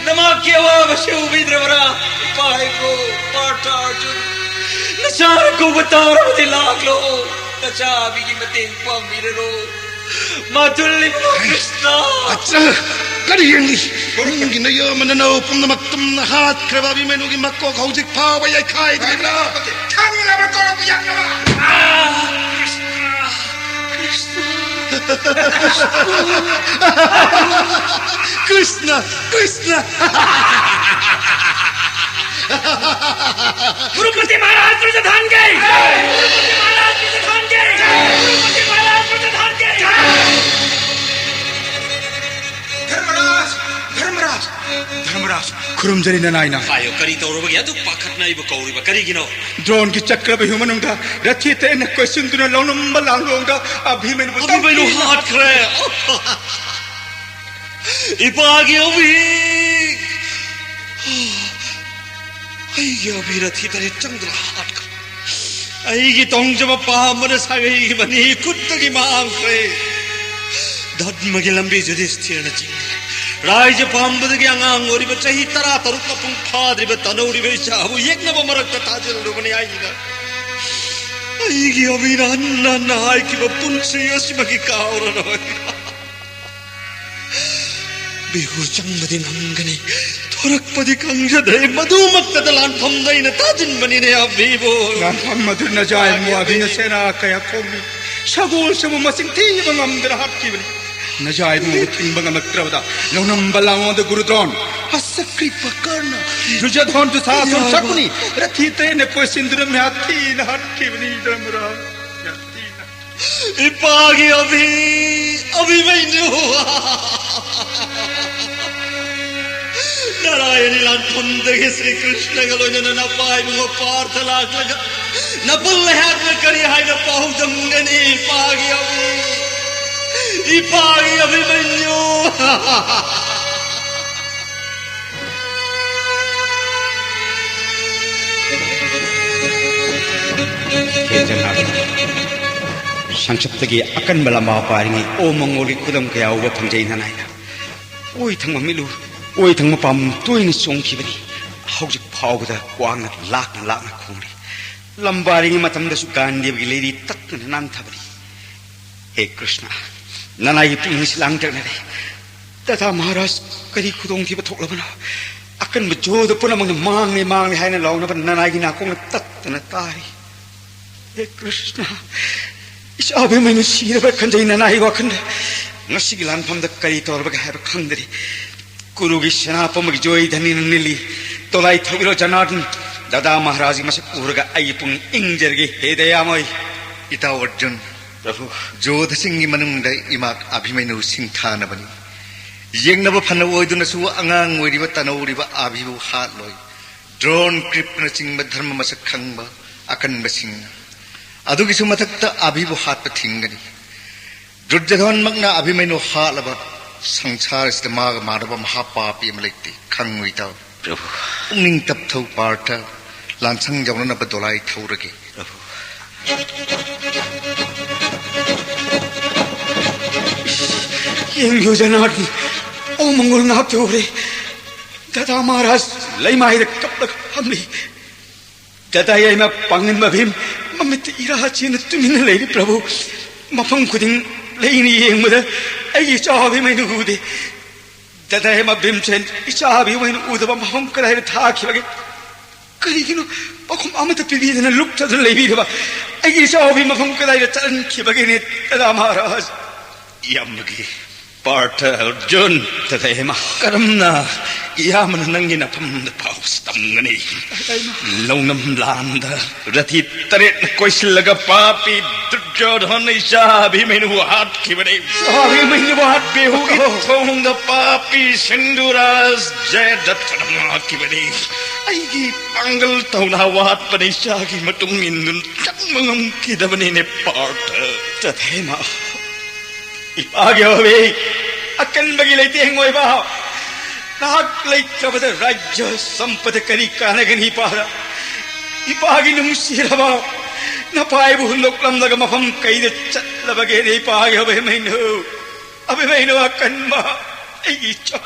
ꯅꯃꯥꯛꯀꯤ ꯑꯋꯥꯕꯁꯤ ꯎꯕꯤꯗ꯭ꯔꯕ꯭ꯔꯥ? ꯏꯄꯥ ꯏꯕꯣ, ꯄꯥꯔꯊ ꯑꯔꯖꯨꯟ, ꯅꯆꯥꯅ ꯀꯧꯕ ꯇꯥꯔꯕꯗꯤ ꯂꯥꯛꯂꯣ, ꯅꯆꯥꯕꯤꯒꯤ ꯃꯇꯦꯡ ꯄꯥꯡꯕꯤꯔꯔꯣ꯫ ꯃꯥ ꯇꯨꯜꯂꯤꯕꯣ ꯀ꯭ꯔꯤꯁꯅ! ꯑꯠꯆꯥ! ꯀꯔꯤ ꯌꯦꯡꯂꯤ? ꯅꯪꯒꯤ ꯅꯌꯥꯝꯕ ꯅꯅꯥꯎ ꯄꯨꯝꯅꯃꯛ ꯇꯨꯝꯅ ꯍꯥꯠꯈ꯭ꯔꯕ ꯑꯚꯤꯃꯅꯨꯒꯤ ꯃꯀꯣꯛ ꯍꯧꯖꯤꯛ ꯐꯥꯎꯕ ꯌꯩꯈꯥꯏꯗ꯭ꯔꯤꯕ꯭ꯔꯥ? ꯈꯪꯂꯕ ꯀꯧꯔꯛꯄ ꯌꯥꯅꯕ! ꯑꯥ! ꯀ꯭ꯔꯤꯁꯅ! ꯀ꯭ꯔꯤꯁꯅ! ꯀ꯭ꯔꯤꯁꯅ! ꯀ꯭ꯔꯤꯁꯅ! ꯀ꯭ꯔꯤꯁꯅ! ꯀ꯭ꯔꯨꯄꯇꯤ ꯃꯍꯥꯔꯥꯖ ꯄ꯭ꯔꯖꯥꯙꯟꯒꯤ! ꯀ꯭ꯔꯨꯄꯇꯤ ꯃꯍꯥꯔꯥꯖ ꯄ꯭ꯔꯖꯥꯙꯟꯒꯤ! ꯀ꯭ꯔꯨꯄꯇꯤ ꯃꯍꯥꯔꯥꯖ ꯄ꯭ꯔꯖꯥꯙꯟꯒꯤ! ꯙꯔꯃꯔꯥꯖ! ꯙꯔꯃꯔꯥꯖ! ꯙꯔꯃꯔꯥꯖ! ꯈꯨꯔꯨꯝꯖꯔꯤ ꯅꯅꯥꯏꯅ꯫ ꯍꯥꯏꯌꯨ, ꯀꯔꯤ ꯇꯧꯔꯨꯕꯒꯤ ꯑꯗꯨꯛ ꯄꯥꯈꯠꯅ ꯑꯩꯕꯨ ꯀꯧꯔꯤꯕ? ꯀꯔꯤꯒꯤꯅꯣ? ꯗ꯭ꯔꯣꯟꯒꯤ ꯆꯀ꯭ꯔꯕ꯭ꯌꯨꯍ ꯃꯅꯨꯡꯗ ꯔꯊꯤ ꯇꯔꯦꯠꯅ ꯀꯣꯏꯁꯤꯟꯗꯨꯅ ꯂꯧꯅꯝꯕ ꯂꯥꯡꯂꯣꯡꯗ ꯑꯚꯤꯃꯅꯨꯕꯨ ꯑꯚꯤꯃꯅꯨ ꯇꯝꯊꯤꯅ ꯍꯥꯠꯈ꯭ꯔꯦ! ꯏꯄꯥꯒꯤ ꯑꯚꯤ! ꯑꯩꯒꯤ ꯑꯚꯤ ꯔꯊꯤ ꯇꯔꯦꯠ ꯆꯪꯗꯨꯅ ꯍꯥꯠꯈ꯭ꯔꯦ꯫ ꯑꯩꯒꯤ ꯇꯣꯡꯖꯕ ꯄꯥꯝꯕꯅ ꯁꯥꯒꯩꯒꯤ ꯃꯅꯤ ꯈꯨꯠꯇꯒꯤ ꯃꯥꯡꯈ꯭ꯔꯦ꯫ ꯙꯔꯃꯒꯤ ꯂꯝꯕꯤ ꯌꯨꯙꯤꯁꯊꯤꯔꯅ ꯆꯤꯡꯈ꯭ꯔꯦ꯫ ꯔꯥꯏꯖ ꯄꯥꯝꯕꯗꯒꯤ ꯑꯉꯥꯡ ꯑꯣꯏꯔꯤꯕ ꯆꯍꯤ ꯇꯔꯥ ꯇꯔꯨꯛ ꯃꯄꯨꯡ ꯐꯥꯗ꯭ꯔꯤꯕ ꯇꯅꯧꯔꯤꯕ ꯏꯆꯥꯕꯨ ꯌꯦꯛꯅꯕ ꯃꯔꯛꯇ ꯊꯥꯖꯤꯜꯂꯨꯕꯅꯤ ꯑꯩꯅ꯫ ꯑꯩꯒꯤ ꯑꯕꯤꯅ ꯍꯟꯅ ꯍꯟꯅ ꯍꯥꯏꯈꯤꯕ ꯄꯨꯟꯁꯤ ꯑꯁꯤꯃꯛꯀꯤ ꯀꯥꯎꯔꯔꯣꯏ꯫ ꯕꯤꯍꯨ ꯆꯪꯕꯗꯤ ꯉꯝꯒꯅꯤ, ꯊꯣꯔꯛꯄꯗꯤ ꯈꯪꯖꯗ꯭ꯔꯦ꯫ ꯃꯗꯨꯃꯛꯇꯗ ꯂꯥꯟꯐꯝꯗ ꯑꯩꯅ ꯇꯥꯁꯤꯟꯕꯅꯤꯅꯦ ꯑꯕꯤꯕꯨ꯫ ꯂꯥꯟꯐꯝ ꯑꯗꯨ ꯅꯖꯥꯏꯃꯨ ꯑꯕꯤꯅ ꯁꯦꯅꯥ ꯀꯌꯥ ꯈꯣꯝꯃꯤ, ꯁꯒꯣꯜꯁꯤꯕꯨ ꯃꯁꯤꯡ ꯊꯤꯕ ꯉꯝꯗꯅ ꯍꯥꯠꯈꯤꯕꯅꯤ꯫ ꯅꯖꯥꯏꯕꯨ ꯊꯤꯡꯕ ꯉꯝꯂꯛꯇ꯭ꯔꯕꯗ ꯂꯧꯅꯝꯕ ꯂꯥꯡꯑꯣꯟꯗ ꯒꯨꯔꯨꯗ꯭ꯔꯣꯟ, ꯍꯁꯀ꯭ꯔꯤꯄ ꯀꯔꯅ, ꯗꯨꯖꯣꯙꯣꯟ ꯗꯨꯁꯥꯁꯣꯟ ꯌꯥꯕ꯫ ꯁꯀꯨꯅꯤ, ꯔꯊꯤ ꯇꯔꯦꯠꯅ ꯀꯣꯏꯁꯤꯟꯗꯨꯅ ꯃꯤꯍꯥꯠ ꯊꯤꯅ ꯍꯥꯠꯈꯤꯕꯅꯤ ꯙꯔꯃꯔꯥꯖ꯫ ꯌꯥꯝ ꯊꯤꯅ꯫ ꯏꯄꯥꯒꯤ ꯑꯚꯤ, ꯑꯚꯤꯃꯩꯅꯨ꯫ ꯅꯔꯥꯌꯅꯤ ꯂꯥꯟꯐꯝꯗꯒꯤ ꯁ꯭ꯔꯤ ꯀ꯭ꯔꯤꯁꯅꯒ ꯂꯣꯏꯅꯅ ꯅꯄꯥ ꯏꯕꯨꯡꯉꯣ ꯄꯥꯔꯊ ꯂꯥꯛꯂꯒ ꯅꯄꯜ ꯂꯩꯍꯥꯛꯅ ꯀꯔꯤ ꯍꯥꯏꯅ ꯄꯥꯎꯗꯝꯒꯅꯤ? ꯏꯄꯥꯒꯤ ꯑꯚꯤ, ꯏꯄꯥꯒꯤ ꯑꯚꯤꯃꯩꯅꯨ꯫ ꯍꯦ ꯖꯅꯥꯔꯗꯅ, ꯁꯪꯁꯞꯇꯒꯤ ꯑꯀꯟꯕ ꯂꯝꯕꯥ ꯄꯥꯏꯔꯤꯉꯩ ꯑꯣ ꯃꯉꯣꯜꯒꯤ ꯈꯨꯗꯝ ꯀꯌꯥ ꯎꯕ ꯐꯪꯖꯩ ꯅꯅꯥꯏꯅ꯫ ꯑꯣꯏ ꯊꯪꯕ ꯃꯤꯠꯂꯨ, ꯑꯣꯏ ꯊꯪꯕ ꯄꯥꯝ ꯇꯣꯏꯅ ꯆꯣꯡꯈꯤꯕꯅꯤ꯫ ꯍꯧꯖꯤꯛ ꯐꯥꯎꯕꯗ ꯀ꯭ꯋꯥꯛꯅ ꯂꯥꯛꯅ ꯂꯥꯛꯅ ꯈꯣꯡꯂꯤ꯫ ꯂꯝꯕꯥꯔꯤꯉꯩ ꯃꯇꯝꯗꯁꯨ ꯒꯥꯟꯙꯤꯕꯒꯤ ꯂꯩꯔꯤ ꯇꯠꯇꯅ ꯅꯥꯟꯊꯕꯅꯤ꯫ ꯍꯦ ꯀ꯭ꯔꯤꯁꯅ, ꯅꯅꯥꯏꯒꯤ ꯄꯨꯛꯅꯤꯡꯁꯤ ꯂꯥꯡꯇꯛꯅꯔꯦ꯫ ꯗꯥꯗꯥ ꯃꯍꯥꯔꯥꯖ ꯀꯔꯤ ꯈꯨꯗꯣꯡꯊꯤꯕ ꯊꯣꯛꯂꯕꯅꯣ? ꯑꯀꯟꯕ ꯖꯣꯗ ꯄꯨꯝꯅꯃꯛꯅ ꯃꯥꯡꯂꯦ, ꯃꯥꯡꯂꯦ ꯍꯥꯏꯅ ꯂꯥꯎꯅꯕ ꯅꯅꯥꯏꯒꯤ ꯅꯥꯀꯣꯡꯅ ꯇꯠꯇꯅ ꯇꯥꯔꯤ꯫ ꯍꯦ ꯀ꯭ꯔꯤꯁꯅ, ꯏꯆꯥ ꯑꯕꯤꯃꯩꯅꯨ ꯁꯤꯔꯕ꯭ꯔꯥ ꯈꯟꯖꯩ ꯅꯅꯥꯏꯒꯤ ꯋꯥꯈꯜꯗ꯫ ꯉꯁꯤꯒꯤ ꯂꯥꯟꯐꯝꯗ ꯀꯔꯤ ꯇꯧꯔꯕꯒꯦ ꯍꯥꯏꯕ ꯈꯪꯗ꯭ꯔꯤ꯫ ꯀꯨꯔꯨꯒꯤ ꯁꯦꯅꯥ ꯄꯨꯝꯕꯒꯤ ꯖꯣꯏ ꯙꯅꯤꯅ ꯅꯤꯜꯂꯤ꯫ ꯗꯣꯂꯥꯏ ꯊꯧꯕꯤꯔꯣ ꯖꯅꯥꯔꯗꯟ꯫ ꯗꯥꯗꯥ ꯃꯍꯥꯔꯥꯖꯒꯤ ꯃꯁꯛ ꯎꯔꯒ ꯑꯩꯒꯤ ꯄꯨꯛꯅꯤꯡ ꯏꯪꯖꯔꯒꯦ ꯍꯦ ꯗꯌꯥꯃꯣꯏ꯫ ꯏꯇꯥꯎ ꯑꯔꯖꯨꯟ, ꯄ꯭ꯔꯚꯨ꯫ ꯖꯣꯙꯁꯤꯡꯒꯤ ꯃꯅꯨꯡꯗ ꯏꯃꯥ ꯑꯚꯤꯃꯩꯅꯨ ꯁꯤꯡꯊꯥꯅꯕꯅꯤ꯫ ꯌꯦꯡꯅꯕ ꯐꯅ ꯑꯣꯏꯗꯨꯅꯁꯨ ꯑꯉꯥꯡ ꯑꯣꯏꯔꯤꯕ ꯇꯅꯧꯔꯤꯕ ꯑꯚꯤꯕꯨ ꯍꯥꯠꯂꯣꯏ꯫ ꯗ꯭ꯔꯣꯟ, ꯀ꯭ꯔꯤꯞꯅꯆꯤꯡꯕ ꯙꯔꯃ ꯃꯁꯛ ꯈꯪꯕ ꯑꯀꯟꯕꯁꯤꯡꯅ꯫ ꯑꯗꯨꯒꯤꯁꯨ ꯃꯊꯛꯇ ꯑꯚꯤꯕꯨ ꯍꯥꯠꯄ ꯊꯤꯡꯒꯅꯤ꯫ ꯗꯨꯔꯖꯣꯙꯟꯃꯛꯅ ꯑꯚꯤꯃꯩꯅꯨ ꯍꯥꯠꯂꯕ ꯁꯪꯁꯥꯔꯁꯤꯗ ꯃꯥꯒ ꯃꯥꯟꯅꯕ ꯃꯍꯥꯄꯥꯄꯤ ꯑꯃ ꯂꯩꯇꯦ꯫ ꯈꯪꯉꯨ ꯏꯇꯥꯎ꯫ ꯄ꯭ꯔꯚꯨ꯫ ꯄꯨꯛꯅꯤꯡ ꯇꯞꯊꯧ ꯄꯥꯔꯊ꯫ ꯂꯥꯟꯁꯪ ꯌꯧꯅꯅꯕ ꯗꯣꯂꯥꯏ ꯊꯧꯔꯒꯦ꯫ ꯄ꯭ꯔꯚꯨ꯫ ꯌꯦꯡꯕꯤꯌꯨ ꯖꯅꯥꯔꯗꯟ, ꯑꯣ ꯃꯪꯒꯣꯜ ꯉꯥꯛꯇ ꯎꯔꯦ꯫ ꯗꯥꯗꯥ ꯃꯍꯥꯔꯥꯖ ꯂꯩꯃꯥꯏꯗ ꯀꯞꯂꯒ ꯐꯝꯂꯤ꯫ ꯗꯥꯗꯥ ꯌꯥꯏꯃ ꯄꯥꯡꯒꯟꯕ ꯚꯤꯝ ꯃꯃꯤꯠꯇ ꯏꯔꯥ ꯆꯦꯟꯅ ꯇꯨꯃꯤꯟꯅ ꯂꯩꯔꯤ ꯄ꯭ꯔꯚꯨ꯫ ꯃꯐꯝ ꯈꯨꯗꯤꯡ ꯂꯩꯅ ꯌꯦꯡꯕꯗ ꯑꯩꯒꯤ ꯏꯆꯥ ꯑꯕꯤꯃꯩꯅꯨ ꯎꯗꯦ꯫ ꯗꯗꯥ ꯍꯦꯃ ꯚꯤꯝꯁꯦꯟ, ꯏꯆꯥ ꯑꯕꯤꯃꯩꯅꯨ ꯎꯗꯕ ꯃꯐꯝ ꯀꯗꯥꯏꯗ ꯊꯥꯈꯤꯕꯒꯦ? ꯀꯔꯤꯒꯤꯅꯣ ꯄꯥꯎꯈꯨꯝ ꯑꯃꯠꯇ ꯄꯤꯕꯤꯗꯅ ꯂꯨꯞꯇꯗꯨꯅ ꯂꯩꯕꯤꯔꯕ ꯑꯩꯒꯤ ꯏꯆꯥ ꯑꯕꯤ ꯃꯐꯝ ꯀꯗꯥꯏꯗ ꯆꯠꯍꯟꯈꯤꯕꯒꯦꯅꯦ ꯗꯗꯥ ꯃꯍꯥꯔꯥꯖ? ꯏꯌꯥꯝꯕꯒꯤ ꯄꯥꯔꯊ ꯑꯔꯖꯨꯟ꯫ ꯗꯗꯥ ꯍꯦꯃ꯫ ꯀꯔꯝꯅ ꯏꯌꯥꯝꯕꯅ ꯅꯪꯒꯤ ꯅꯐꯝꯗ ꯐꯥꯎ ꯇꯝꯒꯅꯤ? ꯂꯧꯅꯝ ꯂꯥꯟꯗ ꯔꯊꯤ ꯇꯔꯦꯠꯅ ꯀꯣꯏꯁꯤꯜꯂꯒ ꯄꯥꯄꯤ ꯗꯨꯔꯖꯣꯙꯟ ꯏꯆꯥ ꯑꯕꯤꯃꯩꯅꯨꯕꯨ ꯍꯥꯠꯈꯤꯕꯅꯤ꯫ ꯏꯆꯥ ꯑꯕꯤꯃꯩꯅꯨꯕꯨ ꯍꯥꯠꯄꯤꯍꯧ꯫ ꯕꯦꯍꯨꯒꯤ ꯊꯣꯡꯗ ꯄꯥꯄꯤ ꯁꯤꯟꯙꯨꯔꯥꯖ ꯖꯌꯗ꯭ꯔꯊꯅ ꯍꯥꯠꯈꯤꯕꯅꯤ꯫ ꯑꯩꯒꯤ ꯄꯥꯡꯒꯜ ꯊꯧꯅꯥ ꯋꯥꯠꯄꯅ ꯏꯆꯥꯒꯤ ꯃꯇꯨꯡ ꯏꯟꯗꯨꯅ ꯆꯪꯕ ꯉꯝꯈꯤꯗꯕꯅꯤꯅꯦ ꯄꯥꯔꯊ꯫ ꯗꯗꯥ ꯍꯦꯃ, ꯏꯄꯥꯒꯤ ꯑꯣꯏꯕꯤ, ꯑꯀꯟꯕꯒꯤ ꯂꯩꯇꯦꯡ ꯑꯣꯏꯕ, ꯅꯍꯥꯛ ꯂꯩꯇ꯭ꯔꯕꯗ ꯔꯥꯖ꯭ꯌ ꯁꯝꯄꯗ ꯀꯔꯤ ꯀꯥꯟꯅꯒꯅꯤ ꯏꯄꯥꯗ? ꯏꯄꯥꯒꯤ ꯅꯨꯡꯁꯤꯔꯕ ꯅꯄꯥꯏꯕꯨ ꯍꯨꯟꯗꯣꯛꯂꯝꯂꯒ ꯃꯐꯝ ꯀꯩꯗ ꯆꯠꯂꯕꯒꯦꯅꯦ ꯏꯄꯥꯒꯤ ꯑꯕꯤꯃꯩꯅꯨ? ꯑꯕꯤꯃꯩꯅꯨ ꯑꯀꯟꯕ, ꯑꯩꯒꯤ ꯏꯆꯥ꯫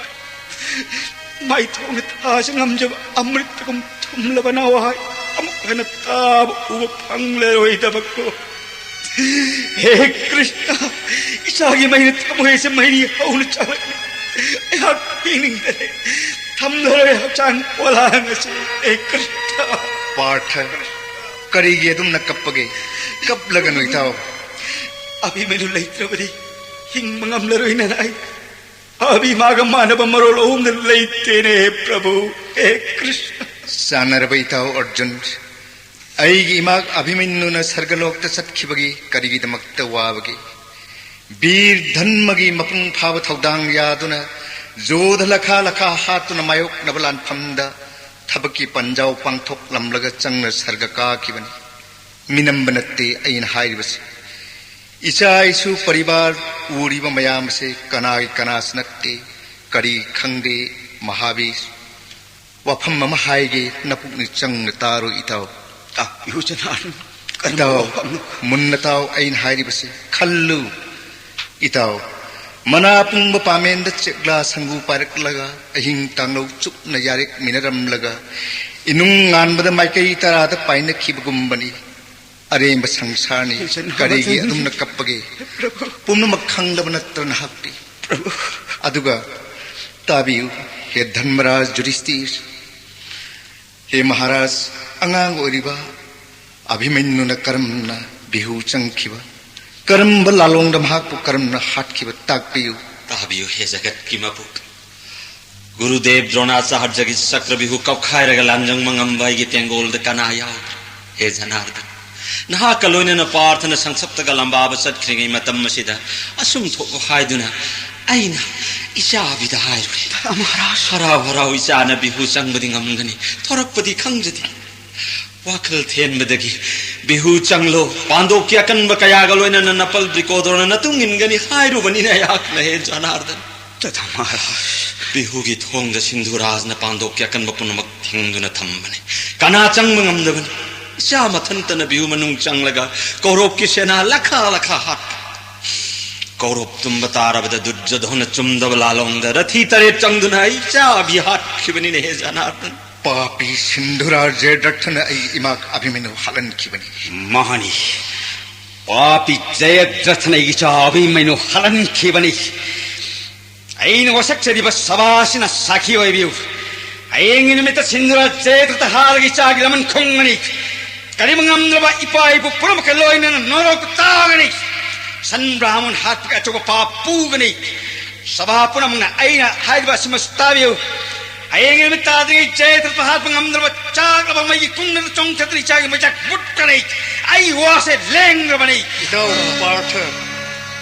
ꯃꯥꯏꯊꯣꯡꯅ ꯊꯥꯁꯨ ꯉꯝꯖꯕ ꯑꯃ꯭ꯔꯤꯇꯒꯨꯝ ꯊꯨꯝꯂꯕ ꯅꯋꯥꯏ ꯑꯃꯨꯛ ꯍꯟꯅ ꯇꯥꯕ ꯎꯕ ꯐꯪꯂꯔꯣꯏꯗꯕꯀꯣ꯫ ꯍꯦ ꯀ꯭ꯔꯤꯁꯅ, ꯏꯆꯥꯒꯤ ꯃꯩꯅ ꯊꯃꯣꯏꯁꯦ ꯃꯩꯔꯤ ꯍꯧꯅ ꯆꯥꯛꯂꯛꯂꯤ꯫ ꯑꯩꯍꯥꯛ ꯍꯤꯡꯅꯤꯡꯗꯔꯦ꯫ ꯊꯝꯂꯔꯣꯏ ꯍꯛꯆꯥꯡ ꯄꯣꯂꯥꯡ ꯑꯁꯤ꯫ ꯍꯦ ꯀ꯭ꯔꯤꯁꯅ꯫ ꯄꯥꯔꯊ, ꯀꯔꯤꯒꯤ ꯑꯗꯨꯝꯅ ꯀꯞꯄꯒꯦ? ꯀꯞꯂꯒꯅꯨ ꯏꯇꯥꯎ꯫ ꯑꯕꯤꯃꯩꯅꯨ ꯂꯩꯇ꯭ꯔꯕꯗꯤ ꯍꯤꯡꯕ ꯉꯝꯂꯔꯣꯏ ꯅꯅꯥꯏ꯫ ꯑꯕꯤ ꯃꯥꯒ ꯃꯥꯟꯅꯕ ꯃꯔꯣꯜ ꯑꯍꯨꯝꯗ ꯂꯩꯇꯦꯅꯦ ꯍꯦ ꯄ꯭ꯔꯚꯨ, ꯍꯦ ꯀ꯭ꯔꯤꯁꯅ꯫ ꯆꯥꯟꯅꯔꯕ ꯏꯇꯥꯎ ꯑꯔꯖꯨꯟ, ꯑꯩꯒꯤ ꯏꯃꯥ ꯑꯚꯤꯃꯟꯌꯨꯅ ꯁꯔꯒꯂꯣꯛꯇ ꯆꯠꯈꯤꯕꯒꯤ ꯀꯔꯤꯒꯤꯗꯃꯛꯇ ꯋꯥꯕꯒꯦ? ꯕꯤꯔ ꯙꯟꯃꯒꯤ ꯃꯄꯨꯡ ꯐꯥꯕ ꯊꯧꯗꯥꯡ ꯌꯥꯗꯨꯅ ꯖꯣꯙ ꯂꯈꯥ ꯂꯈꯥ ꯍꯥꯠꯇꯨꯅ ꯃꯥꯌꯣꯛꯅꯕ ꯂꯥꯟꯐꯝꯗ ꯊꯕꯛꯀꯤ ꯄꯟꯖꯥꯎ ꯄꯥꯡꯊꯣꯛꯂꯝꯂꯒ ꯆꯪꯅ ꯁꯔꯒ ꯀꯥꯈꯤꯕꯅꯤ꯫ ꯃꯤꯅꯝꯕ ꯅꯠꯇꯦ ꯑꯩꯅ ꯍꯥꯏꯔꯤꯕꯁꯤ꯫ ꯏꯆꯥ ꯏꯁꯨ ꯄꯔꯤꯕꯥꯔ ꯎꯔꯤꯕ ꯃꯌꯥꯝ ꯑꯁꯦ ꯀꯅꯥꯒꯤ ꯀꯅꯥꯁꯨ ꯅꯠꯇꯦ꯫ ꯀꯔꯤ ꯈꯪꯗꯦ ꯃꯍꯥꯕꯤꯔ? ꯋꯥꯐꯝ ꯑꯃ ꯍꯥꯏꯒꯦ, ꯅꯄꯨꯛꯅꯤꯡ ꯆꯪꯅ ꯇꯥꯔꯣ ꯏꯇꯥꯎ꯫ ꯇꯥꯛꯄꯤꯌꯨ ꯖꯅꯥꯔꯗꯟ, ꯀꯔꯝꯕ ꯏꯇꯥꯎ, ꯋꯥꯐꯝꯅꯣ? ꯃꯨꯟꯅ ꯇꯥꯎ, ꯑꯩꯅ ꯍꯥꯏꯔꯤꯕꯁꯤ ꯈꯜꯂꯨ꯫ ꯏꯇꯥꯎ, ꯃꯅꯥ ꯄꯨꯡꯕ ꯄꯥꯃꯦꯟꯗ ꯆꯦꯛꯂꯥ ꯁꯪꯒꯨ ꯄꯥꯏꯔꯛꯂꯒ ꯑꯍꯤꯡ ꯇꯥꯡꯂꯧ ꯆꯨꯞꯅ ꯌꯥꯔꯦꯛꯃꯤꯟꯅꯔꯝꯂꯒ ꯏꯅꯨꯡ ꯉꯥꯟꯕꯗ ꯃꯥꯏꯀꯩ ꯇꯔꯥꯗ ꯄꯥꯏꯅꯈꯤꯕꯒꯨꯝꯕꯅꯤ꯫ ꯑꯔꯦꯝꯕ ꯁꯪꯁꯥꯔꯅꯤ꯫ ꯏꯆꯟ ꯀꯔꯤꯒꯤ ꯃꯆꯟ꯫ ꯑꯗꯨꯝꯅ ꯀꯞꯄꯒꯦ? ꯄꯨꯝꯅꯃꯛ ꯈꯪꯂꯕ ꯅꯠꯇ꯭ꯔ ꯅꯍꯥꯛꯇꯤ? ꯑꯗꯨꯒ ꯇꯥꯕꯤꯌꯨ, ꯍꯦ ꯙꯔꯃꯔꯥꯖ ꯌꯨꯙꯤꯁꯇꯤꯔ, ꯍꯦ ꯃꯍꯥꯔꯥꯖ, ꯑꯉꯥꯡ ꯑꯣꯏꯔꯤꯕ ꯑꯚꯤꯃꯟꯌꯨꯅ ꯀꯔꯝꯅ ꯕꯤꯍꯨ ꯆꯪꯈꯤꯕ, ꯀꯔꯝꯕ ꯂꯥꯂꯣꯡꯗ ꯃꯍꯥꯛꯄꯨ ꯀꯔꯝꯅ ꯍꯥꯠꯈꯤꯕ ꯇꯥꯛꯄꯤꯌꯨ꯫ ꯇꯥꯕꯤꯌꯨ, ꯍꯦ ꯖꯒꯠꯀꯤ ꯃꯄꯨ꯫ ꯒꯨꯔꯨꯗꯦꯕ ꯗ꯭ꯔꯣꯅꯥꯆꯥꯔꯖꯒꯤ ꯆꯀ꯭ꯔ ꯕꯤꯍꯨ ꯀꯧꯈꯥꯏꯔꯒ ꯂꯥꯟꯖꯪꯕ ꯉꯝꯕ ꯑꯩꯒꯤ ꯇꯦꯡꯒꯣꯜꯗ ꯀꯅꯥ ꯌꯥꯎꯗ꯭ꯔꯦ? ꯍꯦ ꯖꯅꯥꯔꯗꯟ, ꯅꯍꯥꯛꯀ ꯂꯣꯏꯅꯅ ꯄꯥꯔꯊꯅ ꯁꯪꯁꯞꯇꯒ ꯂꯝꯕꯥꯕ ꯆꯠꯈ꯭ꯔꯤꯉꯩ ꯃꯇꯝ ꯑꯁꯤꯗ ꯑꯁꯨꯝ ꯊꯣꯛꯎ ꯍꯥꯏꯗꯨꯅ ꯑꯩꯅ ꯏꯆꯥ ꯑꯕꯤꯗ ꯍꯥꯏꯔꯨꯔꯦ꯫ ꯃꯍꯥꯔꯥꯖ꯫ ꯍꯔꯥꯎ ꯍꯔꯥꯎ ꯏꯆꯥꯅ ꯕꯤꯍꯨ ꯆꯪꯕꯗꯤ ꯉꯝꯒꯅꯤ, ꯊꯣꯔꯛꯄꯗꯤ ꯈꯪꯖꯗꯦ꯫ ꯋꯥꯈꯜ ꯊꯦꯟꯕꯗꯒꯤ ꯕꯤꯍꯨ ꯆꯪꯂꯣ, ꯄꯥꯟꯗꯣꯞꯀꯤ ꯑꯀꯟꯕ ꯀꯌꯥꯒ ꯂꯣꯏꯅꯅ ꯅꯄꯜ ꯕ꯭ꯔꯤꯀꯣꯗꯣꯔꯅ ꯅꯇꯨꯡ ꯏꯟꯒꯅꯤ ꯍꯥꯏꯔꯨꯕꯅꯤꯅ ꯑꯩꯍꯥꯛꯅ, ꯍꯦ ꯖꯅꯥꯔꯗꯟ꯫ ꯇꯊꯥ ꯃꯍꯥꯔꯥꯖ꯫ ꯕꯤꯍꯨꯒꯤ ꯊꯣꯡꯗ ꯁꯤꯟꯙꯨꯔꯥꯖꯅ ꯄꯥꯟꯗꯣꯞꯀꯤ ꯑꯀꯟꯕ ꯄꯨꯝꯅꯃꯛ ꯊꯤꯡꯗꯨꯅ ꯊꯝꯕꯅꯤ꯫ ꯀꯅꯥ ꯆꯪꯕ ꯉꯝꯗꯕꯅꯤ꯫ ꯏꯆꯥ ꯃꯊꯟꯇꯅ ꯕꯤꯍꯨ ꯃꯅꯨꯡ ꯆꯪꯂꯒ ꯀꯧꯔꯣꯞꯀꯤ ꯁꯦꯅꯥ ꯂꯈꯥ ꯂꯈꯥ ꯍꯥꯠꯄ꯫ ꯀꯧꯔꯣꯞ ꯇꯨꯝꯕ ꯇꯥꯔꯕꯗ ꯗꯨꯔꯖꯣꯙꯣꯅ ꯆꯨꯝꯗꯕ ꯂꯥꯂꯣꯡꯗ ꯔꯊꯤ ꯇꯔꯦꯠ ꯆꯪꯗꯨꯅ ꯑꯩ ꯏꯆꯥ ꯑꯕꯤ ꯍꯥꯠꯈꯤꯕꯅꯤꯅꯦ, ꯍꯦ ꯖꯅꯥꯔꯗꯟ꯫ ꯄꯥꯄꯤ ꯁꯤꯟꯙꯨꯔꯥꯖ ꯖꯌꯗ꯭ꯔꯊꯅ ꯑꯩ ꯏꯃꯥ ꯑꯚꯤꯃꯟꯌꯨ ꯍꯥꯠꯍꯟꯈꯤꯕꯅꯤ꯫ ꯃꯥꯅꯤ, ꯄꯥꯄꯤ ꯖꯌꯗ꯭ꯔꯊꯅ ꯑꯩꯒꯤ ꯏꯆꯥ ꯑꯚꯤꯃꯟꯌꯨ ꯍꯥꯠꯍꯟꯈꯤꯕꯅꯤ꯫ ꯑꯩꯅ ꯋꯥꯁꯛꯆꯔꯤꯕ ꯁꯚꯥ ꯑꯁꯤꯅ ꯁꯥꯈꯤ ꯑꯣꯏꯕꯤꯌꯨ꯫ ꯍꯌꯦꯡꯒꯤ ꯅꯨꯃꯤꯠꯇ ꯁꯤꯟꯙꯨꯔꯥꯖ ꯖꯌꯗ꯭ꯔꯊ ꯍꯥꯠꯂꯒ ꯏꯆꯥꯒꯤ ꯂꯃꯟ ꯈꯨꯝꯒꯅꯤ꯫ ꯀꯔꯤꯕ ꯉꯝꯗ꯭ꯔꯕ ꯏꯄꯥ ꯏꯄꯨ ꯄꯨꯝꯅꯃꯛꯀ ꯂꯣꯏꯅꯅ ꯅꯣꯔꯣꯛꯇ ꯇꯥꯒꯅꯤ꯫ ꯁꯟ ꯕ꯭ꯔꯥꯍꯃꯟ ꯍꯥꯠꯄꯒꯤ ꯑꯆꯧꯕ ꯄꯥꯞ ꯄꯨꯒꯅꯤ꯫ ꯁꯚꯥ ꯄꯨꯝꯅꯃꯛꯅ ꯑꯩꯅ ꯍꯥꯏꯔꯤꯕ ꯑꯁꯤꯃꯁꯨ ꯇꯥꯕꯤꯌꯨ꯫ ꯍꯌꯦꯡ ꯅꯨꯃꯤꯠ ꯇꯥꯗ꯭ꯔꯤꯉꯩ ꯖꯌꯗ꯭ꯔꯊ ꯍꯥꯠꯄ ꯉꯝꯗ꯭ꯔꯕ ꯆꯥꯛꯂꯕ ꯃꯩꯒꯤ ꯀꯨꯡꯅꯗ ꯆꯣꯡꯊꯗꯨꯅ ꯏꯆꯥꯒꯤ ꯃꯩꯆꯥꯛ ꯃꯨꯠꯀꯅꯤ꯫ ꯑꯩ ꯋꯥꯁꯦ ꯂꯦꯡꯗ꯭ꯔꯕꯅꯤ꯫ ꯏꯇꯥꯎ ꯄꯥꯔꯊ,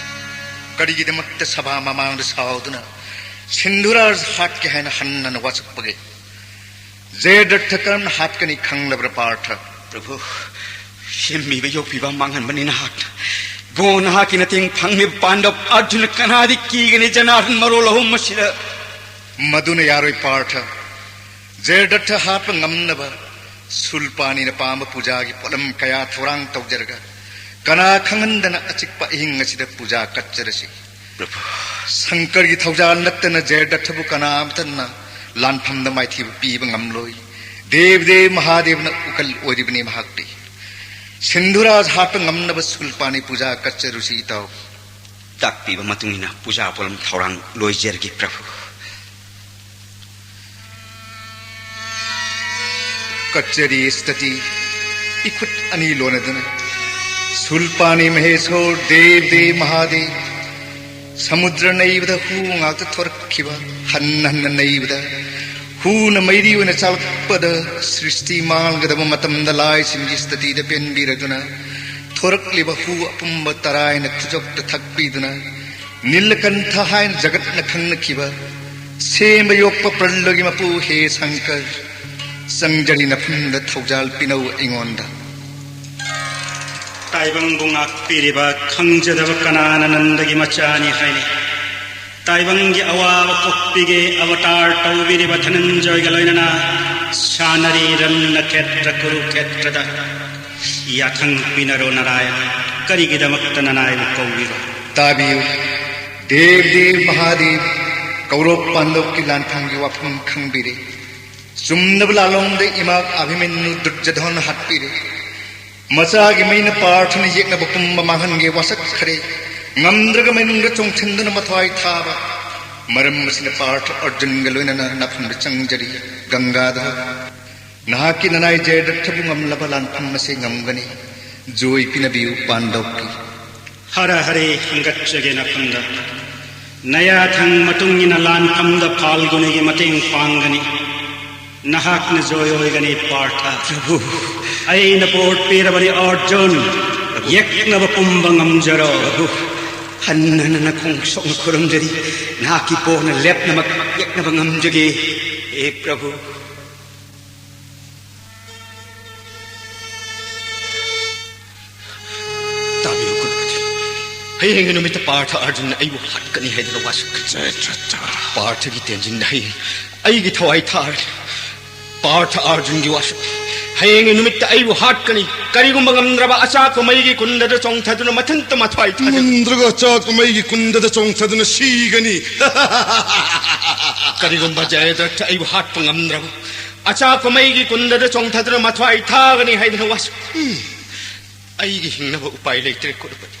ꯀꯔꯤꯒꯤꯗꯃꯛꯇ ꯁꯚꯥ ꯃꯃꯥꯡꯗ ꯁꯥꯎꯗꯨꯅ ꯁꯤꯟꯙꯨꯔꯥꯖ ꯍꯥꯠꯀꯦ ꯍꯥꯏꯅ ꯍꯟꯅ ꯍꯟꯅ ꯋꯥꯁꯛꯄꯒꯦ? ꯖꯌꯗ꯭ꯔꯊ ꯀꯔꯝꯅ ꯍꯥꯠꯀꯅꯤ ꯈꯪꯂꯕ꯭ꯔꯥ ꯄꯥꯔꯊ? ꯄ꯭ꯔꯚꯨ, ꯁꯦꯝꯕꯤꯕ ꯌꯣꯛꯄꯤꯕ ꯃꯥꯡꯍꯟꯕꯅꯤ ꯅꯍꯥꯛꯅ꯫ ꯏꯕꯨꯡꯉꯣ, ꯅꯍꯥꯛꯀꯤ ꯃꯇꯦꯡ ꯐꯪꯂꯤꯕ ꯄꯥꯟꯗꯕ ꯑꯔꯖꯨꯅ ꯀꯅꯥꯗꯤ ꯀꯤꯒꯅꯤ ꯖꯅꯥꯔꯗꯟ ꯃꯔꯣꯜ ꯑꯍꯨꯝ ꯑꯁꯤꯗ? ꯃꯗꯨꯅ ꯌꯥꯔꯣꯏ ꯄꯥꯔꯊ꯫ ꯖꯌꯗ꯭ꯔꯊ ꯍꯥꯠꯄ ꯉꯝꯅꯕ ꯁꯨꯜꯄꯥꯅꯤꯅ ꯄꯥꯝꯕ ꯄꯨꯖꯥꯒꯤ ꯄꯣꯠꯂꯝ ꯀꯌꯥ ꯊꯧꯔꯥꯡ ꯇꯧꯖꯔꯒ ꯀꯅꯥ ꯈꯪꯍꯟꯗꯅ ꯑꯆꯤꯛꯄ ꯑꯍꯤꯡ ꯑꯁꯤꯗ ꯄꯨꯖꯥ ꯀꯠꯆꯔꯁꯤ꯫ ꯄ꯭ꯔꯚꯨ꯫ ꯁꯪꯀꯔꯒꯤ ꯊꯧꯖꯥꯜ ꯅꯠꯇꯅ ꯖꯌꯗ꯭ꯔꯊꯕꯨ ꯀꯅꯥ ꯑꯃꯠꯇꯅ ꯂꯥꯟꯐꯝꯗ ꯃꯥꯏꯊꯤꯕ ꯄꯤꯕ ꯉꯝꯂꯣꯏ꯫ ꯗꯦꯕ ꯗꯦꯕ ꯃꯍꯥꯗꯦꯕꯅ ꯎꯀꯜ ꯑꯣꯏꯔꯤꯕꯅꯤ ꯃꯍꯥꯛꯇꯤ꯫ ꯁꯤꯟꯙꯨꯔꯥꯖ ꯍꯥꯠꯄ ꯉꯝꯅꯕ ꯁꯨꯜꯄꯥꯅꯤ ꯄꯨꯖꯥ ꯀꯠꯆꯔꯨꯁꯤ ꯏꯇꯥꯎ꯫ ꯇꯥꯛꯄꯤꯕ ꯃꯇꯨꯡ ꯏꯟꯅ ꯄꯨꯖꯥ ꯄꯣꯠꯂꯝ ꯊꯧꯔꯥꯡ ꯂꯣꯏꯖꯔꯒꯦ ꯄ꯭ꯔꯚꯨ꯫ ꯀꯠꯆꯔꯤ ꯁ꯭ꯇꯇꯤ ꯏꯈꯨꯠ ꯑꯅꯤ ꯂꯣꯟꯅꯗꯨꯅ꯫ ꯁꯨꯜꯄꯥꯅꯤ ꯃꯍꯦꯁꯣꯔ ꯗꯦꯕ ꯗꯦꯕ ꯃꯍꯥꯗꯦꯕ꯫ ꯁꯃꯨꯗ꯭ꯔ ꯅꯩꯕꯗ ꯍꯨ ꯉꯥꯛꯇ ꯊꯣꯔꯛꯈꯤꯕ, ꯍꯟꯅ ꯍꯟꯅ ꯅꯩꯕꯗ ꯍꯨꯅ ꯃꯩꯔꯤ ꯑꯣꯏꯅ ꯆꯥꯜꯂꯛꯄꯗ ꯁ꯭ꯔꯤꯁꯇꯤ ꯃꯥꯡꯒꯗꯕ ꯃꯇꯝꯗ ꯂꯥꯏꯁꯤꯡꯒꯤ ꯁ꯭ꯇꯇꯤꯗ ꯄꯦꯟꯕꯤꯔꯗꯨꯅ ꯊꯣꯔꯛꯂꯤꯕ ꯍꯨ ꯑꯄꯨꯝꯕ ꯇꯔꯥꯏꯅ ꯈꯨꯖꯣꯛꯇ ꯊꯛꯄꯤꯗꯨꯅ ꯅꯤꯂꯀꯟꯊ ꯍꯥꯏꯅ ꯖꯒꯠꯅ ꯈꯪꯅꯈꯤꯕ ꯁꯦꯝꯕ ꯌꯣꯛꯄ ꯄ꯭ꯔꯜꯂꯣꯒꯤ ꯃꯄꯨ ꯍꯦ ꯁꯪꯀꯔ, ꯆꯪꯖꯔꯤ ꯅꯐꯝꯗ ꯊꯧꯖꯥꯜ ꯄꯤꯅꯧ ꯑꯩꯉꯣꯟꯗ꯫ ꯇꯥꯏꯕꯪꯕꯨ ꯉꯥꯛꯄꯤꯔꯤꯕ ꯈꯪꯖꯗꯕ ꯀꯅꯥꯅ ꯅꯟꯗꯒꯤ ꯃꯆꯥꯅꯤ ꯍꯥꯏꯅꯤ? ꯇꯥꯏꯕꯪꯒꯤ ꯑꯋꯥꯕ ꯀꯣꯛꯄꯤꯒꯦ ꯑꯕꯇꯥꯔ ꯇꯧꯕꯤꯔꯤꯕ ꯙꯅꯟꯖꯣꯏꯒ ꯂꯣꯏꯅꯅ ꯁꯥꯟꯅꯔꯤ ꯔꯟꯅ ꯈꯦꯇ꯭ꯔ ꯀꯨꯔꯨ ꯈꯦꯇ꯭ꯔꯗ꯫ ꯌꯥꯊꯪ ꯄꯤꯅꯔꯣ ꯅꯔꯥꯌꯟ, ꯀꯔꯤꯒꯤꯗꯃꯛꯇ ꯅꯅꯥꯏꯕꯨ ꯀꯧꯔꯤꯕ? ꯇꯥꯕꯤꯌꯨ, ꯗꯦꯕ ꯗꯦꯕ ꯃꯍꯥꯗꯦꯕ, ꯀꯧꯔꯣꯞ ꯄꯥꯟꯗꯣꯞꯀꯤ ꯂꯥꯟꯐꯝꯒꯤ ꯋꯥꯐꯝ ꯈꯪꯕꯤꯔꯦ꯫ ꯆꯨꯝꯅꯕ ꯂꯥꯂꯣꯡꯗ ꯏꯃꯥ ꯑꯚꯤꯃꯟꯌꯨ ꯗꯨꯔꯖꯙꯣꯟ ꯍꯥꯠꯄꯤꯔꯦ꯫ ꯃꯆꯥꯒꯤ ꯃꯩꯅ ꯄꯥꯔꯊꯅ ꯌꯦꯛꯅꯕ ꯄꯨꯝꯕ ꯃꯥꯡꯍꯟꯒꯦ ꯋꯥꯁꯛꯈ꯭ꯔꯦ꯫ ꯉꯝꯗ꯭ꯔꯒ ꯃꯅꯨꯡꯗ ꯆꯣꯡꯊꯟꯗꯨꯅ ꯃꯊ꯭ꯋꯥꯏ ꯊꯥꯕ꯫ ꯃꯔꯝ ꯑꯁꯤꯅ ꯄꯥꯔꯊ ꯑꯔꯖꯨꯟꯒ ꯂꯣꯏꯅꯅ ꯅꯥꯐꯝꯗ ꯆꯪꯖꯔꯤ꯫ ꯒꯪꯒꯥꯙꯔ, ꯅꯍꯥꯛꯀꯤ ꯅꯅꯥꯏ ꯖꯌꯗ꯭ꯔꯊꯕꯨ ꯉꯝꯂꯕ ꯂꯥꯟꯐꯝ ꯑꯁꯤ ꯉꯝꯒꯅꯤ꯫ ꯖꯣꯏ ꯄꯤꯅꯕꯤꯌꯨ ꯄꯥꯟꯗꯧꯀꯤ꯫ ꯍꯔ ꯍꯔꯦ ꯍꯪꯒꯠꯆꯒꯦ ꯅꯐꯝꯗ꯫ ꯅꯌꯥꯊꯪ ꯃꯇꯨꯡ ꯏꯟꯅ ꯂꯥꯟꯐꯝꯗ ꯐꯥꯜꯒꯨꯅꯤꯒꯤ ꯃꯇꯦꯡ ꯄꯥꯡꯒꯅꯤ꯫ ꯅꯍꯥꯛꯅ ꯖꯣꯏ ꯑꯣꯏꯒꯅꯤ ꯄꯥꯔꯊ꯫ ꯄ꯭ꯔꯚꯨ꯫ ꯑꯩꯅ ꯄꯣꯠ ꯄꯤꯔꯕꯅꯤ ꯑꯔꯖꯨꯟ꯫ ꯌꯦꯛꯅꯕ ꯄꯨꯝꯕ ꯉꯝꯖꯔꯣ꯫ ꯄ꯭ꯔꯚꯨ, ꯍꯟꯅ ꯍꯟꯅ ꯅꯈꯣꯡ ꯁꯣꯛꯅ ꯈꯨꯔꯨꯝꯖꯔꯤ꯫ ꯅꯍꯥꯛꯀꯤ ꯄꯣꯠꯅ ꯂꯦꯞꯅꯃꯛ ꯌꯦꯛꯅꯕ ꯉꯝꯖꯒꯦ꯫ ꯍꯦ ꯄ꯭ꯔꯚꯨ꯫ ꯇꯥꯕꯤꯌꯨ ꯀꯨꯂꯄꯇꯤ꯫ ꯍꯌꯦꯡꯒꯤ ꯅꯨꯃꯤꯠꯇ ꯄꯥꯔꯊ ꯑꯔꯖꯨꯟꯅ ꯑꯩꯕꯨ ꯍꯥꯠꯀꯅꯤ ꯍꯥꯏꯗꯨꯅ ꯋꯥꯁꯛꯈ꯭ꯔꯦ꯫ ꯖꯌꯗ꯭ꯔꯊ꯫ ꯄꯥꯔꯊꯒꯤ ꯇꯦꯟꯖꯤꯟꯗ ꯍꯌꯦꯡ ꯑꯩꯒꯤ ꯊꯋꯥꯏ ꯊꯥꯔꯅꯤ꯫ ꯄꯥꯔꯊ ꯑꯔꯖꯨꯟꯒꯤ ꯋꯥꯁꯛ꯫ ꯍꯌꯦꯡꯒꯤ ꯅꯨꯃꯤꯠꯇ ꯑꯩꯕꯨ ꯍꯥꯠꯀꯅꯤ꯫ ꯀꯔꯤꯒꯨꯝꯕ ꯉꯝꯗ꯭ꯔꯕ ꯑꯆꯥꯛꯄ ꯃꯩꯒꯤ ꯀꯨꯟꯗꯗ ꯆꯣꯡꯊꯗꯨꯅ ꯃꯊꯟꯇ ꯃꯊ꯭ꯋꯥꯏ ꯊꯥꯖꯅꯤ꯫ ꯉꯝꯗ꯭ꯔꯒ ꯑꯆꯥꯛꯄ ꯃꯩꯒꯤ ꯀꯨꯟꯗꯗ ꯆꯣꯡꯊꯗꯨꯅ ꯁꯤꯒꯅꯤ꯫ ꯀꯔꯤꯒꯨꯝꯕ ꯖꯌꯗ꯭ꯔꯊ ꯑꯩꯕꯨ ꯍꯥꯠꯄ ꯉꯝꯗ꯭ꯔꯕ ꯑꯆꯥꯛꯄ ꯃꯩꯒꯤ ꯀꯨꯟꯗꯗ ꯆꯣꯡꯊꯗꯨꯅ ꯃꯊ꯭ꯋꯥꯏ ꯊꯥꯒꯅꯤ ꯍꯥꯏꯗꯨꯅ ꯋꯥꯁꯛ꯫ ꯎꯝ꯫ ꯑꯩꯒꯤ ꯍꯤꯡꯅꯕ ꯎꯄꯥꯏ ꯂꯩꯇ꯭ꯔꯦ, ꯀꯨꯔꯨꯄꯇꯤ꯫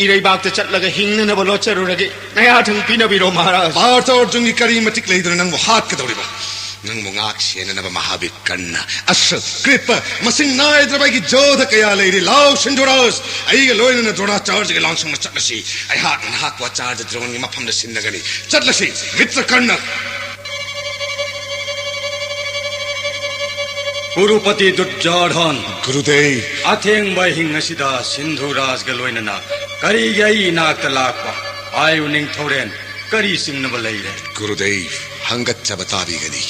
ꯏꯔꯩꯕꯥꯛꯇ ꯆꯠꯂꯒ ꯍꯤꯡꯅꯅꯕ ꯂꯣꯠꯆꯔꯨꯔꯒꯦ꯫ ꯅꯌꯥꯊꯪ ꯄꯤꯅꯕꯤꯔꯣ, ꯃꯍꯥꯔꯥꯖ꯫ ꯄꯥꯔꯊ ꯑꯔꯖꯨꯟꯒꯤ ꯀꯔꯤ ꯃꯇꯤꯛ ꯂꯩꯗꯨꯅ ꯅꯪꯕꯨ ꯍꯥꯠꯀꯗꯧꯔꯤꯕ? ꯅꯪꯕꯨ ꯉꯥꯛ ꯁꯦꯟꯅꯅꯕ ꯃꯍꯥꯕꯤꯔ ꯀꯔꯅ, ꯑꯁ꯭ꯔ, ꯀ꯭ꯔꯤꯄ, ꯃꯁꯤꯡ ꯅꯥꯏꯗ꯭ꯔꯕ ꯑꯩꯒꯤ ꯖꯣꯙ ꯀꯌꯥ ꯂꯩꯔꯤ꯫ ꯂꯥꯎ, ꯁꯤꯟꯙꯨꯔꯥꯖ, ꯑꯩꯒ ꯂꯣꯏꯅꯅ ꯗ꯭ꯔꯣꯅꯥꯆꯥꯔꯖꯒꯤ ꯂꯥꯟꯁꯪꯗ ꯆꯠꯂꯁꯤ꯫ ꯑꯩꯍꯥꯛꯅ ꯅꯍꯥꯛꯄꯨ ꯑꯆꯥꯔꯌ ꯗ꯭ꯔꯣꯟꯒꯤ ꯃꯐꯝꯗ ꯁꯤꯟꯅꯒꯅꯤ꯫ ꯆꯠꯂꯁꯤ, ꯃꯤꯇ꯭ꯔ ꯀꯔꯅ꯫ ꯀꯨꯔꯨꯄꯇꯤ ꯗꯨꯔꯖꯣꯙꯟ꯫ ꯒꯨꯔꯨꯗꯦꯕ꯫ ꯑꯊꯦꯡꯕ ꯑꯍꯤꯡ ꯑꯁꯤꯗ ꯁꯤꯟꯙꯨꯔꯥꯖꯒ ꯂꯣꯏꯅꯅ ꯀꯔꯤꯒꯤ ꯑꯩ ꯏꯅꯥꯛꯇ ꯂꯥꯛꯄ? ꯍꯥꯏꯌꯨ ꯅꯤꯡꯊꯧꯔꯦꯟ, ꯀꯔꯤ ꯆꯤꯡꯅꯕ ꯂꯩꯔꯦ? ꯒꯨꯔꯨꯗꯦꯕ, ꯍꯪꯒꯠꯆꯕ ꯇꯥꯕꯤꯒꯅꯤ꯫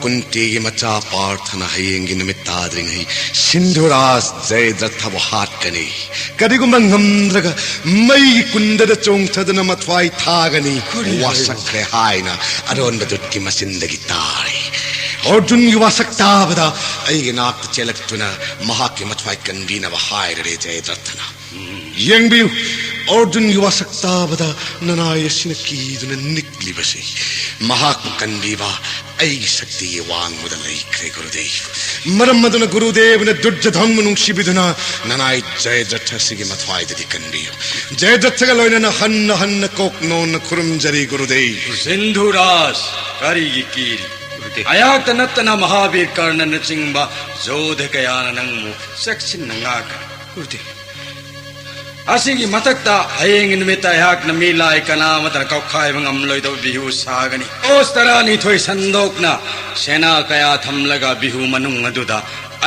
ꯀꯨꯟꯇꯤꯒꯤ ꯃꯆꯥ ꯄꯥꯔꯊꯅ ꯍꯌꯦꯡꯒꯤ ꯅꯨꯃꯤꯠ ꯇꯥꯗ꯭ꯔꯤꯉꯩ ꯁꯤꯟꯙꯨꯔꯥꯖ ꯖꯌꯗ꯭ꯔꯊꯕꯨ ꯍꯥꯠꯀꯅꯤ꯫ ꯀꯔꯤꯒꯨꯝꯕ ꯉꯝꯗ꯭ꯔꯒ ꯃꯩꯒꯤ ꯀꯨꯟꯗꯗ ꯆꯣꯡꯊꯗꯨꯅ ꯃꯊ꯭ꯋꯥꯏ ꯊꯥꯒꯅꯤ꯫ ꯀꯔꯤ ꯍꯥꯏꯕ? ꯋꯥꯁꯛꯈ꯭ꯔꯦ ꯍꯥꯏꯅ ꯑꯔꯣꯟꯕ ꯗꯨꯠꯀꯤ ꯃꯆꯤꯟꯗꯒꯤ ꯇꯥꯔꯦ꯫ ꯑꯔꯖꯨꯟꯒꯤ ꯋꯥꯁꯛ ꯇꯥꯕꯗ ꯑꯩꯒꯤ ꯅꯥꯛꯇ ꯆꯦꯜꯂꯛꯇꯨꯅ ꯃꯍꯥꯛꯀꯤ ꯃꯊ꯭ꯋꯥꯏ ꯀꯟꯕꯤꯅꯕ ꯍꯥꯏꯔꯔꯦ ꯖꯌꯗ꯭ꯔꯊꯅ꯫ ꯌꯦꯡꯕꯤꯌꯨ, ꯑꯔꯖꯨꯟꯒꯤ ꯋꯥꯁꯛ ꯇꯥꯕꯗ ꯅꯅꯥꯏ ꯑꯁꯤꯅ ꯀꯤꯗꯨꯅ ꯅꯤꯛꯂꯤꯕꯁꯤ꯫ ꯃꯍꯥꯛꯄꯨ ꯀꯟꯕꯤꯕ ꯑꯩꯒꯤ ꯁꯛꯇꯤꯒꯤ ꯋꯥꯡꯃꯗ ꯂꯩꯈ꯭ꯔꯦ, ꯒꯨꯔꯨꯗꯦꯕ꯫ ꯃꯔꯝ ꯑꯗꯨꯅ ꯒꯨꯔꯨꯗꯦꯕꯅ ꯗꯨꯔꯖꯣꯙꯟꯕꯨ ꯅꯨꯡꯁꯤꯕꯤꯗꯨꯅ ꯅꯅꯥꯏ ꯖꯌꯗ꯭ꯔꯊ ꯑꯁꯤꯒꯤ ꯃꯊ꯭ꯋꯥꯏꯗꯗꯤ ꯀꯟꯕꯤꯌꯨ꯫ ꯖꯌꯗ꯭ꯔꯊꯒ ꯂꯣꯏꯅꯅ ꯍꯟꯅ ꯍꯟꯅ ꯀꯣꯛ ꯅꯣꯟꯅ ꯈꯨꯔꯨꯝꯖꯔꯤ, ꯒꯨꯔꯨꯗꯦꯕ꯫ ꯁꯤꯟꯙꯨꯔꯥꯖ, ꯀꯔꯤꯒꯤ ꯀꯤꯔꯤ? ꯒꯨꯔꯨꯗꯦꯕ꯫ ꯑꯩꯍꯥꯛꯇ ꯅꯠꯇꯅ ꯃꯍꯥꯕꯤꯔ ꯀꯔꯅꯅꯆꯤꯡꯕ ꯖꯣꯙ ꯀꯌꯥꯅ ꯅꯪꯕꯨ ꯆꯦꯛꯁꯤꯟꯅ ꯉꯥꯛꯀꯅꯤ꯫ ꯒꯨꯔꯨꯗꯦꯕ꯫ ꯑꯁꯤꯒꯤ ꯃꯊꯛꯇ ꯍꯌꯦꯡꯒꯤ ꯅꯨꯃꯤꯠꯇ ꯑꯩꯍꯥꯛꯅ ꯃꯤꯂꯥꯏ ꯀꯅꯥ ꯑꯃꯠꯇꯅ ꯀꯥꯎꯈꯥꯏꯕ ꯉꯝꯂꯣꯏꯗꯕ ꯕꯤꯍꯨ ꯁꯥꯒꯅꯤ꯫ ꯀꯣꯁ ꯇꯔꯥꯅꯤꯊꯣꯏ ꯁꯟꯗꯣꯛꯅ ꯁꯦꯅꯥ ꯀꯌꯥ ꯊꯝꯂꯒ ꯕꯤꯍꯨ ꯃꯅꯨꯡ ꯑꯗꯨꯗ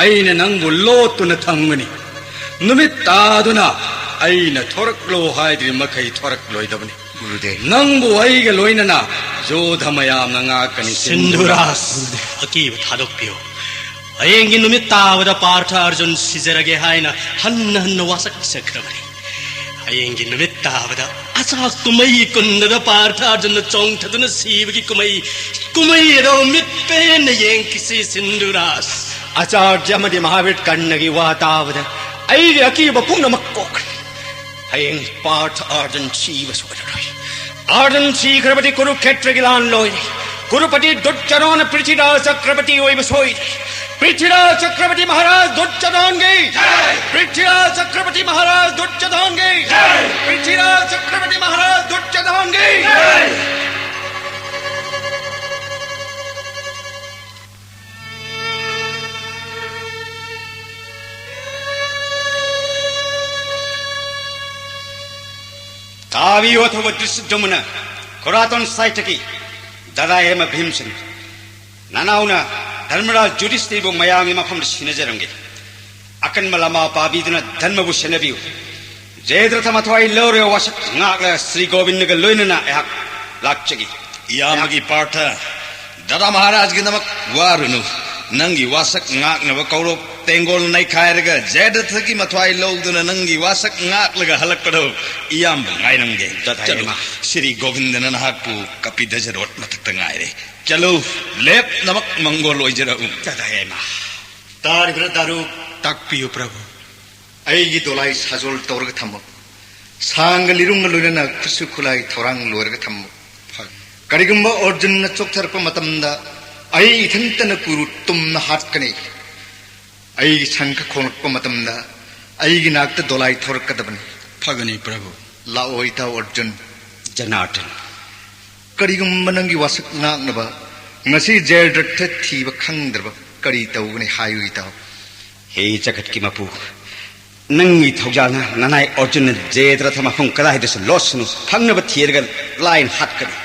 ꯑꯩꯅ ꯅꯪꯕꯨ ꯂꯣꯠꯇꯨꯅ ꯊꯝꯒꯅꯤ꯫ ꯅꯨꯃꯤꯠ ꯇꯥꯗꯨꯅ ꯑꯩꯅ ꯊꯣꯔꯛꯂꯣ ꯍꯥꯏꯗ꯭ꯔꯤ ꯃꯈꯩ ꯊꯣꯔꯛꯂꯣꯏꯗꯕꯅꯤ꯫ ꯒꯨꯔꯨꯗꯦꯕ꯫ ꯅꯪꯕꯨ ꯑꯩꯒ ꯂꯣꯏꯅꯅ ꯖꯣꯙ ꯃꯌꯥꯝꯅ ꯉꯥꯛꯀꯅꯤ, ꯁꯤꯟꯙꯨꯔꯥꯖ꯫ ꯁꯤꯟꯙꯨꯔꯥꯖ꯫ ꯒꯨꯔꯨꯗꯦꯕ, ꯑꯀꯤꯕ ꯊꯥꯗꯣꯛꯄꯤꯌꯨ꯫ ꯍꯌꯦꯡꯒꯤ ꯅꯨꯃꯤꯠ ꯇꯥꯕꯗ ꯄꯥꯔꯊ ꯑꯔꯖꯨꯟ ꯁꯤꯖꯔꯒꯦ ꯍꯥꯏꯅ ꯍꯟꯅ ꯍꯟꯅ ꯋꯥꯁꯛꯆꯈ꯭ꯔꯕꯅꯤ꯫ ꯍꯌꯦꯡꯒꯤ ꯅꯨꯃꯤꯠ ꯇꯥꯕꯗ ꯑꯆꯥꯛ ꯀꯨꯝꯍꯩ ꯀꯨꯟꯗꯗ ꯄꯥꯔꯊ ꯑꯔꯖꯨꯟꯅ ꯆꯣꯡꯊꯗꯨꯅ ꯁꯤꯕꯒꯤ ꯀꯨꯝꯍꯩ, ꯀꯨꯝꯍꯩ ꯑꯗꯣ ꯃꯤꯠ ꯄꯦꯟꯅ ꯌꯦꯡꯈꯤꯁꯤ, ꯁꯤꯟꯙꯨꯔꯥꯖ꯫ ꯑꯆꯥꯔꯌ ꯑꯃꯗꯤ ꯃꯍꯥꯕꯤꯔ ꯀꯔꯅꯒꯤ ꯋꯥ ꯇꯥꯕꯗ ꯑꯩꯒꯤ ꯑꯀꯤꯕ ꯄꯨꯝꯅꯃꯛ ꯀꯣꯛꯈ꯭ꯔꯦ꯫ ꯍꯌꯦꯡ ꯄꯥꯔꯊ ꯑꯔꯖꯨꯟ ꯁꯤꯕ ꯁꯣꯏꯔꯔꯣꯏ꯫ ꯑꯔꯖꯨꯟ ꯁꯤꯈ꯭ꯔꯕꯗꯤ ꯀꯨꯔꯨꯈꯦꯇ꯭ꯔꯒꯤ ꯂꯥꯟ ꯂꯣꯏꯔꯦ꯫ ꯀꯨꯔꯨꯄꯇꯤ ꯗꯨꯔꯖꯣꯙꯅ ꯄ꯭ꯔꯤꯊꯤꯔꯥꯖ ꯆꯀ꯭ꯔꯕꯔꯇꯤ ꯑꯣꯏꯕ ꯁꯣꯏꯔꯦ꯫ पृथ्वीराज चक्रवर्ती महाराज दुर्योधन की जय। पृथ्वीराज चक्रवर्ती महाराज दुर्योधन की जय। पृथ्वीराज चक्रवर्ती महाराज दुर्योधन की जय। ꯇꯥꯕꯤꯌꯨ, ꯑꯊꯧꯕ ꯗ꯭ꯔꯤꯁꯇ꯭ꯌꯨꯝꯅ ꯈꯣꯔꯥꯇꯣꯟ ꯁꯥꯍꯤꯇ꯭ꯌꯒꯤ ꯗꯥꯗꯥ ꯍꯦꯃ ꯚꯤꯝꯁꯟ, ꯅꯅꯥꯎꯅ ꯙꯔꯃꯔꯥꯖ ꯌꯨꯙꯤꯁꯊꯤꯔꯕꯨ ꯃꯌꯥꯝꯒꯤ ꯃꯐꯝꯗ ꯁꯤꯟꯅꯖꯔꯝꯒꯦ꯫ ꯑꯀꯟꯕ ꯂꯃꯥ ꯄꯥꯕꯤꯗꯨꯅ ꯙꯔꯃꯕꯨ ꯁꯦꯟꯅꯕꯤꯌꯨ꯫ ꯖꯌꯗ꯭ꯔꯊ ꯃꯊ꯭ꯋꯥꯏ ꯂꯧꯔꯒ ꯋꯥꯁꯛ ꯉꯥꯛꯂꯒ ꯁ꯭ꯔꯤ ꯒꯣꯕꯤꯟꯗꯒ ꯂꯣꯏꯅꯅ ꯑꯩꯍꯥꯛ ꯂꯥꯛꯆꯒꯦ꯫ ꯏꯌꯥꯝꯕꯒꯤ ꯄꯥꯔꯊ, ꯗꯥꯗꯥ ꯃꯍꯥꯔꯥꯖꯒꯤꯗꯃꯛ ꯋꯥꯔꯨꯅꯨ꯫ ꯅꯪꯒꯤ ꯋꯥꯁꯛ ꯉꯥꯛꯅꯕ ꯀꯧꯔꯣꯞ ꯇꯦꯡꯒꯣꯜ ꯅꯩꯈꯥꯏꯔꯒ ꯖꯌꯗ꯭ꯔꯊꯒꯤ ꯃꯊ꯭ꯋꯥꯏ ꯂꯧꯗꯨꯅ ꯅꯪꯒꯤ ꯋꯥꯁꯛ ꯉꯥꯛꯂꯒ ꯍꯜꯂꯛꯄꯗꯣ ꯏꯌꯥꯝꯕ ꯉꯥꯏꯔꯝꯒꯦ꯫ ꯗꯥꯗꯥ ꯆꯠꯂꯨ, ꯏꯃꯥ꯫ ꯁ꯭ꯔꯤ ꯒꯣꯕꯤꯟꯗꯅ ꯅꯍꯥꯛꯄꯨ ꯀꯄꯤꯙꯖ ꯔꯣꯗ ꯃꯊꯛꯇ ꯉꯥꯏꯔꯦ꯫ ꯆꯠꯂꯨ, ꯂꯦꯞꯅꯃꯛ ꯃꯪꯒꯣꯜ ꯑꯣꯏꯖꯔꯛꯎ꯫ ꯗꯥꯗꯥ ꯏꯃꯥ꯫ ꯇꯥꯔꯤꯕ꯭ꯔꯥ ꯗꯥꯔꯨ? ꯇꯥꯛꯄꯤꯌꯨ ꯄ꯭ꯔꯚꯨ꯫ ꯑꯩꯒꯤ ꯗꯣꯂꯥꯏ ꯁꯥꯖꯣꯜ ꯇꯧꯔꯒ ꯊꯝꯃꯨ꯫ ꯁꯥꯡꯒ ꯂꯤꯔꯨꯡꯒ ꯂꯣꯏꯅꯅ ꯈꯨꯠꯁꯨ ꯈꯨꯠꯂꯥꯏ ꯊꯧꯔꯥꯡ ꯂꯣꯏꯔꯒ ꯊꯝꯃꯨ꯫ ꯐꯒꯅꯤ꯫ ꯀꯔꯤꯒꯨꯝꯕ ꯑꯔꯖꯨꯟꯅ ꯆꯣꯛꯊꯔꯛꯄ ꯃꯇꯝꯗ ꯑꯩ ꯏꯊꯟꯇꯅ ꯀꯨꯔꯨ ꯇꯨꯝꯅ ꯍꯥꯠꯀꯅꯤ꯫ ꯑꯩꯒꯤ ꯁꯪꯈ ꯈꯣꯡꯂꯛꯄ ꯃꯇꯝꯗ ꯑꯩꯒꯤ ꯅꯥꯛꯇ ꯗꯣꯂꯥꯏ ꯊꯧꯔꯛꯀꯗꯕꯅꯤ꯫ ꯐꯒꯅꯤ ꯄ꯭ꯔꯚꯨ꯫ ꯂꯥꯛꯑꯣ ꯏꯇꯥꯎ ꯑꯔꯖꯨꯟ꯫ ꯖꯅꯥꯔꯗꯟ꯫ ꯀꯔꯤꯒꯨꯝꯕ ꯅꯪꯒꯤ ꯋꯥꯁꯛ ꯉꯥꯛꯅꯕ ꯉꯁꯤ ꯖꯌꯗ꯭ꯔꯊ ꯊꯤꯕ ꯈꯪꯗ꯭ꯔꯕ ꯀꯔꯤ ꯇꯧꯒꯅꯤ ꯍꯥꯏꯌꯨ ꯏꯇꯥꯎ꯫ ꯍꯦ ꯖꯒꯠꯀꯤ ꯃꯄꯨ, ꯅꯪꯒꯤ ꯊꯧꯖꯥꯜꯅ ꯅꯅꯥꯏ ꯑꯔꯖꯨꯟꯅ ꯖꯌꯗ꯭ꯔꯊ ꯃꯐꯝ ꯀꯗꯥꯏꯗꯁꯨ ꯂꯣꯠꯁꯅꯨ, ꯐꯪꯅꯕ ꯊꯤꯔꯒ ꯂꯥꯏꯅ ꯍꯥꯠꯀꯅꯤ꯫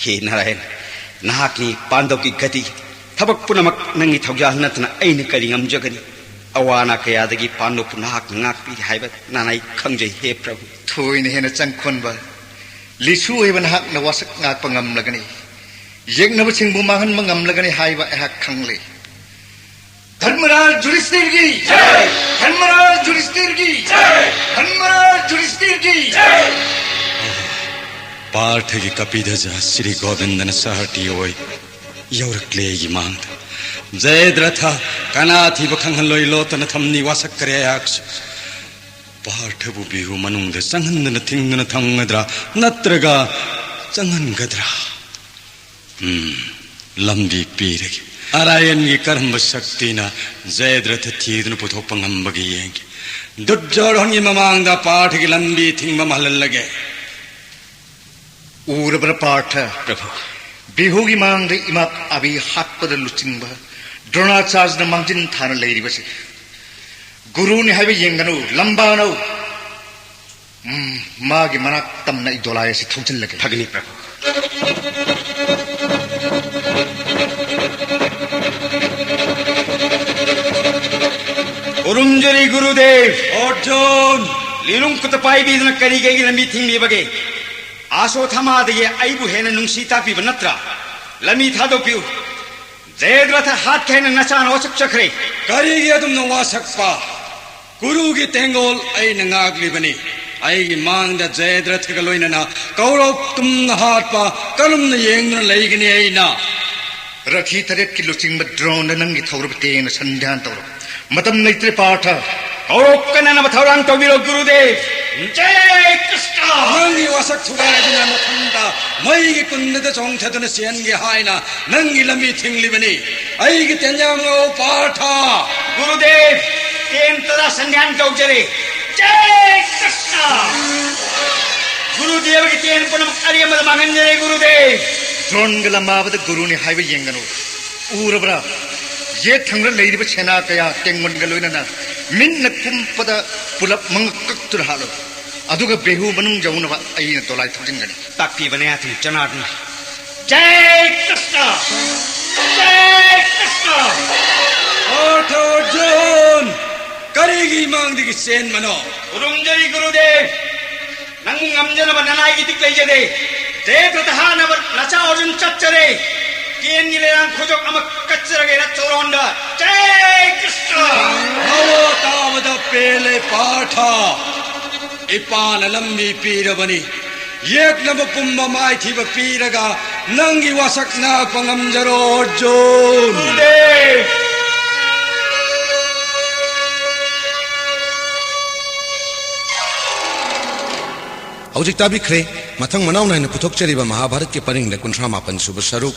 ꯍꯦ ꯅꯥꯔꯥꯌꯟ, ꯅꯍꯥꯛꯅꯤ ꯄꯥꯟꯗꯕꯒꯤ ꯒꯇꯤ꯫ ꯊꯕꯛ ꯄꯨꯝꯅꯃꯛ ꯅꯪꯒꯤ ꯊꯧꯖꯥꯜ ꯅꯠꯇꯅ ꯑꯩꯅ ꯀꯔꯤ ꯉꯝꯖꯒꯅꯤ? ꯑꯋꯥ ꯑꯅꯥ ꯀꯌꯥꯗꯒꯤ ꯄꯥꯟꯗꯕꯄꯨ ꯅꯍꯥꯛꯅ ꯉꯥꯛꯄꯤꯔꯤ ꯍꯥꯏꯕ ꯅꯅꯥꯏ ꯈꯪꯖꯩ, ꯍꯦ ꯄ꯭ꯔꯚꯨ꯫ ꯊꯣꯏꯅ ꯍꯦꯟꯅ ꯆꯪꯈꯣꯟꯕ ꯂꯤꯁꯨ ꯑꯣꯏꯕ ꯅꯍꯥꯛꯅ ꯋꯥꯁꯛ ꯉꯥꯛꯄ ꯉꯝꯂꯒꯅꯤ, ꯌꯦꯛꯅꯕꯁꯤꯡꯕꯨ ꯃꯥꯡꯍꯟꯕ ꯉꯝꯂꯒꯅꯤ ꯍꯥꯏꯕ ꯑꯩꯍꯥꯛ ꯈꯪꯂꯦ꯫ ꯙꯔꯃꯔꯥꯖ ꯖꯨꯔꯤꯁꯇꯤꯔꯒꯤ ꯖꯥꯏ! ꯙꯔꯃꯔꯥꯖ ꯖꯨꯔꯤꯁꯇꯤꯔꯒꯤ ꯖꯥꯏ! ꯙꯔꯃꯔꯥꯖ ꯖꯨꯔꯤꯁꯇꯤꯔꯒꯤ ꯖꯥꯏ! ꯄꯥꯔꯊꯒꯤ ꯀꯄꯤꯙꯖ ꯁ꯭ꯔꯤ ꯒꯣꯕꯤꯟꯗꯅ ꯁꯍꯔꯇꯤ ꯑꯣꯏ ꯌꯧꯔꯛꯂꯦ ꯑꯩꯒꯤ ꯃꯥꯡꯗ꯫ ꯖꯌꯗ꯭ꯔꯊ ꯀꯅꯥ ꯊꯤꯕ ꯈꯪꯍꯜꯂꯣꯏ ꯂꯣꯠꯇꯅ ꯊꯝꯅꯤ ꯋꯥꯁꯛꯈ꯭ꯔꯦ ꯑꯩꯍꯥꯛꯁꯨ꯫ ꯄꯥꯔꯊꯕꯨ ꯕꯤꯍꯨ ꯃꯅꯨꯡꯗ ꯆꯪꯍꯟꯗꯅ ꯊꯤꯡꯗꯨꯅ ꯊꯝꯒꯗ꯭ꯔꯥ, ꯅꯠꯇ꯭ꯔꯒ ꯆꯪꯍꯟꯒꯗ꯭ꯔꯥ? ꯎꯝ, ꯂꯝꯕꯤ ꯄꯤꯔꯒꯦ꯫ ꯅꯥꯔꯥꯌꯟꯒꯤ ꯀꯔꯝꯕ ꯁꯛꯇꯤꯅ ꯖꯌꯗ꯭ꯔꯊ ꯊꯤꯗꯨꯅ ꯄꯨꯊꯣꯛꯄ ꯉꯝꯕꯒꯦ ꯌꯦꯡꯒꯦ꯫ ꯗꯨꯔꯖꯣꯙꯟꯒꯤ ꯃꯃꯥꯡꯗ ꯄꯥꯔꯊꯒꯤ ꯂꯝꯕꯤ ꯊꯤꯡꯕ ꯃꯥꯜꯍꯜꯂꯒꯦ꯫ ꯎꯔꯕ꯭ꯔꯥ ꯄꯥꯔꯊ? ꯄ꯭ꯔꯚꯨ꯫ ꯕꯤꯍꯨꯒꯤ ꯃꯥꯡꯗ ꯏꯃꯥ ꯑꯕꯤ ꯍꯥꯠꯄꯗ ꯂꯨꯆꯤꯡꯕ ꯗ꯭ꯔꯣꯅꯥꯆꯥꯔꯖꯅ ꯃꯥꯡꯖꯤꯟ ꯊꯥꯅ ꯂꯩꯔꯤꯕꯁꯤ ꯒꯨꯔꯨꯅꯤ ꯍꯥꯏꯕ ꯌꯦꯡꯒꯅꯨ, ꯂꯝꯕꯥꯅꯧ꯫ ꯎꯝ, ꯃꯥꯒꯤ ꯃꯅꯥꯛ ꯇꯝꯅ ꯑꯩ ꯗꯣꯂꯥꯏ ꯑꯁꯤ ꯊꯧꯖꯤꯜꯂꯒꯦ꯫ ꯐꯒꯅꯤ, ꯄ꯭ꯔꯚꯨ꯫ ꯈꯨꯔꯨꯝꯖꯔꯤ, ꯒꯨꯔꯨꯗꯦꯕ꯫ ꯑꯔꯖꯨꯟ! ꯂꯤꯂꯨꯡ ꯈꯨꯠꯇ ꯄꯥꯏꯕꯤꯗꯨꯅ ꯀꯔꯤꯒꯤ ꯑꯩꯒꯤ ꯂꯝꯕꯤ ꯊꯤꯡꯂꯤꯕꯒꯦ? ꯑꯁꯣꯊꯥꯃꯥꯗꯒꯤ ꯑꯩꯕꯨ ꯍꯦꯟꯅ ꯅꯨꯡꯁꯤ ꯇꯥꯛꯄꯤꯕ ꯅꯠꯇ꯭ꯔꯥ? ꯂꯝꯕꯤ ꯊꯥꯗꯣꯛꯄꯤꯌꯨ꯫ ꯖꯌꯗ꯭ꯔꯊ ꯍꯥꯠꯀꯦ ꯍꯥꯏꯅ ꯅꯆꯥꯅ ꯋꯥꯁꯛꯆꯈ꯭ꯔꯦ꯫ ꯀꯔꯤꯒꯤ ꯑꯗꯨꯝꯅ ꯋꯥꯁꯛꯄ? ꯀꯨꯔꯨꯒꯤ ꯇꯦꯡꯒꯣꯜ ꯑꯩꯅ ꯉꯥꯛꯂꯤꯕꯅꯤ꯫ ꯑꯩꯒꯤ ꯃꯥꯡꯗ ꯖꯌꯗ꯭ꯔꯊꯒ ꯂꯣꯏꯅꯅ ꯀꯧꯔꯧ ꯇꯨꯝꯅ ꯍꯥꯠꯄ ꯀꯔꯝꯅ ꯌꯦꯡꯗꯨꯅ ꯂꯩꯒꯅꯤ ꯑꯩꯅ? ꯔꯊꯤ ꯇꯔꯦꯠꯀꯤ ꯂꯨꯆꯤꯡꯕ ꯗ꯭ꯔꯣꯟꯗ ꯅꯪꯒꯤ ꯊꯧꯔꯕ ꯇꯦꯡꯅ ꯁꯟꯙ꯭ꯌꯥꯟ ꯇꯧꯔꯣ꯫ ꯃꯇꯝ ꯂꯩꯇ꯭ꯔꯦ ꯄꯥꯔꯊ꯫ ꯀꯧꯔꯧ ꯀꯟꯅꯅꯕ ꯊꯧꯔꯥꯡ ꯇꯧꯕꯤꯔꯣ ꯒꯨꯔꯨꯗꯦꯕ꯫ ꯖꯌ ꯀ꯭ꯔꯤꯁꯅ! ꯅꯪꯒꯤ ꯋꯥꯁꯛ ꯊꯨꯒꯥꯏꯗꯨꯅ ꯃꯊꯟꯇ ꯃꯩꯒꯤ ꯀꯨꯟꯗꯗ ꯆꯣꯡꯊꯗꯨꯅ ꯆꯦꯟꯒꯦ ꯍꯥꯏꯅ ꯅꯪꯒꯤ ꯂꯝꯕꯤ ꯊꯤꯡꯂꯤꯕꯅꯤ꯫ ꯑꯩꯒꯤ ꯇꯦꯟꯌꯥꯝꯉꯧ ꯄꯥꯔꯊ! ꯒꯨꯔꯨꯗꯦꯕ, ꯇꯦꯟ ꯇꯔꯥ ꯁꯟꯙ꯭ꯌꯥꯟ ꯇꯧꯖꯔꯦ꯫ ꯖꯌ ꯀ꯭ꯔꯤꯁꯅ! ꯒꯨꯔꯨꯗꯦꯕꯒꯤ ꯇꯦꯟ ꯄꯨꯝꯅꯃꯛ ꯑꯔꯦꯝꯕꯗ ꯃꯥꯡꯍꯟꯖꯔꯦ ꯒꯨꯔꯨꯗꯦꯕ꯫ ꯗ꯭ꯔꯣꯟꯒ ꯂꯝꯕꯥꯕꯗ ꯒꯨꯔꯨꯅꯤ ꯍꯥꯏꯕ ꯌꯦꯡꯒꯅꯨ꯫ ꯎꯔꯕ꯭ꯔꯥ? ꯌꯦꯠ ꯊꯪꯕꯗ ꯂꯩꯔꯤꯕ ꯁꯦꯅꯥ ꯀꯌꯥ ꯇꯦꯡꯒꯣꯟꯒ ꯂꯣꯏꯅꯅ ꯃꯤꯠꯅ ꯀꯨꯝꯄꯗ ꯄꯨꯂꯞ ꯃꯉꯛ ꯀꯛꯇꯨꯅ ꯍꯥꯠꯂꯨ꯫ ꯑꯗꯨꯒ ꯕꯦꯍꯨ ꯃꯅꯨꯡ ꯌꯧꯅꯕ ꯑꯩꯅ ꯗꯣꯂꯥꯏ ꯊꯧꯖꯤꯟꯒꯅꯤ꯫ ꯇꯥꯛꯄꯤꯕꯅꯦ ꯑꯗꯨꯝ ꯆꯅꯥꯗꯨꯅ꯫ ꯖꯌ ꯀ꯭ꯔꯤꯁꯅ! ꯖꯌ ꯀ꯭ꯔꯤꯁꯅ! ꯑꯔꯊ ꯑꯔꯖꯨꯟ! ꯀꯔꯤꯒꯤ ꯏꯃꯥꯡꯗꯒꯤ ꯆꯦꯟꯕꯅꯣ? ꯈꯨꯔꯨꯝꯖꯔꯤ ꯒꯨꯔꯨꯗꯦꯕ꯫ ꯅꯪꯕꯨ ꯉꯝꯖꯅꯕ ꯅꯅꯥꯏꯒꯤ ꯏꯇꯤꯛ ꯂꯩꯖꯗꯦ꯫ ꯖꯌꯗ꯭ꯔꯊ ꯍꯥꯠꯅꯕ ꯅꯆꯥ ꯑꯔꯖꯨꯟ ꯆꯠꯆꯔꯦ꯫ ꯀꯦꯟꯒꯤ ꯂꯩꯔꯥꯡ ꯈꯨꯖꯣꯞ ꯑꯃ ꯀꯠꯆꯔꯒꯦ ꯔꯠꯆꯣꯔꯣꯟꯗ꯫ ꯖꯌ ꯀ꯭ꯔꯤꯁꯅ! ꯅꯋꯥ ꯇꯥꯕꯗ ꯄꯦꯜꯂꯦ ꯄꯥꯔꯊ꯫ ꯏꯄꯥꯅ ꯂꯝꯕꯤ ꯄꯤꯔꯕꯅꯤ꯫ ꯌꯦꯛꯅꯕ ꯄꯨꯝꯕ ꯃꯥꯏꯊꯤꯕ ꯄꯤꯔꯒ ꯅꯪꯒꯤ ꯋꯥꯁꯛ ꯉꯥꯛꯄ ꯉꯝꯖꯔꯣ ꯑꯔꯖꯨꯟ꯫ ꯒꯨꯔꯨꯗꯦꯕ! ꯍꯧꯖꯤꯛ ꯇꯥꯕꯤꯈ꯭ꯔꯦ ꯃꯊꯪ ꯃꯅꯥꯎ ꯅꯥꯏꯅ ꯄꯨꯊꯣꯛꯆꯔꯤꯕ ꯃꯍꯥꯚꯥꯔꯠꯀꯤ ꯄꯔꯤꯡꯗ ꯀꯨꯟꯊ꯭ꯔꯥ ꯃꯥꯄꯟ ꯁꯨꯕ ꯁꯔꯨꯛ꯫